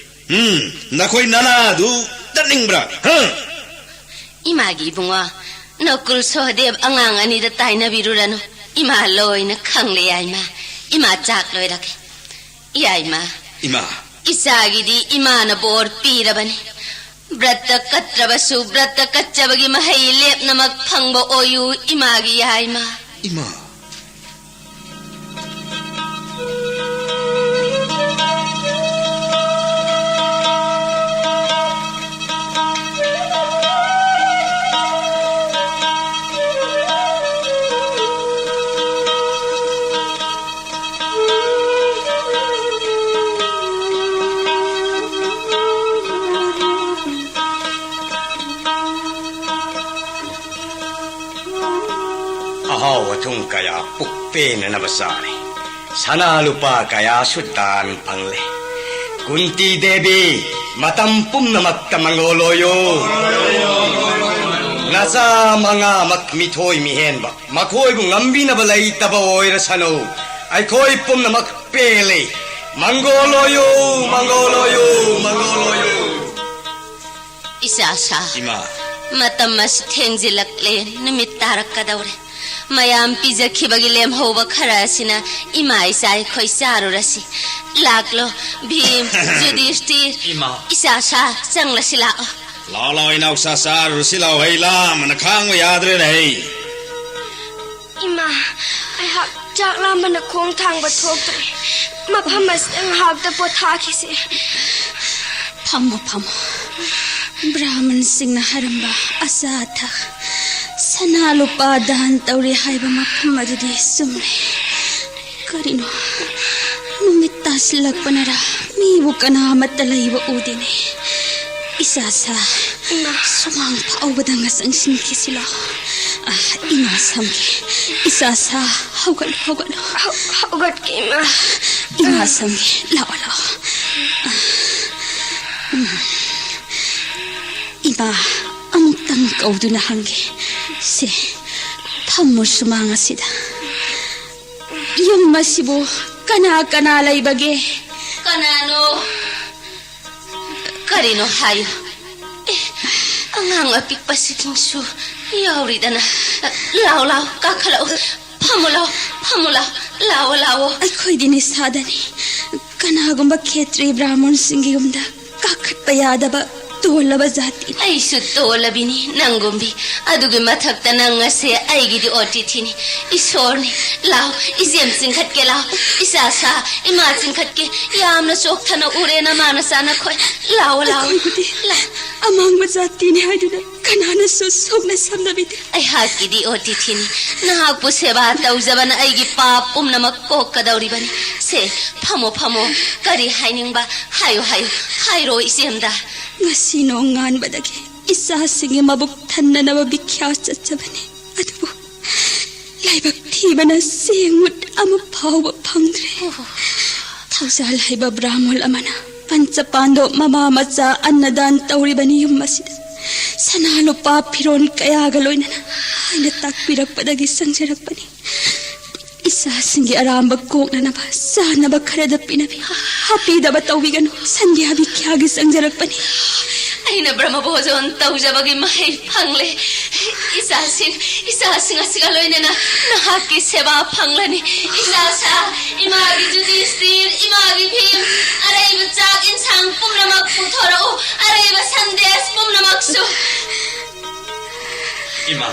ꯎꯝ, ꯅꯈꯣꯏ ꯅꯅꯥꯗꯨ ꯇꯠꯅꯤꯡꯕ꯭ꯔꯥ? ꯍꯥ? ꯏꯃꯥꯒꯤ ꯏꯕꯨꯡꯉꯣ, ꯅꯀꯨꯜ ꯁꯣꯍꯗꯦꯕ ꯑꯉꯥꯡ ꯑꯅꯤꯗ ꯇꯥꯏꯅꯕꯤꯔꯨꯔꯅꯨ꯫ ꯏꯃꯥ ꯂꯣꯏꯅ ꯈꯪꯂꯦ, ꯌꯥꯏꯃ꯫ ꯏꯃꯥ ꯆꯥꯛ ꯂꯣꯏꯔꯒꯦ꯫ ꯌꯥꯏꯃ꯫ ꯏꯃꯥ꯫ ꯏꯆꯥꯒꯤꯗꯤ ꯏꯃꯥꯅ ꯕꯣꯔ ꯄꯤꯔꯕꯅꯤ꯫ ꯕ꯭ꯔꯠꯇ ꯀꯠꯇ꯭ꯔꯕꯁꯨ ꯕ꯭ꯔꯠꯇ ꯀꯠꯆꯕꯒꯤ ꯃꯍꯩ ꯂꯦꯞꯅꯃꯛ ꯐꯪꯕ ꯑꯣꯏꯌꯨ, ꯏꯃꯥꯒꯤ ꯌꯥꯏꯃ꯫ ꯏꯃꯥ꯫ ꯑꯍꯥꯎ ꯑꯊꯨꯝ ꯀꯌꯥ ꯄꯨꯛ ꯄꯦꯟꯅꯅꯕ ꯆꯥꯔꯦ꯫ ꯁꯅꯥ ꯂꯨꯄꯥ ꯀꯌꯥꯁꯨ ꯗꯥꯟ ꯐꯪꯂꯦ꯫ ꯀꯨꯟꯇꯤ ꯗꯦꯕꯤ, ꯃꯇꯝ ꯄꯨꯝꯅꯃꯛꯇ ꯃꯪꯒꯣꯜ ꯑꯣꯏꯌꯨ꯫ ꯅꯆꯥ ꯃꯉꯥꯃꯛ ꯃꯤꯊꯣꯏ ꯃꯤꯍꯦꯟꯕ, ꯃꯈꯣꯏꯕꯨ ꯉꯝꯕꯤꯅꯕ ꯂꯩꯇꯕ ꯑꯣꯏꯔꯁꯅꯨ꯫ ꯑꯩꯈꯣꯏ ꯄꯨꯝꯅꯃꯛ ꯄꯦꯜꯂꯤ꯫ ꯃꯪꯒꯣꯜ ꯑꯣꯏꯌꯨ, ꯃꯪꯒꯣꯜ ꯑꯣꯏꯌꯨ, ꯃꯪꯒꯣꯜ ꯑꯣꯏꯌꯨ꯫ ꯏꯆꯥ ꯁꯥ꯫ ꯏꯃꯥ꯫ ꯃꯇꯝ ꯑꯁꯤ ꯊꯦꯡꯖꯤꯜꯂꯛꯂꯦ, ꯅꯨꯃꯤꯠ ꯇꯥꯔꯛꯀꯗꯧꯔꯦ꯫ ꯃꯌꯥꯝ ꯄꯤꯖꯈꯤꯕꯒꯤ ꯂꯦꯝꯍꯧꯕ ꯈꯔ ꯑꯁꯤꯅ ꯏꯃꯥ ꯏꯆꯥ ꯑꯩꯈꯣꯏ ꯆꯥꯔꯨꯔꯁꯤ꯫ ꯂꯥꯛꯂꯣ, ꯚꯤꯝ, ꯖꯨꯙꯤꯁꯇꯤꯔ, ꯏꯃꯥ꯫ ꯏꯆꯥ ꯁꯥ, ꯆꯪꯂꯁꯤ ꯂꯥꯛꯑꯣ꯫ ꯂꯥꯛꯑꯣ, ꯂꯥꯛꯑꯣ, ꯏꯅꯥꯎꯆꯥ, ꯆꯥꯔꯨꯔꯁꯤ ꯂꯥꯛꯑꯣ, ꯍꯩ ꯂꯥꯝꯕꯅ ꯈꯥꯡꯕ ꯌꯥꯗ꯭ꯔꯦꯅꯦ, ꯍꯩ꯫ ꯏꯃꯥ, ꯑꯩꯍꯥꯛ ꯆꯥꯛ ꯂꯥꯝꯕꯅ ꯈꯣꯡ ꯊꯥꯡꯕ ꯊꯣꯛꯇ꯭ꯔꯦ꯫ ꯃꯐꯝ ꯑꯁꯤꯗ ꯉꯥꯏꯍꯥꯛꯇ ꯄꯣꯊꯥꯈꯤꯁꯤ꯫ ꯐꯝꯃꯣ, ꯐꯝꯃꯣ꯫ ꯕ꯭ꯔꯥꯍꯃꯟꯁꯤꯡꯅ ꯍꯥꯏꯔꯝꯕ ꯑꯆꯥ ꯑꯊꯛ, ꯁꯅꯥ ꯂꯨꯄꯥ ꯗꯥꯟ ꯇꯧꯔꯤ ꯍꯥꯏꯕ ꯃꯐꯝ ꯑꯗꯨꯗꯤ ꯆꯨꯝꯂꯦ꯫ ꯀꯔꯤꯅꯣ, ꯅꯨꯃꯤꯠ ꯇꯥꯁꯤꯜꯂꯛꯄꯅꯔꯥ? ꯃꯤꯕꯨ ꯀꯅꯥꯃꯠꯇ ꯂꯩꯕ ꯎꯗꯦꯅꯦ꯫ ꯏꯆꯥꯁꯥ, ꯏꯃꯥ꯫ ꯁꯨꯃꯥꯡ ꯐꯥꯎꯕꯗ ꯉꯁꯪ ꯁꯤꯟꯈꯤꯁꯤ ꯂꯥꯎ꯫ ꯑ, ꯏꯃꯥ ꯁꯝꯒꯦ꯫ ꯏꯆꯥꯁꯥ, ꯍꯧꯒꯠꯂꯣ, ꯍꯧꯒꯠꯂꯣ꯫ ꯍꯧ-, ꯍꯧꯒꯠꯀꯦ, ꯏꯃꯥ꯫ ꯏꯃꯥ ꯁꯝꯒꯦ, ꯂꯥꯛꯑꯣ, ꯂꯥꯛꯑꯣ꯫ ꯑ, ꯎꯝ꯫ ꯏꯃꯥ, ꯑꯃꯨꯛꯇꯪ ꯀꯧꯗꯨꯅ ꯍꯪꯒꯦ꯫ ꯁꯦ, ꯐꯝꯃꯨ ꯁꯨꯃꯥꯡ ꯑꯁꯤꯗ꯫ ꯌꯨꯝ ꯑꯁꯤꯕꯨ ꯀꯅꯥ ꯀꯅꯥ ꯂꯩꯕꯒꯦ? ꯀꯅꯥꯅꯣ? ꯀꯔꯤꯅꯣ ꯍꯥꯏꯌꯨ꯫ ꯑꯦ, ꯑꯉꯥꯡ ꯑꯄꯤꯛꯄꯁꯤꯡꯁꯨ ꯌꯥꯎꯔꯤꯗꯅ꯫ ꯂꯥꯎ, ꯂꯥꯎ, ꯀꯥꯈꯠꯂꯛꯎ꯫ ꯐꯝꯃꯨ ꯂꯥꯎ, ꯐꯝꯃꯨ ꯂꯥꯎ, ꯂꯥꯎꯑꯣ, ꯂꯥꯎꯑꯣ꯫ ꯑꯩꯈꯣꯏꯗꯤ ꯅꯤꯁꯥꯗꯅꯤ꯫ ꯀꯅꯥꯒꯨꯝꯕ ꯈꯦꯇ꯭ꯔꯤ ꯕ꯭ꯔꯥꯍꯃꯣꯟꯁꯤꯡꯒꯤ ꯌꯨꯝꯗ ꯀꯥꯈꯠꯄ ꯌꯥꯗꯕ ꯇꯣꯜꯂꯕ ꯖꯥꯇꯤꯅꯤ꯫ ꯑꯩꯁꯨ ꯇꯣꯜꯂꯕꯤꯅꯤ ꯅꯪꯒꯨꯝꯕꯤ꯫ ꯑꯗꯨꯒꯤ ꯃꯊꯛꯇ ꯅꯪ ꯑꯁꯦ ꯑꯩꯒꯤꯗꯤ ꯑꯣꯇꯤꯊꯤꯅꯤ, ꯏꯁꯣꯔꯅꯤ꯫ ꯂꯥꯎ, ꯏꯆꯦꯝ ꯆꯤꯡꯈꯠꯀꯦ ꯂꯥꯎ꯫ ꯏꯆꯥꯁꯥ, ꯏꯃꯥ ꯆꯤꯡꯈꯠꯀꯦ꯫ ꯌꯥꯝꯅ ꯆꯣꯛꯊꯅ ꯎꯔꯦ ꯅꯃꯥ ꯅꯆꯥ ꯅꯈꯣꯏ꯫ ꯂꯥꯎꯑꯣ, ꯂꯥꯎꯑꯣ꯫ ꯑꯩꯈꯣꯏꯕꯨꯗꯤ ꯂꯥꯎ꯫ ꯑꯃꯥꯡꯕ ꯖꯥꯇꯤꯅꯤ ꯍꯥꯏꯗꯨꯅ ꯀꯅꯥꯅꯁꯨ ꯁꯣꯛꯅ ꯁꯝꯅꯕꯤꯗꯦ꯫ ꯑꯩꯍꯥꯛꯀꯤꯗꯤ ꯑꯣꯇꯤꯊꯤꯅꯤ꯫ ꯅꯍꯥꯛꯄꯨ ꯁꯦꯕꯥ ꯇꯧꯖꯕꯅ ꯑꯩꯒꯤ ꯄꯥꯞ ꯄꯨꯝꯅꯃꯛ ꯀꯣꯛꯀꯗꯧꯔꯤꯕꯅꯤ꯫ ꯁꯦ, ꯐꯝꯃꯣ, ꯐꯝꯃꯣ꯫ ꯀꯔꯤ ꯍꯥꯏꯅꯤꯡꯕ? ꯍꯥꯏꯌꯨ, ꯍꯥꯏꯌꯨ꯫ ꯍꯥꯏꯔꯣ, ꯏꯆꯦꯝꯗ꯫ ꯉꯁꯤ ꯅꯣꯡꯉꯥꯟꯕꯗꯒꯤ ꯏꯆꯥꯁꯤꯡꯒꯤ ꯃꯕꯨꯛ ꯊꯟꯅꯅꯕ ꯚꯤꯈ꯭ꯌꯥ ꯆꯠꯆꯕꯅꯤ꯫ ꯑꯗꯨꯕꯨ ꯂꯥꯏꯕꯛ ꯊꯤꯕꯅ ꯆꯦꯡ ꯃꯨꯠ ꯑꯃ ꯐꯥꯎꯕ ꯐꯪꯗ꯭ꯔꯦ꯫ ꯊꯧꯖꯥꯜ ꯍꯩꯕ ꯕ꯭ꯔꯥꯍꯃꯣꯜ ꯑꯃꯅ ꯄꯟꯆꯄꯥꯟꯗꯣ ꯃꯃꯥ ꯃꯆꯥ ꯑꯟꯅꯗꯥꯟ ꯇꯧꯔꯤꯕꯅꯤ ꯌꯨꯝ ꯑꯁꯤꯗ꯫ ꯁꯅꯥ ꯂꯨꯄꯥ ꯐꯤꯔꯣꯜ ꯀꯌꯥꯒ ꯂꯣꯏꯅꯅ ꯍꯥꯏꯅ ꯇꯥꯛꯄꯤꯔꯛꯄꯗꯒꯤ ꯆꯪꯖꯔꯛꯄꯅꯤ꯫ ꯏꯆꯥꯁꯤꯡꯒꯤ ꯑꯔꯥꯝꯕ ꯀꯣꯛꯅꯅꯕ ꯆꯥꯅꯕ ꯈꯔꯗ ꯄꯤꯅꯕꯤ꯫ ꯍꯥꯄꯤꯗꯕ ꯇꯧꯕꯤꯒꯅꯨ꯫ ꯁꯟꯙ꯭ꯌꯥ ꯚꯤꯈ꯭ꯌꯥꯒꯤ ꯆꯪꯖꯔꯛꯄꯅꯤ꯫ ꯑꯩꯅ ꯕ꯭ꯔꯍ꯭ꯃ ꯚꯣꯖꯣꯟ ꯇꯧꯖꯕꯒꯤ ꯃꯍꯩ ꯐꯪꯂꯦ꯫ ꯏꯆꯥꯁꯤꯡ, ꯏꯆꯥꯁꯤꯡ ꯑꯁꯤꯒ ꯂꯣꯏꯅꯅ ꯅꯍꯥꯛꯀꯤ ꯁꯦꯕꯥ ꯐꯪꯂꯅꯤ꯫ ꯏꯆꯥꯁꯥ, ꯏꯃꯥꯒꯤ ꯖꯨꯗꯤꯁꯇꯤꯔ, ꯏꯃꯥꯒꯤ ꯚꯤꯝ, ꯑꯔꯩꯕ ꯆꯥꯛ ꯏꯟꯁꯥꯡ ꯄꯨꯝꯅꯃꯛ ꯄꯨꯊꯣꯔꯛꯎ꯫ ꯑꯔꯩꯕ ꯁꯟꯗꯦꯁ ꯄꯨꯝꯅꯃꯛꯁꯨ꯫ ꯏꯃꯥ,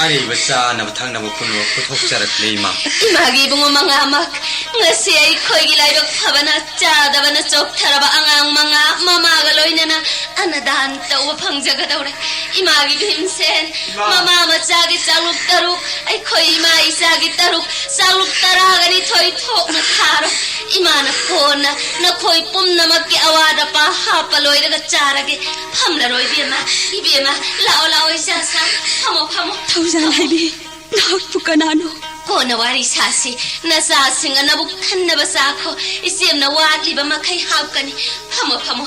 ꯑꯔꯩꯕ ꯆꯥꯅꯕ ꯊꯛꯅꯕ ꯄꯨꯝꯅꯃꯛ ꯄꯨꯊꯣꯛꯆꯔꯛꯂꯦ, ꯏꯃꯥ꯫ ꯏꯃꯥꯒꯤ ꯏꯕꯨꯡꯉꯣ ꯃꯉꯥꯃꯛ, ꯉꯁꯤ ꯑꯩꯈꯣꯏꯒꯤ ꯂꯥꯏꯕꯛ ꯐꯕꯅ ꯆꯥꯗꯕꯅ ꯆꯣꯛꯊꯔꯕ ꯑꯉꯥꯡ ꯃꯉꯥ ꯃꯃꯥꯒ ꯂꯣꯏꯅꯅ ꯑꯟꯅꯗꯥꯟ ꯇꯧꯕ ꯐꯪꯖꯒꯗꯧꯔꯦ꯫ ꯏꯃꯥꯒꯤ ꯚꯤꯝꯁꯦꯟ, ꯏꯃꯥ꯫ ꯃꯃꯥ ꯏꯆꯥꯒꯤ ꯆꯥꯛꯂꯨꯛ ꯇꯔꯨꯛ, ꯑꯩꯈꯣꯏ ꯏꯃꯥ ꯏꯆꯥꯒꯤ ꯇꯔꯨꯛ, ꯆꯥꯛꯂꯨꯛ ꯇꯔꯥꯒ ꯅꯤꯊꯣꯏ ꯊꯣꯛꯅ ꯊꯥꯔꯣ꯫ ꯏꯃꯥꯅ ꯀꯣꯟꯅ ꯅꯈꯣꯏ ꯄꯨꯝꯅꯃꯛꯀꯤ ꯑꯋꯥꯠ ꯑꯄꯥ ꯍꯥꯞꯄ ꯂꯣꯏꯔꯒ ꯆꯥꯔꯒꯦ꯫ ꯐꯝꯂꯔꯣꯏ ꯏꯕꯦꯝꯃ, ꯏꯕꯦꯝꯃ, ꯂꯥꯛꯑꯣ, ꯂꯥꯛꯑꯣ, ꯏꯆꯥ ꯁꯥ, ꯐꯝꯃꯣ, ꯐꯝꯃꯣ꯫ ꯊꯧꯖꯥꯜ ꯍꯥꯏꯕꯤ, ꯅꯍꯥꯛꯄꯨ ꯀꯅꯥꯅꯣ? ꯀꯣꯟꯅ ꯋꯥꯔꯤ ꯁꯥꯁꯤ꯫ ꯅꯆꯥꯁꯤꯡ ꯑꯅꯕꯨ ꯈꯟꯅꯕ ꯆꯥꯈꯣ꯫ ꯏꯆꯦꯝꯅ ꯋꯥꯠꯂꯤꯕ ꯃꯈꯩ ꯍꯥꯞꯀꯅꯤ꯫ ꯐꯝꯃꯣ, ꯐꯝꯃꯣ꯫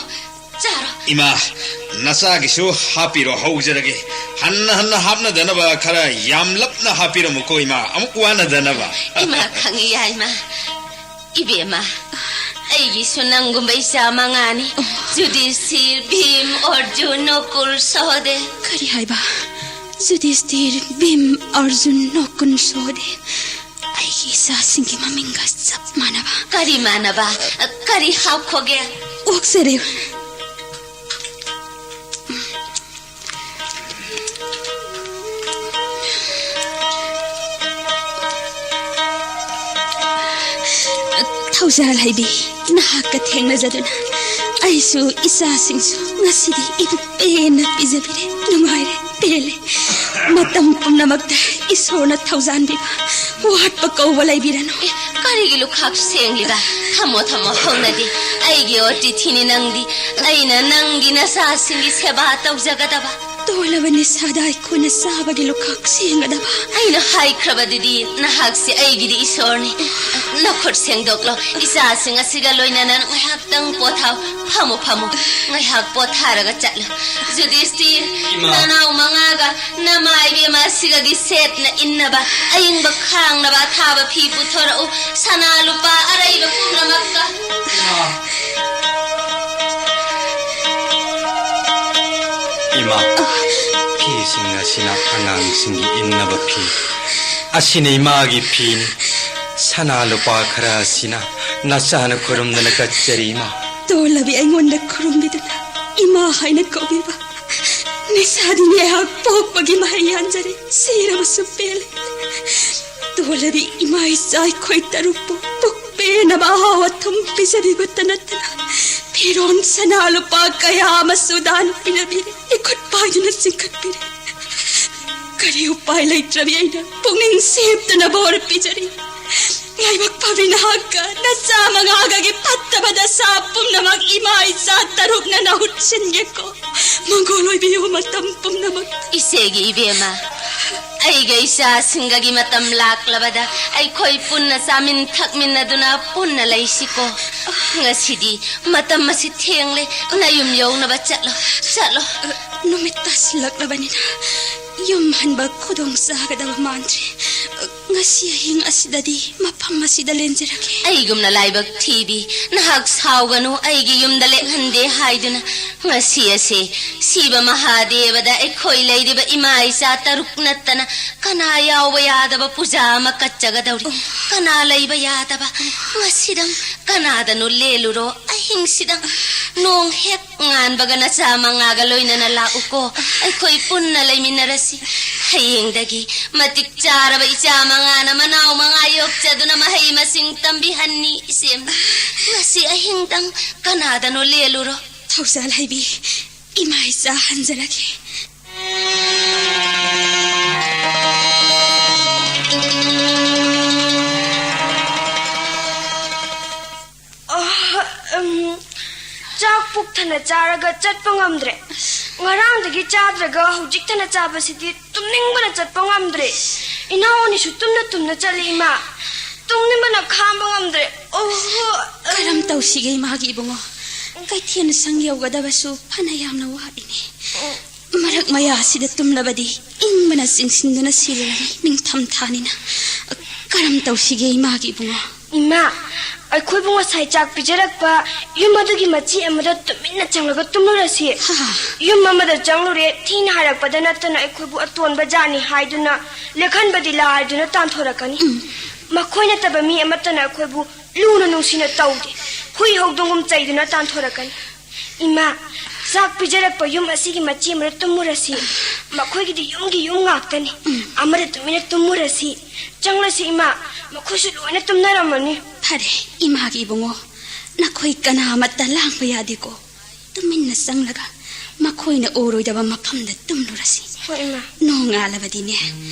ꯆꯥꯔꯣ꯫ ꯏꯃꯥ, ꯅꯆꯥꯒꯤꯁꯨ ꯍꯥꯞꯄꯤꯔꯣ, ꯍꯧꯖꯔꯒꯦ꯫ ꯍꯟꯅ ꯍꯟꯅ ꯍꯥꯞꯅꯗꯅꯕ ꯈꯔ ꯌꯥꯝꯂꯞꯅ ꯍꯥꯞꯄꯤꯔꯝꯃꯨꯀꯣ, ꯏꯃꯥ, ꯑꯃꯨꯛ ꯋꯥꯅꯗꯅꯕ꯫ ꯏꯃꯥ ꯈꯪꯉꯤ, ꯌꯥꯏꯃ꯫ ꯏꯕꯦꯝꯃ, ꯑꯩꯒꯤꯁꯨ ꯅꯪꯒꯨꯝꯕ ꯏꯆꯥ ꯃꯉꯥꯅꯤ꯫ ꯌꯨꯙꯤꯁꯊꯤꯔ, ꯚꯤꯝ, ꯑꯔꯖꯨꯟ, ꯅꯀꯨꯜ, ꯁꯍꯗꯦꯕ꯫ ꯀꯔꯤ ꯍꯥꯏꯕ? ꯌꯨꯙꯤꯁꯊꯤꯔ, ꯚꯤꯝ, ꯑꯔꯖꯨꯟ, ꯅꯀꯨꯜ, ꯁꯍꯗꯦꯕ꯫ ꯑꯩꯒꯤ ꯏꯆꯥꯁꯤꯡꯒꯤ ꯃꯃꯤꯡꯒ ꯆꯞ ꯃꯥꯟꯅꯕ꯫ ꯀꯔꯤ ꯃꯥꯟꯅꯕ? ꯀꯔꯤ ꯍꯥꯞꯈꯣꯒꯦ? ꯑꯣꯛꯆꯔꯦ꯫ ꯊꯧꯖꯥꯜ ꯍꯩꯕꯤ, ꯅꯍꯥꯛꯀ ꯊꯦꯡꯅꯖꯗꯨꯅ ꯑꯩꯁꯨ ꯏꯆꯥꯁꯤꯡꯁꯨ ꯉꯁꯤꯗꯤ ꯏꯕꯨꯛ ꯄꯦꯟꯅ ꯄꯤꯖꯕꯤꯔꯦ꯫ ꯅꯨꯡꯉꯥꯏꯔꯦ, ꯄꯦꯜꯂꯦ꯫ ꯃꯇꯝ ꯄꯨꯝꯅꯃꯛꯇ ꯏꯁꯣꯔꯅ ꯊꯧꯖꯥꯟꯕꯤꯕ, ꯋꯥꯠꯄ ꯀꯧꯕ ꯂꯩꯕꯤꯔꯅꯨ꯫ ꯑꯦ, ꯀꯔꯤꯒꯤ ꯂꯨꯈꯥꯛ ꯁꯦꯡꯂꯤꯕ? ꯊꯝꯃꯣ, ꯊꯝꯃꯣ, ꯍꯧꯅꯗꯦ꯫ ꯑꯩꯒꯤ ꯑꯣꯇꯤꯊꯤꯅꯤ ꯅꯪꯗꯤ꯫ ꯑꯩꯅ ꯅꯪꯒꯤ ꯅꯆꯥꯁꯤꯡꯒꯤ ꯁꯦꯕꯥ ꯇꯧꯖꯒꯗꯕ꯫ ꯇꯣꯜꯂꯕ ꯅꯤꯁꯥꯗ ꯑꯩꯈꯣꯏꯅ ꯆꯥꯕꯒꯤ ꯂꯨꯈꯥꯛ ꯁꯦꯡꯒꯗꯕ꯫ ꯑꯩꯅ ꯍꯥꯏꯈ꯭ꯔꯕꯗꯨꯗꯤ, ꯅꯍꯥꯛꯁꯦ ꯑꯩꯒꯤꯗꯤ ꯏꯁꯣꯔꯅꯤ꯫ ꯅꯈꯨꯠ ꯁꯦꯡꯗꯣꯛꯂꯣ꯫ ꯏꯆꯥꯁꯤꯡ ꯑꯁꯤꯒ ꯂꯣꯏꯅꯅ ꯉꯥꯏꯍꯥꯛꯇꯪ ꯄꯣꯊꯥꯎ꯫ ꯐꯝꯃꯨ, ꯐꯝꯃꯨ꯫ ꯉꯥꯏꯍꯥꯛ ꯄꯣꯊꯥꯔꯒ ꯆꯠꯂꯨ꯫ ꯌꯨꯙꯤꯁꯊꯤꯔ, ꯏꯃꯥ꯫ ꯅꯅꯥꯎ ꯃꯉꯥꯒ ꯅꯃꯥ ꯏꯕꯦꯝꯃ ꯑꯁꯤꯒꯒꯤ ꯁꯦꯠꯅ ꯏꯟꯅꯕ ꯑꯏꯪꯕ ꯈꯥꯡꯅꯕ ꯑꯊꯥꯕ ꯐꯤ ꯄꯨꯊꯣꯔꯛꯎ꯫ ꯁꯅꯥ ꯂꯨꯄꯥ ꯑꯔꯩꯕ ꯄꯨꯝꯅꯃꯛꯀ꯫ ꯏꯃꯥ꯫ ꯏꯃꯥ, ꯐꯤꯁꯤꯡ ꯑꯁꯤꯅ ꯑꯉꯥꯡꯁꯤꯡꯒꯤ ꯏꯟꯅꯕ ꯐꯤ꯫ ꯑꯁꯤꯅ ꯏꯃꯥꯒꯤ ꯐꯤꯅꯤ꯫ ꯁꯅꯥ ꯂꯨꯄꯥ ꯈꯔ ꯑꯁꯤꯅ ꯅꯆꯥꯅ ꯈꯨꯔꯨꯝꯗꯅ ꯀꯠꯆꯔꯤ, ꯏꯃꯥ꯫ ꯇꯣꯜꯂꯕꯤ ꯑꯩꯉꯣꯟꯗ ꯈꯨꯔꯨꯝꯕꯤꯗꯨꯅ ꯏꯃꯥ ꯍꯥꯏꯅ ꯀꯧꯕꯤꯕ꯫ ꯅꯤꯁꯥꯗꯤ ꯉꯥꯏꯍꯥꯛ ꯄꯣꯛꯄꯒꯤ ꯃꯍꯩ ꯌꯥꯟꯖꯔꯦ, ꯁꯤꯔꯕꯁꯨ ꯄꯦꯜꯂꯦ꯫ ꯇꯣꯜꯂꯕꯤ ꯏꯃꯥ ꯏꯆꯥ ꯑꯩꯈꯣꯏ ꯇꯔꯨꯛꯄꯨ ꯄꯨꯛ ꯄꯦꯟꯅꯕ ꯑꯍꯥꯎ ꯑꯊꯨꯝ ꯄꯤꯖꯕꯤꯕꯇ ꯅꯠꯇꯅ ꯐꯤꯔꯣꯟ ꯁꯅꯥ ꯂꯨꯄꯥ ꯀꯌꯥ ꯑꯃꯁꯨ ꯗꯥꯟ ꯄꯤꯔꯕꯤꯔꯦ, ꯏꯈꯨꯠ ꯄꯥꯏꯗꯨꯅ ꯆꯤꯡꯈꯠꯄꯤꯔꯦ꯫ ꯀꯔꯤ ꯎꯄꯥꯏ ꯂꯩꯇ꯭ꯔꯕꯤ ꯑꯩꯅ ꯄꯨꯛꯅꯤꯡ ꯁꯦꯞꯇꯅ ꯕꯣꯔ ꯄꯤꯖꯔꯤ꯫ ꯂꯥꯏꯕꯛ ꯐꯕꯤ ꯅꯍꯥꯛꯀ ꯅꯆꯥ ꯃꯉꯥꯒꯒꯤ ꯐꯠꯇꯕ ꯗꯁꯥ ꯄꯨꯝꯅꯃꯛ ꯏꯃꯥ ꯏꯆꯥ ꯇꯔꯨꯛꯅ ꯅꯍꯨꯠ ꯁꯤꯟꯒꯦꯀꯣ꯫ ꯃꯪꯒꯣꯜ ꯑꯣꯏꯕꯤꯌꯨ ꯃꯇꯝ ꯄꯨꯝꯅꯃꯛ꯫ ꯏꯆꯦꯒꯤ ꯏꯕꯦꯝꯃ, ꯑꯩꯒ ꯏꯆꯥꯁꯤꯡꯒꯒꯤ ꯃꯇꯝ ꯂꯥꯛꯂꯕꯗ ꯑꯩꯈꯣꯏ ꯄꯨꯟꯅ ꯆꯥꯃꯤꯟ ꯊꯛꯃꯤꯟꯅꯗꯨꯅ ꯄꯨꯟꯅ ꯂꯩꯁꯤꯀꯣ꯫ ꯉꯁꯤꯗꯤ ꯃꯇꯝ ꯑꯁꯤ ꯊꯦꯡꯂꯦ, ꯅꯌꯨꯝ ꯌꯧꯅꯕ ꯆꯠꯂꯣ, ꯆꯠꯂꯣ꯫ ꯅꯨꯃꯤꯠ ꯇꯥꯁꯤꯜꯂꯛꯂꯕꯅꯤꯅ ꯌꯨꯝ ꯍꯟꯕ ꯈꯨꯗꯣꯡ ꯆꯥꯒꯗꯕ ꯃꯥꯟꯗ꯭ꯔꯦ꯫ ꯉꯁꯤ ꯑꯍꯤꯡ ꯑꯁꯤꯗꯗꯤ ꯃꯐꯝ ꯑꯁꯤꯗ ꯂꯦꯟꯖꯔꯒꯦ꯫ ꯑꯩꯒꯨꯝꯅ ꯂꯥꯏꯕꯛ ꯊꯤꯕꯤ ꯅꯍꯥꯛ ꯁꯥꯎꯒꯅꯨ, ꯑꯩꯒꯤ ꯌꯨꯝꯗ ꯂꯦꯛꯍꯟꯗꯦ ꯍꯥꯏꯗꯨꯅ꯫ ꯉꯁꯤ ꯑꯁꯦ ꯁꯤꯕ ꯃꯍꯥꯗꯦꯕꯗ ꯑꯩꯈꯣꯏ ꯂꯩꯔꯤꯕ ꯏꯃꯥ ꯏꯆꯥ ꯇꯔꯨꯛ ꯅꯠꯇꯅ ꯀꯅꯥ ꯌꯥꯎꯕ ꯌꯥꯗꯕ ꯄꯨꯖꯥ ꯑꯃ ꯀꯠꯆꯒꯗꯧꯔꯤ꯫ ꯀꯅꯥ ꯂꯩꯕ ꯌꯥꯗꯕ? ꯉꯁꯤꯗꯪ ꯀꯅꯥꯗꯅꯣ ꯂꯦꯜꯂꯨꯔꯣ꯫ ꯑꯍꯤꯡꯁꯤꯗꯪ ꯅꯣꯡ ꯍꯦꯛ ꯉꯥꯟꯕꯒ ꯅꯆꯥ ꯃꯉꯥꯒ ꯂꯣꯏꯅꯅ ꯂꯥꯛꯎꯀꯣ꯫ ꯑꯩꯈꯣꯏ ꯄꯨꯟꯅ ꯂꯩꯃꯤꯟꯅꯔꯁꯤ꯫ ꯍꯌꯦꯡꯗꯒꯤ ꯃꯇꯤꯛ ꯆꯥꯔꯕ ꯏꯆꯥ ꯃꯉꯥꯅ ꯃꯅꯥꯎ ꯃꯉꯥ ꯌꯣꯛꯆꯗꯨꯅ ꯃꯍꯩ ꯃꯁꯤꯡ ꯇꯝꯕꯤꯍꯟꯅꯤ꯫ ꯏꯆꯦꯝ, ꯉꯁꯤ ꯑꯍꯤꯡꯗꯪ ꯀꯅꯥꯗꯅꯣ ꯂꯦꯜꯂꯨꯔꯣ꯫ ꯊꯧꯖꯥꯜ ꯍꯩꯕꯤ, ꯏꯃꯥ ꯏꯆꯥ ꯍꯟꯖꯔꯒꯦ꯫ ꯑ, ꯎꯝ, ꯆꯥꯛ ꯄꯨꯛ ꯊꯟꯅ ꯆꯥꯔꯒ ꯆꯠꯄ ꯉꯝꯗ꯭ꯔꯦ꯫ ꯉꯔꯥꯡꯗꯒꯤ ꯆꯥꯗ꯭ꯔꯒ ꯍꯧꯖꯤꯛ ꯊꯟꯅ ꯆꯥꯕꯁꯤꯗꯤ ꯇꯨꯝꯅꯤꯡꯕꯅ ꯆꯠꯄ ꯉꯝꯗ꯭ꯔꯦ꯫ ꯏꯅꯥꯎ ꯑꯅꯤꯁꯨ ꯇꯨꯝꯅ ꯇꯨꯝꯅ ꯆꯠꯂꯤ, ꯏꯃꯥ꯫ ꯇꯨꯝꯅꯤꯡꯕꯅ ꯈꯥꯡꯕ ꯉꯝꯗ꯭ꯔꯦ꯫ ꯑꯣꯍꯣ꯫ ꯀꯔꯝ ꯇꯧꯁꯤꯒꯦ ꯏꯃꯥꯒꯤ ꯏꯕꯨꯡꯉꯣ? ꯀꯩꯊꯦꯜ ꯁꯪ ꯌꯧꯒꯗꯕꯁꯨ ꯐꯅ ꯌꯥꯝꯅ ꯋꯥꯠꯂꯤꯅꯦ꯫ ꯃꯔꯛ ꯃꯌꯥ ꯑꯁꯤꯗ ꯇꯨꯝꯂꯕꯗꯤ ꯏꯪꯕꯅ ꯆꯤꯡꯁꯤꯟꯗꯨꯅ ꯁꯤꯔꯅꯤ, ꯅꯤꯡꯊꯝ ꯊꯥꯅꯤꯅ꯫ ꯀꯔꯝ ꯇꯧꯁꯤꯒꯦ ꯏꯃꯥꯒꯤ ꯏꯕꯨꯡꯉꯣ? ꯏꯃꯥ, ꯑꯩꯈꯣꯏꯕꯨ ꯉꯁꯥꯏ ꯆꯥꯛ ꯄꯤꯖꯔꯛꯄ ꯌꯨꯝ ꯑꯗꯨꯒꯤ ꯃꯆꯤ ꯑꯃꯗ ꯇꯨꯃꯤꯟꯅ ꯆꯪꯂꯒ ꯇꯨꯝꯂꯨꯔꯁꯤ꯫ ꯍꯥ? ꯌꯨꯝ ꯑꯃꯗ ꯆꯪꯂꯨꯔꯦ, ꯊꯤꯅ ꯍꯥꯏꯔꯛꯄꯗ ꯅꯠꯇꯅ ꯑꯩꯈꯣꯏꯕꯨ ꯑꯇꯣꯟꯕ ꯖꯥꯠꯅꯤ ꯍꯥꯏꯗꯨꯅ ꯂꯦꯛꯍꯟꯕꯗꯤ ꯂꯥꯏꯗꯨꯅ ꯇꯥꯟꯊꯣꯔꯛꯀꯅꯤ꯫ ꯎꯝ꯫ ꯃꯈꯣꯏ ꯅꯠꯇꯕ ꯃꯤ ꯑꯃꯠꯇꯅ ꯑꯩꯈꯣꯏꯕꯨ ꯂꯨꯅ ꯅꯨꯡꯁꯤꯅ ꯇꯧꯗꯦ꯫ ꯍꯨꯏ ꯍꯧꯗꯣꯡꯒꯨꯝ ꯆꯩꯗꯨꯅ ꯇꯥꯟꯊꯣꯔꯛꯀꯅꯤ꯫ ꯏꯃꯥ, ꯆꯥꯛ ꯄꯤꯖꯔꯛꯄ ꯌꯨꯝ ꯑꯁꯤꯒꯤ ꯃꯆꯤ ꯑꯃꯗ ꯇꯨꯝꯃꯨꯔꯁꯤ꯫ ꯃꯈꯣꯏꯒꯤꯗꯤ ꯌꯨꯝꯒꯤ ꯌꯨꯝ ꯉꯥꯛꯇꯅꯤ꯫ ꯎꯝ꯫ ꯑꯃꯗ ꯇꯨꯃꯤꯟꯅ ꯇꯨꯝꯃꯨꯔꯁꯤ꯫ ꯆꯪꯂꯁꯤ ꯏꯃꯥ, ꯃꯈꯣꯏꯁꯨ ꯂꯣꯏꯅ ꯇꯨꯝꯅꯔꯝꯃꯅꯤ꯫ ꯐꯔꯦ, ꯏꯃꯥꯒꯤ ꯏꯕꯨꯡꯉꯣ, ꯅꯈꯣꯏ ꯀꯅꯥꯃꯠꯇ ꯂꯥꯡꯕ ꯌꯥꯗꯦꯀꯣ꯫ ꯇꯨꯃꯤꯟꯅ ꯆꯪꯂꯒ ꯃꯈꯣꯏꯅ ꯎꯔꯣꯏꯗꯕ ꯃꯐꯝꯗ ꯇꯨꯝꯂꯨꯔꯁꯤ꯫ ꯍꯣꯏ, ꯏꯃꯥ꯫ ꯅꯣꯡꯉꯥꯜꯂꯕꯗꯤꯅꯦ,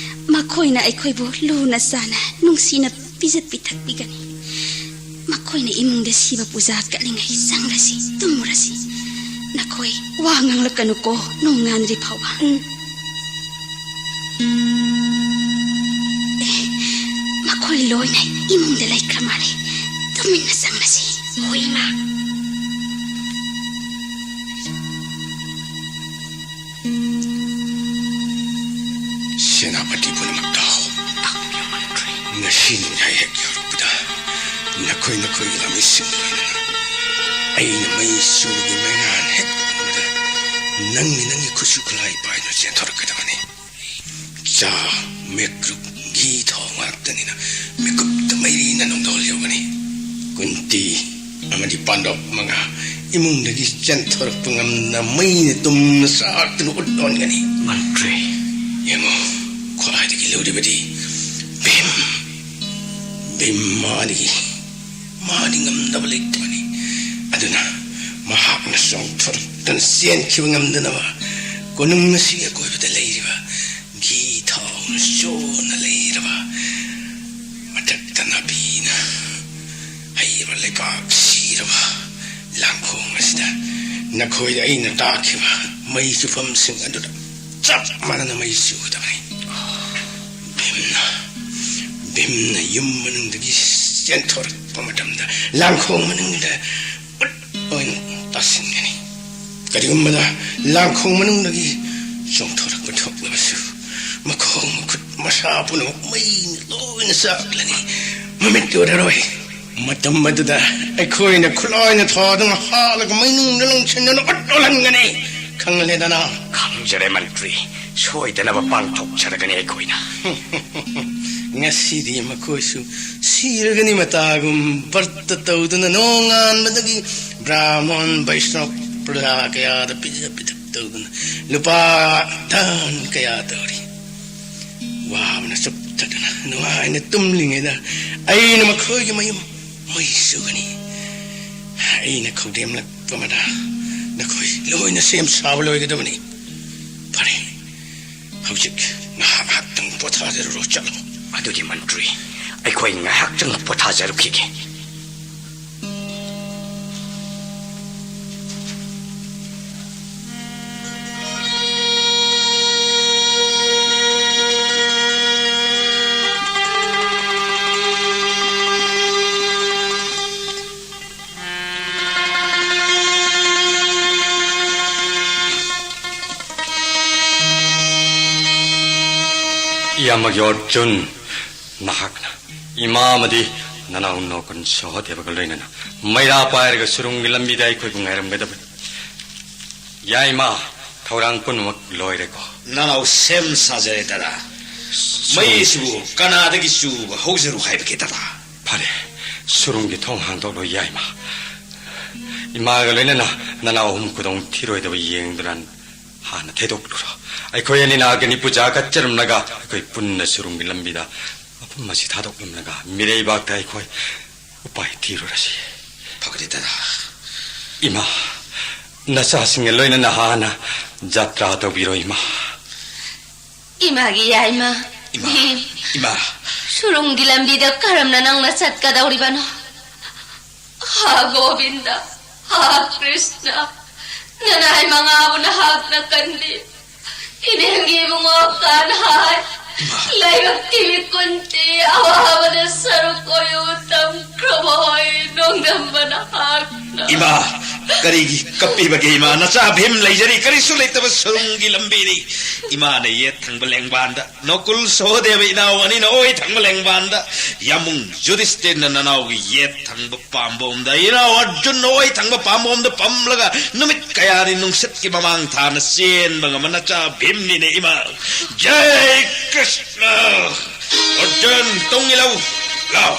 ꯃꯈꯣꯏꯅ ꯑꯩꯈꯣꯏꯕꯨ ꯂꯨꯅ ꯆꯥꯅ ꯅꯨꯡꯁꯤꯅ ꯄꯤꯖ ꯄꯤꯊꯛꯄꯤꯒꯅꯤ꯫ ꯃꯈꯣꯏꯅ ꯏꯃꯨꯡꯗ ꯁꯤꯕ ꯄꯨꯖꯥ ꯀꯠꯂꯤꯉꯩ ꯆꯪꯂꯁꯤ, ꯇꯨꯝꯃꯨꯔꯁꯤ꯫ ꯅꯈꯣꯏ ꯋꯥ ꯉꯥꯡꯂꯛꯀꯅꯨꯀꯣ, ꯅꯣꯡꯉꯥꯟꯗ꯭ꯔꯤ ꯐꯥꯎꯕ꯫ ꯎꯝ꯫ ꯑꯦ, ꯃꯈꯣꯏ ꯂꯣꯏꯅ ꯏꯃꯨꯡꯗ ꯂꯩꯈ꯭ꯔ ꯃꯥꯜꯂꯦ꯫ ꯇꯨꯃꯤꯟꯅ ꯆꯪꯂꯁꯤ꯫ ꯍꯣꯏ, ꯏꯃꯥ꯫ ꯁꯦꯅꯥꯄꯇꯤ ꯄꯨꯝꯅꯃꯛ ꯇꯥꯎ꯫ ꯉꯁꯤ ꯅꯣꯡꯌꯥꯏ ꯍꯦꯛ ꯌꯧꯔꯛꯄꯗ ꯅꯈꯣꯏ ꯅꯈꯣꯏꯒꯤ ꯂꯥꯟꯃꯤꯁꯤꯡ ꯂꯣꯏꯅꯅ ꯑꯩꯅ ꯃꯩ ꯆꯨꯕꯒꯤ ꯃꯩꯉꯥꯟ ꯍꯦꯛ ꯎꯕꯗ ꯅꯪꯒꯤ ꯅꯪꯒꯤ ꯈꯨꯠꯁꯨ ꯈꯨꯠꯂꯥꯏ ꯄꯥꯏꯗꯨꯅ ꯆꯦꯟꯊꯣꯔꯛꯀꯗꯕꯅꯤ꯫ ꯆꯥ, ꯃꯦꯀ꯭ꯔꯨꯞ, ꯘꯤ, ꯊꯥꯎ ꯉꯥꯛꯇꯅꯤꯅ ꯃꯤꯀꯨꯞꯇ ꯃꯩꯔꯤꯅ ꯅꯣꯡꯗꯣꯜ ꯌꯧꯒꯅꯤ꯫ ꯀꯨꯟꯇꯤ ꯑꯃꯗꯤ ꯄꯥꯟꯗꯣꯞ ꯃꯉꯥ ꯏꯃꯨꯡꯗꯒꯤ ꯆꯦꯟꯊꯣꯔꯛꯄ ꯉꯝꯗꯅ ꯃꯩꯅ ꯇꯨꯝꯅ ꯆꯥꯛꯇꯨꯅ ꯎꯠ ꯑꯣꯟꯒꯅꯤ꯫ ꯃꯟꯇ꯭ꯔꯤ꯫ ꯌꯦꯡꯉꯨ, ꯈ꯭ꯋꯥꯏꯗꯒꯤ ꯂꯨꯔꯤꯕꯗꯤ ꯚꯤꯝ꯫ ꯚꯤꯝ ꯃꯥꯗꯤ, ꯃꯥꯗꯤ ꯉꯝꯗꯕ ꯂꯩꯇꯕꯅꯤ꯫ ꯑꯗꯨꯅ ꯃꯍꯥꯛꯅ ꯆꯣꯡꯊꯣꯔꯛꯇꯨꯅ ꯆꯦꯟꯈꯤꯕ ꯉꯝꯗꯅꯕ ꯀꯣꯅꯨꯡ ꯑꯁꯤꯒꯤ ꯑꯀꯣꯏꯕꯗ ꯂꯩꯔꯤꯕ ꯘꯤ ꯊꯥꯎꯅ ꯆꯣꯟꯅ ꯂꯩꯔꯕ, ꯃꯊꯛꯇ ꯅꯥꯄꯤꯅ ꯍꯩꯔꯕ, ꯂꯩꯕꯥꯛ ꯁꯤꯔꯕ ꯂꯥꯡꯈꯣꯡ ꯑꯁꯤꯗ ꯅꯈꯣꯏꯗ ꯑꯩꯅ ꯇꯥꯛꯈꯤꯕ ꯃꯩ ꯆꯨꯐꯝꯁꯤꯡ ꯑꯗꯨꯗ ꯆꯞ ꯃꯥꯟꯅꯅ ꯃꯩ ꯆꯨꯒꯗꯕꯅꯤ꯫ ꯚꯤꯝꯅ, ꯚꯤꯝꯅ ꯌꯨꯝ ꯃꯅꯨꯡꯗꯒꯤ ꯆꯦꯟꯊꯣꯔꯛꯄ ꯃꯇꯝꯗ ꯂꯥꯡꯈꯣꯡ ꯃꯅꯨꯡꯗ ꯎꯠ ꯑꯣꯏꯅ ꯇꯥꯁꯤꯟꯒꯅꯤ꯫ ꯀꯔꯤꯒꯨꯝꯕꯗ ꯂꯥꯡꯈꯣꯡ ꯃꯅꯨꯡꯗꯒꯤ ꯆꯣꯡꯊꯣꯔꯛꯄ ꯊꯣꯛꯂꯕꯁꯨ, ꯃꯈꯣꯡ ꯃꯈꯨꯠ ꯃꯁꯥ ꯄꯨꯝꯅꯃꯛ ꯃꯩꯅ ꯂꯣꯏꯅ ꯆꯥꯛꯂꯅꯤ꯫ ꯃꯃꯤꯠ ꯎꯔꯔꯣꯏ꯫ ꯃꯇꯝ ꯑꯗꯨꯗ ꯑꯩꯈꯣꯏꯅ ꯈꯨꯠꯂꯥꯏꯅ ꯊꯥꯗꯨꯅ ꯍꯥꯠꯂꯒ ꯃꯩꯅꯨꯡꯗ ꯂꯪꯁꯤꯟꯗꯨꯅ ꯎꯠ ꯑꯣꯜꯍꯟꯒꯅꯤ꯫ ꯈꯪꯂꯦꯗꯅ? ꯈꯪꯖꯔꯦ ꯃꯟꯇ꯭ꯔꯤ꯫ ꯁꯣꯏꯗꯅꯕ ꯄꯥꯡꯊꯣꯛꯆꯔꯒꯅꯤ ꯑꯩꯈꯣꯏꯅ꯫ ꯉꯁꯤꯗꯤ ꯃꯈꯣꯏꯁꯨ ꯁꯤꯔꯒꯅꯤ ꯃꯇꯥꯒꯨꯝ ꯕ꯭ꯔꯠꯇ ꯇꯧꯗꯨꯅ ꯅꯣꯡꯉꯥꯟꯕꯗꯒꯤ ꯕ꯭ꯔꯥꯍꯃꯟ ꯕꯩꯁꯅꯕ ꯄ꯭ꯔꯖꯥ ꯀꯌꯥꯗ ꯄꯤꯖ ꯄꯤꯊꯛ ꯇꯧꯗꯨꯅ ꯂꯨꯄꯥ ꯙꯟ ꯀꯌꯥ ꯇꯧꯔꯤ꯫ ꯋꯥꯕꯅ ꯆꯨꯞꯊꯗꯨꯅ ꯅꯨꯡꯉꯥꯏꯅ ꯇꯨꯝꯂꯤꯉꯩꯗ ꯑꯩꯅ ꯃꯈꯣꯏꯒꯤ ꯃꯌꯨꯝ ꯃꯩ ꯆꯨꯒꯅꯤ꯫ ꯑꯩꯅ ꯈꯧꯗꯦꯝꯂꯛꯄ ꯑꯃꯗ ꯅꯈꯣꯏ ꯂꯣꯏꯅ ꯁꯦꯝ ꯁꯥꯕ ꯂꯣꯏꯒꯗꯕꯅꯤ꯫ ꯐꯔꯦ, ꯍꯧꯖꯤꯛ ꯉꯥꯏꯍꯥꯛ ꯉꯥꯏꯍꯥꯛꯇꯪ ꯄꯣꯊꯥꯖꯔꯨꯔꯣ, ꯆꯠꯂꯣ꯫ ꯑꯗꯨꯗꯤ ꯃꯟꯇ꯭ꯔꯤ, ꯑꯩꯈꯣꯏ ꯉꯥꯏꯍꯥꯛꯇꯪ ꯄꯣꯊꯥꯖꯔꯨꯈꯤꯒꯦ꯫ ꯏꯌꯥꯝꯕꯒꯤ ꯑꯔꯖꯨꯟ, ꯅꯍꯥꯛꯅ ꯏꯃꯥ ꯑꯃꯗꯤ ꯅꯅꯥꯎ ꯅꯣꯀꯨꯟ ꯁꯍꯗꯦꯕꯒ ꯂꯣꯏꯅꯅ ꯃꯩꯔꯥ ꯄꯥꯏꯔꯒ ꯁꯨꯔꯨꯡꯒꯤ ꯂꯝꯕꯤꯗ ꯑꯩꯈꯣꯏꯕꯨ ꯉꯥꯏꯔꯝꯒꯗꯕꯅꯤ꯫ ꯌꯥꯏꯃ, ꯊꯧꯔꯥꯡ ꯄꯨꯝꯅꯃꯛ ꯂꯣꯏꯔꯦꯀꯣ? ꯅꯅꯥꯎ ꯁꯦꯝ ꯁꯥꯖꯔꯦ, ꯗꯗꯥ꯫ ꯁꯨꯔꯨꯡ- ꯃꯩ ꯑꯁꯤꯕꯨ ꯀꯅꯥꯗꯒꯤ ꯆꯨꯕ ꯍꯧꯖꯔꯨ ꯍꯥꯏꯕꯒꯦ, ꯗꯗꯥ? ꯐꯔꯦ, ꯁꯨꯔꯨꯡꯒꯤ ꯊꯣꯡ ꯍꯥꯡꯗꯣꯛꯂꯣ, ꯌꯥꯏꯃ꯫ ꯏꯃꯥꯒ ꯂꯣꯏꯅꯅ ꯅꯅꯥꯎ ꯑꯍꯨꯝ ꯈꯨꯗꯣꯡ ꯊꯤꯔꯣꯏꯗꯕ ꯌꯦꯡꯗꯨꯅ ꯍꯥꯟꯅ ꯊꯩꯗꯣꯛꯂꯨꯔꯣ꯫ ꯑꯩꯈꯣꯏ ꯑꯅꯤꯅ ꯑꯒꯅꯤ ꯄꯨꯖꯥ ꯀꯠꯆꯔꯝꯂꯒ ꯑꯩꯈꯣꯏ ꯄꯨꯟꯅ ꯁꯨꯔꯨꯡꯒꯤ ꯂꯝꯕꯤꯗ ꯃꯐꯝ ꯑꯁꯤ ꯊꯥꯗꯣꯛꯂꯝꯂꯒ ꯃꯤꯔꯩꯕꯥꯛꯇ ꯑꯩꯈꯣꯏ ꯎꯄꯥꯏ ꯊꯤꯔꯨꯔꯁꯤ꯫ ꯐꯒꯅꯤ, ꯗꯗꯥ꯫ ꯏꯃꯥ, ꯅꯆꯥꯁꯤꯡꯒ ꯂꯣꯏꯅꯅ ꯍꯥꯟꯅ ꯖꯥꯇ꯭ꯔꯥ ꯇꯧꯕꯤꯔꯣ, ꯏꯃꯥ꯫ ꯏꯃꯥꯒꯤ ꯌꯥꯏꯃ, ꯏꯃꯥ, ꯚꯤꯝ, ꯏꯃꯥ꯫ ꯁꯨꯔꯨꯡꯒꯤ ꯂꯝꯕꯤꯗ ꯀꯔꯝꯅ ꯅꯪꯅ ꯆꯠꯀꯗꯧꯔꯤꯕꯅꯣ? ꯍꯥ ꯒꯣꯕꯤꯟꯗ, ꯍꯥ ꯀ꯭ꯔꯤꯁꯅ, ꯅꯅꯥꯏ ꯃꯉꯥꯕꯨ ꯅꯍꯥꯛꯅ ꯀꯟꯕꯤ꯫ ꯏꯅꯦꯒꯤ ꯏꯕꯨꯡꯉꯣ ꯀꯥꯟꯍꯥꯏ, ꯏꯃꯥ꯫ ꯂꯩꯕꯥꯛꯀꯤ ꯃꯤꯀꯨꯟꯇꯤ ꯑꯋꯥꯕꯗ ꯁꯔꯨꯛ ꯑꯣꯏꯌꯨ, ꯇꯝꯈ꯭ꯔꯕ ꯍꯣꯏ, ꯅꯣꯡꯗꯝꯕ ꯅꯍꯥꯛꯅ꯫ ꯏꯃꯥ, ꯀꯔꯤꯒꯤ ꯀꯞꯄꯤꯕꯒꯦ ꯏꯃꯥ? ꯅꯆꯥ ꯚꯤꯝ ꯂꯩꯖꯔꯤ, ꯀꯔꯤꯁꯨ ꯂꯩꯇꯕ ꯁꯨꯔꯨꯡꯒꯤ ꯂꯝꯕꯤꯅꯤ꯫ ꯏꯃꯥꯅ ꯌꯦꯠ ꯊꯪꯕ ꯂꯦꯡꯕꯥꯟꯗ, ꯅꯣꯀꯨꯜ ꯁꯣꯍꯗꯦꯕ ꯏꯅꯥꯎ ꯑꯅꯤꯅ ꯑꯣꯏ ꯊꯪꯕ ꯂꯦꯡꯕꯥꯟꯗ, ꯌꯥꯃꯨꯡ ꯌꯨꯙꯤꯁꯇꯤꯔꯅ ꯅꯅꯥꯎꯒꯤ ꯌꯦꯠ ꯊꯪꯕ ꯄꯥꯝꯕꯣꯝꯗ, ꯏꯅꯥꯎ ꯑꯔꯖꯨꯟꯅ ꯑꯣꯏ ꯊꯪꯕ ꯄꯥꯝꯕꯣꯝꯗ ꯄꯝꯂꯒ ꯅꯨꯃꯤꯠ ꯀꯌꯥꯅꯤ ꯅꯨꯡꯁꯤꯠꯀꯤ ꯃꯃꯥꯡ ꯊꯥꯅ ꯆꯦꯟꯕ ꯉꯝꯕ ꯅꯆꯥ ꯚꯤꯝꯅꯤꯅꯦ ꯏꯃꯥ꯫ ꯖꯩ ꯀ꯭ꯔꯤꯁꯅ! ꯑꯔꯖꯨꯟ, ꯇꯨꯡ ꯏꯜꯂꯨ꯫ ꯂꯥꯎ꯫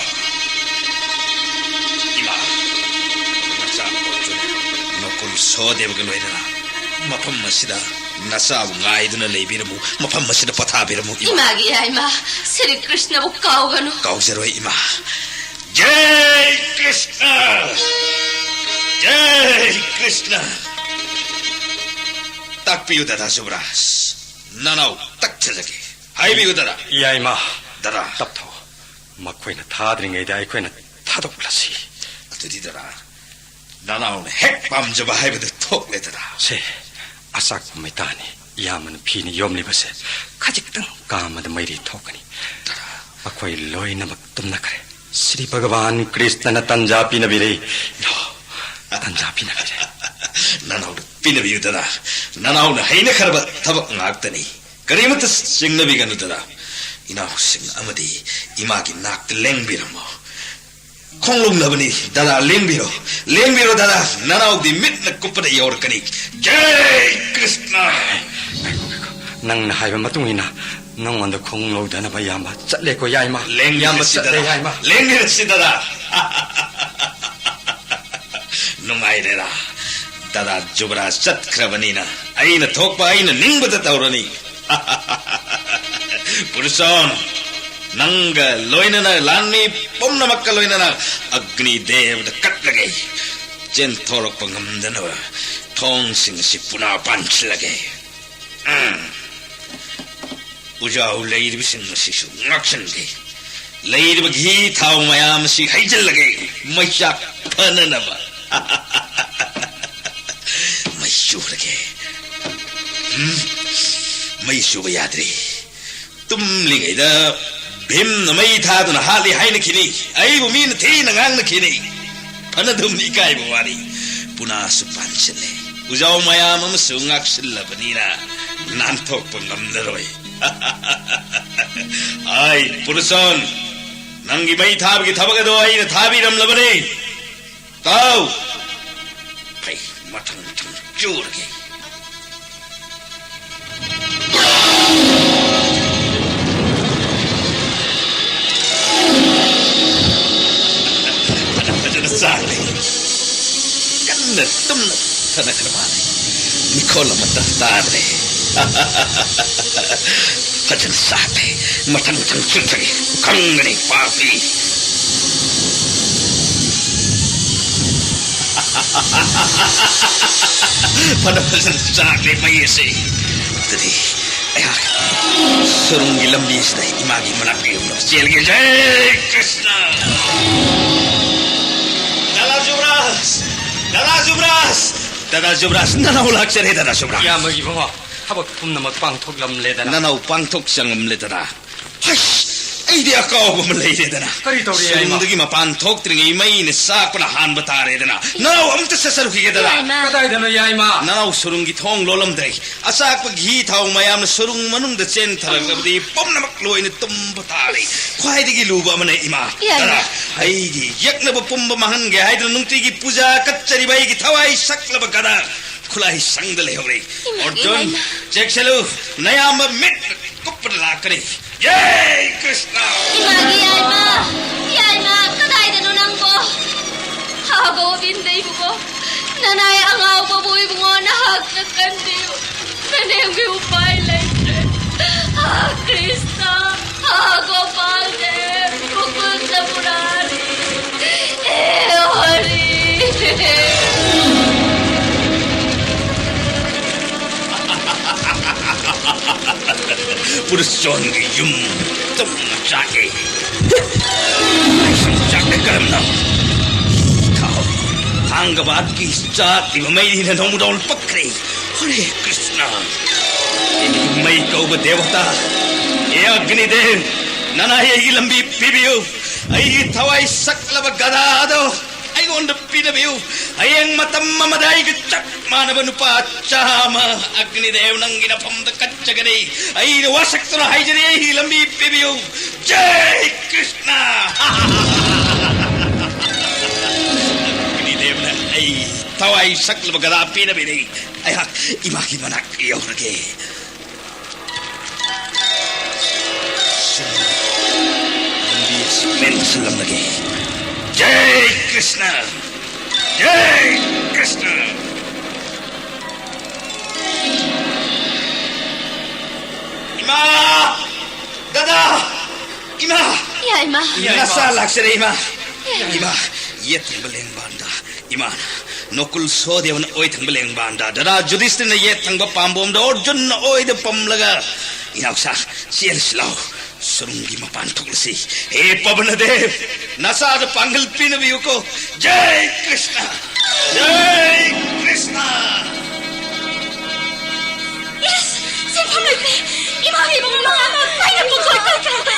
ꯏꯃꯥ, ꯅꯆꯥ ꯑꯔꯖꯨꯟ, ꯅꯀꯨꯜ ꯁꯣꯍꯗꯦꯕꯒ ꯂꯣꯏꯅꯅ ꯃꯐꯝ ꯑꯁꯤꯗ ꯅꯆꯥꯕꯨ ꯉꯥꯏꯗꯨꯅ ꯂꯩꯕꯤꯔꯝꯃꯨ, ꯃꯐꯝ ꯑꯁꯤꯗ ꯄꯣꯊꯥꯕꯤꯔꯝꯃꯨ, ꯏꯃꯥ꯫ ꯏꯃꯥꯒꯤ ꯌꯥꯏꯃ, ꯁ꯭ꯔꯤ ꯀ꯭ꯔꯤꯁꯅꯕꯨ ꯀꯥꯎꯒꯅꯨ꯫ ꯀꯥꯎꯖꯔꯣꯏ, ꯏꯃꯥ꯫ ꯖꯩ ꯀ꯭ꯔꯤꯁꯅ! ꯖꯩ ꯀ꯭ꯔꯤꯁꯅ! ꯇꯥꯛꯄꯤꯌꯨ ꯗꯗꯥ ꯖꯨꯕꯔꯥꯖ꯫ ꯅꯅꯥꯎ ꯇꯛꯊꯖꯒꯦ꯫ ꯍꯥꯏꯕꯤꯌꯨ ꯗꯗꯥ꯫ ꯏꯌꯥꯏꯃ, ꯗꯗꯥ꯫ ꯇꯞꯊꯧ꯫ ꯃꯈꯣꯏꯅ ꯊꯥꯗ꯭ꯔꯤꯉꯩꯗ ꯑꯩꯈꯣꯏꯅ ꯊꯥꯗꯣꯛꯂꯁꯤ꯫ ꯑꯗꯨꯗꯤ ꯗꯗꯥ, ꯅꯅꯥꯎꯅ ꯍꯦꯛ ꯄꯥꯝꯖꯕ ꯍꯥꯏꯕꯗꯨ ꯊꯣꯛꯂꯦ ꯗꯗꯥ꯫ ꯁꯦ, ꯑꯆꯥꯛꯄ ꯃꯩꯇꯥꯅꯤ꯫ ꯏꯌꯥꯝꯕꯅ ꯐꯤꯅ ꯌꯣꯝꯂꯤꯕꯁꯦ ꯈꯖꯤꯛꯇꯪ ꯀꯥꯝꯃꯗ ꯃꯩꯔꯤ ꯊꯣꯛꯀꯅꯤ꯫ ꯗꯗꯥ꯫ ꯑꯩꯈꯣꯏ ꯂꯣꯏꯅꯃꯛ ꯇꯨꯝꯅꯈ꯭ꯔꯦ꯫ ꯁ꯭ꯔꯤ ꯚꯒꯋꯥꯟ ꯀ꯭ꯔꯤꯁꯅꯅ ꯇꯟꯖꯥ ꯄꯤꯅꯕꯤꯔꯦ꯫ ꯇꯟꯖꯥ ꯄꯤꯅꯕꯤꯔꯦ꯫ ꯅꯅꯥꯎꯗ ꯄꯤꯅꯕꯤꯌꯨ ꯗꯗꯥ꯫ ꯅꯅꯥꯎꯅ ꯍꯩꯅꯈ꯭ꯔꯕ ꯊꯕꯛ ꯉꯥꯛꯇꯅꯤ꯫ ꯀꯔꯤꯃꯠꯇ ꯆꯤꯡꯅꯕꯤꯒꯅꯨ ꯗꯗꯥ꯫ ꯏꯅꯥꯎꯁꯤꯡ ꯑꯃꯗꯤ ꯏꯃꯥꯒꯤ ꯅꯥꯛꯇ ꯂꯦꯡꯕꯤꯔꯝꯃꯣ꯫ ꯈꯣꯡꯂꯣꯡꯅꯕꯅꯤ ꯗꯗꯥ, ꯂꯦꯡꯕꯤꯔꯣ꯫ ꯂꯦꯡꯕꯤꯔꯣ ꯗꯗꯥ, ꯅꯅꯥꯎꯗꯤ ꯃꯤꯠꯅ ꯀꯨꯞꯄꯗ ꯌꯧꯔꯛꯀꯅꯤ꯫ ꯖꯩ ꯀ꯭ꯔꯤꯁꯅ꯫ ꯉꯥꯏꯈꯣ, ꯉꯥꯏꯈꯣ꯫ ꯅꯪꯅ ꯍꯥꯏꯕ ꯃꯇꯨꯡ ꯏꯟꯅ ꯅꯉꯣꯟꯗ ꯈꯣꯡꯂꯧꯗꯅꯕ ꯏꯌꯥꯝꯕ ꯆꯠꯂꯦꯀꯣ ꯌꯥꯏꯃ꯫ ꯏꯌꯥꯝꯕ ꯂꯦꯡꯕꯤꯔꯁꯤ ꯆꯠꯂꯦ ꯗꯗꯥ꯫ ꯌꯥꯏꯃ꯫ ꯂꯦꯡꯕꯤꯔꯁꯤ ꯗꯗꯥ꯫ ꯅꯨꯡꯉꯥꯏꯔꯦꯗ꯫ ꯗꯗꯥ ꯖꯨꯕꯔꯥꯖ ꯆꯠꯈ꯭ꯔꯕꯅꯤꯅ ꯑꯩꯅ ꯊꯣꯛꯄ ꯑꯩꯅ ꯅꯤꯡꯕꯗ ꯇꯧꯔꯅꯤ꯫ ꯄꯨꯔꯨꯁꯣꯟ, ꯅꯪꯒ ꯂꯣꯏꯅꯅ ꯂꯥꯟꯃꯤ ꯄꯨꯝꯅꯃꯛꯀ ꯂꯣꯏꯅꯅ ꯑꯒ꯭ꯅꯤ ꯗꯦꯕꯗ ꯀꯠꯂꯒꯦ꯫ ꯆꯦꯟꯊꯣꯔꯛꯄ ꯉꯝꯗꯅꯕ ꯊꯣꯡꯁꯤꯡ ꯑꯁꯤ ꯄꯨꯅꯥ ꯄꯥꯟꯁꯤꯜꯂꯒꯦ꯫ ꯎꯝ꯫ ꯎꯖꯥꯎ ꯂꯩꯔꯤꯕꯁꯤꯡ ꯑꯁꯤꯁꯨ ꯉꯥꯛꯁꯤꯟꯒꯦ꯫ ꯂꯩꯔꯤꯕ ꯘꯤ ꯊꯥꯎ ꯃꯌꯥꯝ ꯑꯁꯤ ꯍꯩꯖꯤꯜꯂꯒꯦ, ꯃꯩꯆꯥꯛ ꯐꯅꯅꯕ꯫ ꯃꯩ ꯆꯨꯔꯒꯦ꯫ ꯎꯝ, ꯃꯩ ꯆꯨꯕ ꯌꯥꯗ꯭ꯔꯦ꯫ ꯇꯨꯝꯂꯤꯉꯩꯗ ꯚꯤꯝꯅ ꯃꯩ ꯊꯥꯗꯨꯅ ꯍꯥꯠꯂꯤ ꯍꯥꯏꯅꯈꯤꯅꯤ꯫ ꯑꯩꯕꯨ ꯃꯤꯅ ꯊꯤꯅ ꯉꯥꯡꯅꯈꯤꯅꯤ꯫ ꯐꯅꯗꯨꯝ ꯏꯀꯥꯏꯕ ꯋꯥꯅꯤ꯫ ꯄꯨꯅꯥꯁꯨ ꯄꯥꯟꯁꯤꯜꯂꯦ꯫ ꯎꯖꯥꯎ ꯃꯌꯥꯝ ꯑꯃꯁꯨ ꯉꯥꯛꯁꯤꯜꯂꯕꯅꯤꯅ ꯅꯥꯟꯊꯣꯛꯄ ꯉꯝꯂꯔꯣꯏ꯫ ꯑꯩ ꯄꯨꯔꯨꯁꯣꯟ, ꯅꯪꯒꯤ ꯃꯩ ꯊꯥꯕꯒꯤ ꯊꯕꯛ ꯑꯗꯣ ꯑꯩꯅ ꯊꯥꯕꯤꯔꯝꯂꯕꯅꯤ꯫ ꯇꯥꯎ! ꯐꯩ, ꯃꯊꯪ ꯃꯊꯪ ꯆꯨꯔꯒꯦ꯫ ꯐꯖ ꯐꯖꯅ ꯆꯥꯔꯦ꯫ ꯀꯟꯅ ꯇꯨꯝꯅ ꯊꯅꯈ꯭ꯔ ꯃꯥꯜꯂꯦ꯫ ꯃꯤꯈꯣꯜ ꯑꯃꯠꯇ ꯇꯥꯗ꯭ꯔꯦ꯫ ꯐꯖꯅ ꯆꯥꯔꯦ꯫ ꯃꯊꯪ ꯃꯊꯪ ꯆꯨꯊꯒꯦ꯫ ꯈꯪꯒꯅꯤ ꯄꯥꯄꯤ꯫ ꯐꯅ ꯐꯖꯅ ꯆꯥꯛꯂꯦ ꯃꯩ ꯑꯁꯤ꯫ ꯑꯗꯨꯗꯤ ꯑꯩꯍꯥꯛ ꯁꯨꯔꯨꯡꯒꯤ ꯂꯝꯕꯤꯁꯤꯗ ꯏꯃꯥꯒꯤ ꯃꯅꯥꯛꯇ ꯌꯧꯅꯕ ꯆꯦꯜꯒꯦ꯫ ꯖꯩ ꯀ꯭ꯔꯤꯁꯅ! ꯗꯥꯗꯥ ꯖꯨꯕꯔꯥꯖ! ꯗꯥꯗꯥ ꯖꯨꯕꯔꯥꯖ! ꯗꯥꯗꯥ ꯖꯨꯕꯔꯥꯖ, ꯅꯅꯥꯎ ꯂꯥꯛꯆꯔꯦ, ꯗꯥꯗꯥ ꯖꯨꯕꯔꯥꯖ꯫ ꯏꯌꯥꯝꯕꯒꯤ ꯕꯕꯥ, ꯊꯕꯛ ꯄꯨꯝꯅꯃꯛ ꯄꯥꯡꯊꯣꯛꯂꯝꯂꯦꯗꯅ꯫ ꯅꯅꯥꯎ ꯄꯥꯡꯊꯣꯛ ꯆꯪꯂꯝꯂꯦꯗꯅ꯫ ꯍꯩꯁ! ꯑꯩꯗꯤ ꯑꯀꯥꯎꯕ ꯑꯃ ꯂꯩꯔꯦꯗꯅ꯫ ꯀꯔꯤ ꯇꯧꯔꯤ, ꯏꯃꯥ? ꯁꯨꯔꯨꯡꯗꯒꯤ ꯃꯄꯥꯟ ꯊꯣꯛꯇ꯭ꯔꯤꯉꯩ ꯃꯩꯅ ꯆꯥꯛꯄꯅ ꯍꯥꯟꯕ ꯇꯥꯔꯦꯗꯅ꯫ ꯅꯅꯥꯎ ꯑꯝꯇ ꯆꯠꯆꯔꯨꯈꯤꯒꯦꯗꯅ꯫ ꯌꯥꯏꯃ꯫ ꯀꯗꯥꯏꯗꯅꯣ, ꯌꯥꯏꯃ? ꯅꯅꯥꯎ ꯁꯨꯔꯨꯡꯒꯤ ꯊꯣꯡ ꯂꯣꯜꯂꯝꯗ꯭ꯔꯦ꯫ ꯑꯆꯥꯛꯄ ꯘꯤ ꯊꯥꯎ ꯃꯌꯥꯝꯅ ꯁꯨꯔꯨꯡ ꯃꯅꯨꯡꯗ ꯆꯦꯟꯊꯔꯛꯂꯕꯗꯤ ꯄꯨꯝꯅꯃꯛ ꯂꯣꯏꯅ ꯇꯨꯝꯕ ꯇꯥꯔꯦ꯫ ꯈ꯭ꯋꯥꯏꯗꯒꯤ ꯂꯨꯕ ꯑꯃꯅ ꯏꯃꯥ꯫ ꯌꯥꯏꯃ꯫ ꯒꯗꯥ, ꯑꯩꯒꯤ ꯌꯦꯛꯅꯕ ꯄꯨꯝꯕ ꯃꯥꯡꯍꯟꯒꯦ ꯍꯥꯏꯗꯨꯅ ꯅꯨꯡꯇꯤꯒꯤ ꯄꯨꯖꯥ ꯀꯠꯆꯔꯤꯕ ꯑꯩꯒꯤ ꯊꯋꯥꯏ ꯁꯛꯂꯕ ꯒꯗꯥ ꯈꯨꯠꯂꯥꯏ ꯁꯪꯗ ꯂꯩꯍꯧꯔꯦ꯫ ꯏꯃꯥꯒꯤ ꯑꯣꯔꯖꯨꯟ, ꯂꯥꯏꯅ꯫ ꯆꯦꯛꯁꯤꯜꯂꯨ, ꯅꯌꯥꯝꯕ ꯃꯤꯠ ꯀꯨꯞꯄꯗ ꯂꯥꯛꯀꯅꯤ꯫ ꯖꯩ ꯀ꯭ꯔꯤꯁꯅ! ꯏꯃꯥꯒꯤ ꯌꯥꯏꯃ! ꯌꯥꯏꯃ, ꯀꯗꯥꯏꯗꯅꯣ ꯅꯪꯕꯣ? ꯍꯥ ꯒꯣꯕꯤꯟꯗ ꯏꯕꯨꯡꯉꯣ, ꯅꯅꯥꯏ ꯑꯉꯥꯎꯕꯕꯨ ꯏꯕꯨꯡꯉꯣ ꯅꯍꯥꯛꯅ ꯀꯟꯕꯤꯌꯨ꯫ ꯅꯅꯦꯝꯒꯤ ꯎꯄꯥꯏ ꯂꯩꯇ꯭ꯔꯦ꯫ ꯍꯥ ꯀ꯭ꯔꯤꯁꯅ! ꯍꯥ ꯒꯣꯄꯥꯜ ꯗꯦꯕ! ꯃꯨꯀꯨꯟꯗ ꯃꯨꯔꯥꯔꯤ! ꯍꯦ ꯍꯔꯤ! ꯄꯨꯔꯨꯁꯣꯟꯒꯤ ꯌꯨꯝ ꯇꯨꯝꯅ ꯆꯥꯛꯏ꯫ ꯆꯥꯛꯅ ꯀꯔꯝꯅ? ꯊꯥꯎ꯫ ꯊꯥꯡꯒꯕꯥꯠꯀꯤ ꯆꯥꯛꯂꯤꯕ ꯃꯩꯅ ꯅꯣꯡꯃꯗꯣꯜ ꯄꯛꯈ꯭ꯔꯦ꯫ ꯍꯔꯦ ꯀ꯭ꯔꯤꯁꯅ꯫ ꯑꯩꯒꯤ ꯃꯩ ꯀꯧꯕ ꯗꯦꯕꯇꯥ, ꯍꯦ ꯑꯒ꯭ꯅꯤꯗꯦꯕ, ꯅꯅꯥꯏ ꯑꯩꯒꯤ ꯂꯝꯕꯤ ꯄꯤꯕꯤꯌꯨ꯫ ꯑꯩꯒꯤ ꯊꯋꯥꯏ ꯁꯛꯂꯕ ꯒꯗꯥꯗꯣ ꯑꯩꯉꯣꯟꯗ ꯄꯤꯅꯕꯤꯌꯨ꯫ ꯍꯌꯦꯡ ꯃꯇꯝ ꯑꯃꯗ ꯑꯩꯒ ꯆꯞ ꯃꯥꯟꯅꯕ ꯅꯨꯄꯥ ꯆꯥꯝꯃ ꯑꯒ꯭ꯅꯤꯗꯦꯕ ꯅꯪꯒꯤ ꯅꯐꯝꯗ ꯀꯠꯆꯒꯅꯤ꯫ ꯑꯩꯅ ꯋꯥꯁꯛꯇꯨꯅ ꯍꯥꯏꯖꯔꯤ, ꯑꯩꯒꯤ ꯂꯝꯕꯤ ꯄꯤꯕꯤꯌꯨ꯫ ꯖꯩ ꯀ꯭ꯔꯤꯁꯅ! ꯑꯒ꯭ꯅꯤꯗꯦꯕꯅ ꯑꯩ ꯊꯋꯥꯏ ꯁꯛꯂꯕ ꯒꯗꯥ ꯄꯤꯅꯕꯤꯔꯤ꯫ ꯑꯩꯍꯥꯛ ꯏꯃꯥꯒꯤ ꯃꯅꯥꯛ ꯌꯧꯔꯒꯦ꯫ ꯂꯝꯕꯤ ꯑꯁꯤ ꯃꯦꯟꯁꯤꯜꯂꯝꯂꯒꯦ꯫ ꯖꯩ ꯀ꯭ꯔꯤꯁꯅ! ꯖꯩ ꯀ꯭ꯔꯤꯁꯅ! ꯏꯃꯥ! ꯗꯗꯥ! ꯏꯃꯥ! ꯌꯥꯏꯃ꯫ ꯅꯆꯥ ꯂꯥꯛꯆꯔꯦ, ꯏꯃꯥ꯫ ꯏꯃꯥ, ꯌꯦꯠꯊꯪꯕ ꯂꯦꯡꯕꯥꯟꯗ ꯏꯃꯥꯅ ꯅꯀꯨꯜ ꯁꯍꯗꯦꯕꯅ ꯑꯣꯏ ꯊꯪꯕ ꯂꯦꯡꯕꯥꯟꯗ, ꯗꯗꯥ ꯌꯨꯙꯤꯁꯊꯤꯔꯅ ꯌꯦꯠ ꯊꯪꯕ ꯄꯥꯝꯕꯣꯝꯗ, ꯑꯔꯖꯨꯟꯅ ꯑꯣꯏꯗ ꯄꯝꯂꯒ, "ꯏꯅꯥꯎꯁꯥ, ꯆꯦꯜꯂꯁꯤ ꯂꯥꯎ, ꯁꯨꯔꯨꯡꯒꯤ ꯃꯄꯥꯟ ꯊꯣꯛꯂꯁꯤ꯫ ꯍꯦ ꯄꯕꯅꯗꯦꯕ, ꯅꯆꯥꯗ ꯄꯥꯡꯒꯜ ꯄꯤꯅꯕꯤꯌꯨꯀꯣ꯫ ꯖꯩ ꯀ꯭ꯔꯤꯁꯅ! ꯖꯩ ꯀ꯭ꯔꯤꯁꯅ!" ꯏꯁ, ꯁꯦꯟꯐꯝ ꯂꯩꯇ꯭ꯔꯦ꯫ ꯏꯃꯥꯒꯤ ꯏꯕꯨꯡꯉꯣ ꯃꯉꯥꯃꯛ ꯑꯩꯅ ꯄꯨꯡꯁꯣꯏ ꯁꯣꯏꯈ꯭ꯔꯦ꯫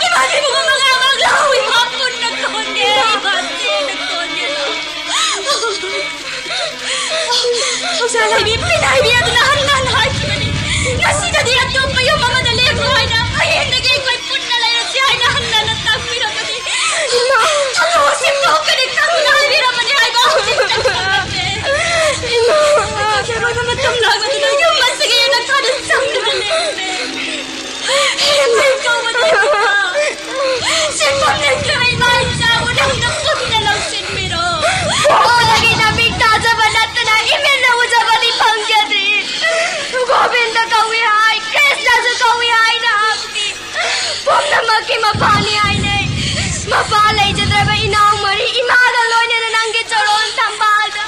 ꯏꯃꯥꯒꯤ ꯏꯕꯨꯡꯉꯣ ꯃꯉꯥꯃꯛ ꯂꯧ, ꯏꯃꯥ ꯄꯨꯟꯅ ꯀꯣꯟꯒꯦ꯫ ꯏꯃꯥ ꯄꯨꯟꯅ ꯀꯣꯟꯒꯦ꯫ ꯊꯧꯖꯥꯜ ꯍꯩꯕꯤ, ꯄꯤꯅꯥꯏꯕꯤ ꯑꯗꯨꯅ ꯍꯟꯅ ꯍꯟꯅ ꯍꯥꯏꯈꯤꯕꯅꯤ꯫ ꯉꯁꯤꯗꯗꯤ ꯑꯇꯣꯞꯄ ꯌꯨꯝ ꯑꯃꯗ ꯂꯦꯛꯂꯣ ꯍꯥꯏꯅ, ꯍꯌꯦꯡꯗꯒꯤ ꯑꯩꯈꯣꯏ ꯄꯨꯟꯅ ꯂꯩꯔꯁꯤ ꯍꯥꯏꯅ ꯍꯟꯅ ꯍꯟꯅ ꯇꯥꯛꯄꯤꯔꯕꯅꯤ꯫ ꯏꯃꯥ! ꯊꯧꯗꯣꯛ ꯑꯁꯤ ꯊꯣꯛꯀꯅꯤ ꯈꯪꯗꯨꯅ ꯍꯥꯏꯕꯤꯔꯝꯕꯅꯤ ꯍꯥꯏꯕ ꯍꯧꯖꯤꯛꯇ ꯈꯪꯂꯝꯃꯦ꯫ ꯏꯃꯥ! ꯑꯩꯈꯣꯏꯒꯤ ꯑꯔꯣꯏꯕ ꯃꯇꯝ ꯂꯥꯛꯄꯗꯨꯗ ꯌꯨꯝ ꯑꯁꯤꯒꯤ ꯌꯦꯅꯈꯥꯗ ꯆꯪꯗꯨꯅ ꯂꯩꯔꯝꯃꯦ꯫ ꯍꯦ ꯃꯩ ꯀꯧꯕ ꯗꯦꯕꯤꯀꯥ! ꯁꯦꯟꯐꯝ ꯂꯩꯇ꯭ꯔꯕ ꯏꯃꯥ ꯏꯆꯥꯕꯨ ꯅꯪꯅ ꯄꯨꯟꯅ ꯂꯧꯁꯤꯟꯕꯤꯔꯣ꯫ ꯄꯣꯛꯄꯗꯒꯤ ꯅꯃꯤꯠ ꯇꯥꯖꯕ ꯅꯠꯇꯅ ꯏꯃꯤꯠꯅ ꯎꯖꯕꯗꯤ ꯐꯪꯖꯗ꯭ꯔꯤ꯫ ꯒꯣꯕꯤꯟꯗ ꯀꯧꯏ ꯍꯥꯏ, ꯀ꯭ꯔꯤꯁꯅꯁꯨ ꯀꯧꯏ ꯍꯥꯏꯅ ꯍꯥꯞꯄꯤ꯫ ꯄꯨꯝꯅꯃꯛꯀꯤ ꯃꯄꯥꯅꯤ ꯍꯥꯏꯅꯩ꯫ ꯃꯄꯥ ꯂꯩꯖꯗ꯭ꯔꯕ ꯏꯅꯥꯎ ꯃꯔꯤ ꯏꯃꯥꯒ ꯂꯣꯏꯅꯅ ꯅꯪꯒꯤ ꯆꯔꯣꯟ ꯊꯝꯕꯥꯜꯗ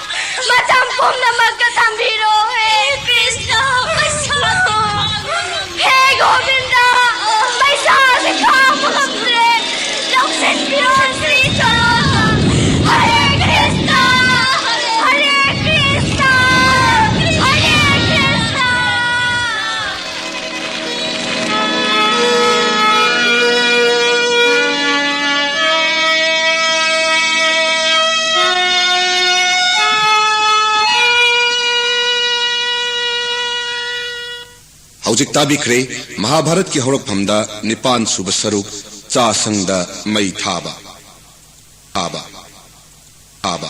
ꯃꯇꯝ ꯄꯨꯝꯅꯃꯛꯇ ꯊꯝꯕꯤꯔꯣ꯫ ꯍꯦ ꯀ꯭ꯔꯤꯁꯅ, ꯄꯩꯁꯥ ꯍꯦ ꯒꯣꯕꯤꯟꯗ, ꯄꯩꯁꯥꯁꯦ ꯈꯥꯡꯕ ꯉꯝꯗ꯭ꯔꯦ꯫ ꯂꯧꯁꯤꯟꯕꯤꯔꯣ ꯁ꯭ꯔꯤ ꯆꯔꯣꯟꯗ꯫ ꯍꯔꯦ ꯀ꯭ꯔꯤꯁꯅ, ꯍꯔꯦ ꯀ꯭ꯔꯤꯁꯅ, ꯍꯔꯦ ꯀ꯭ꯔꯤꯁꯅ꯫ ꯍꯧꯖꯤꯛ ꯇꯥꯕꯤꯈ꯭ꯔꯦ ꯃꯍꯥꯚꯥꯔꯠꯀꯤ ꯍꯧꯔꯛꯐꯝꯗ ꯅꯤꯄꯥꯟ ꯁꯨꯕ ꯁꯔꯨꯛ, ꯆꯥꯁꯪꯗ ꯃꯩ ꯊꯥꯕ꯫ ꯊꯥꯕ꯫ ꯊꯥꯕ꯫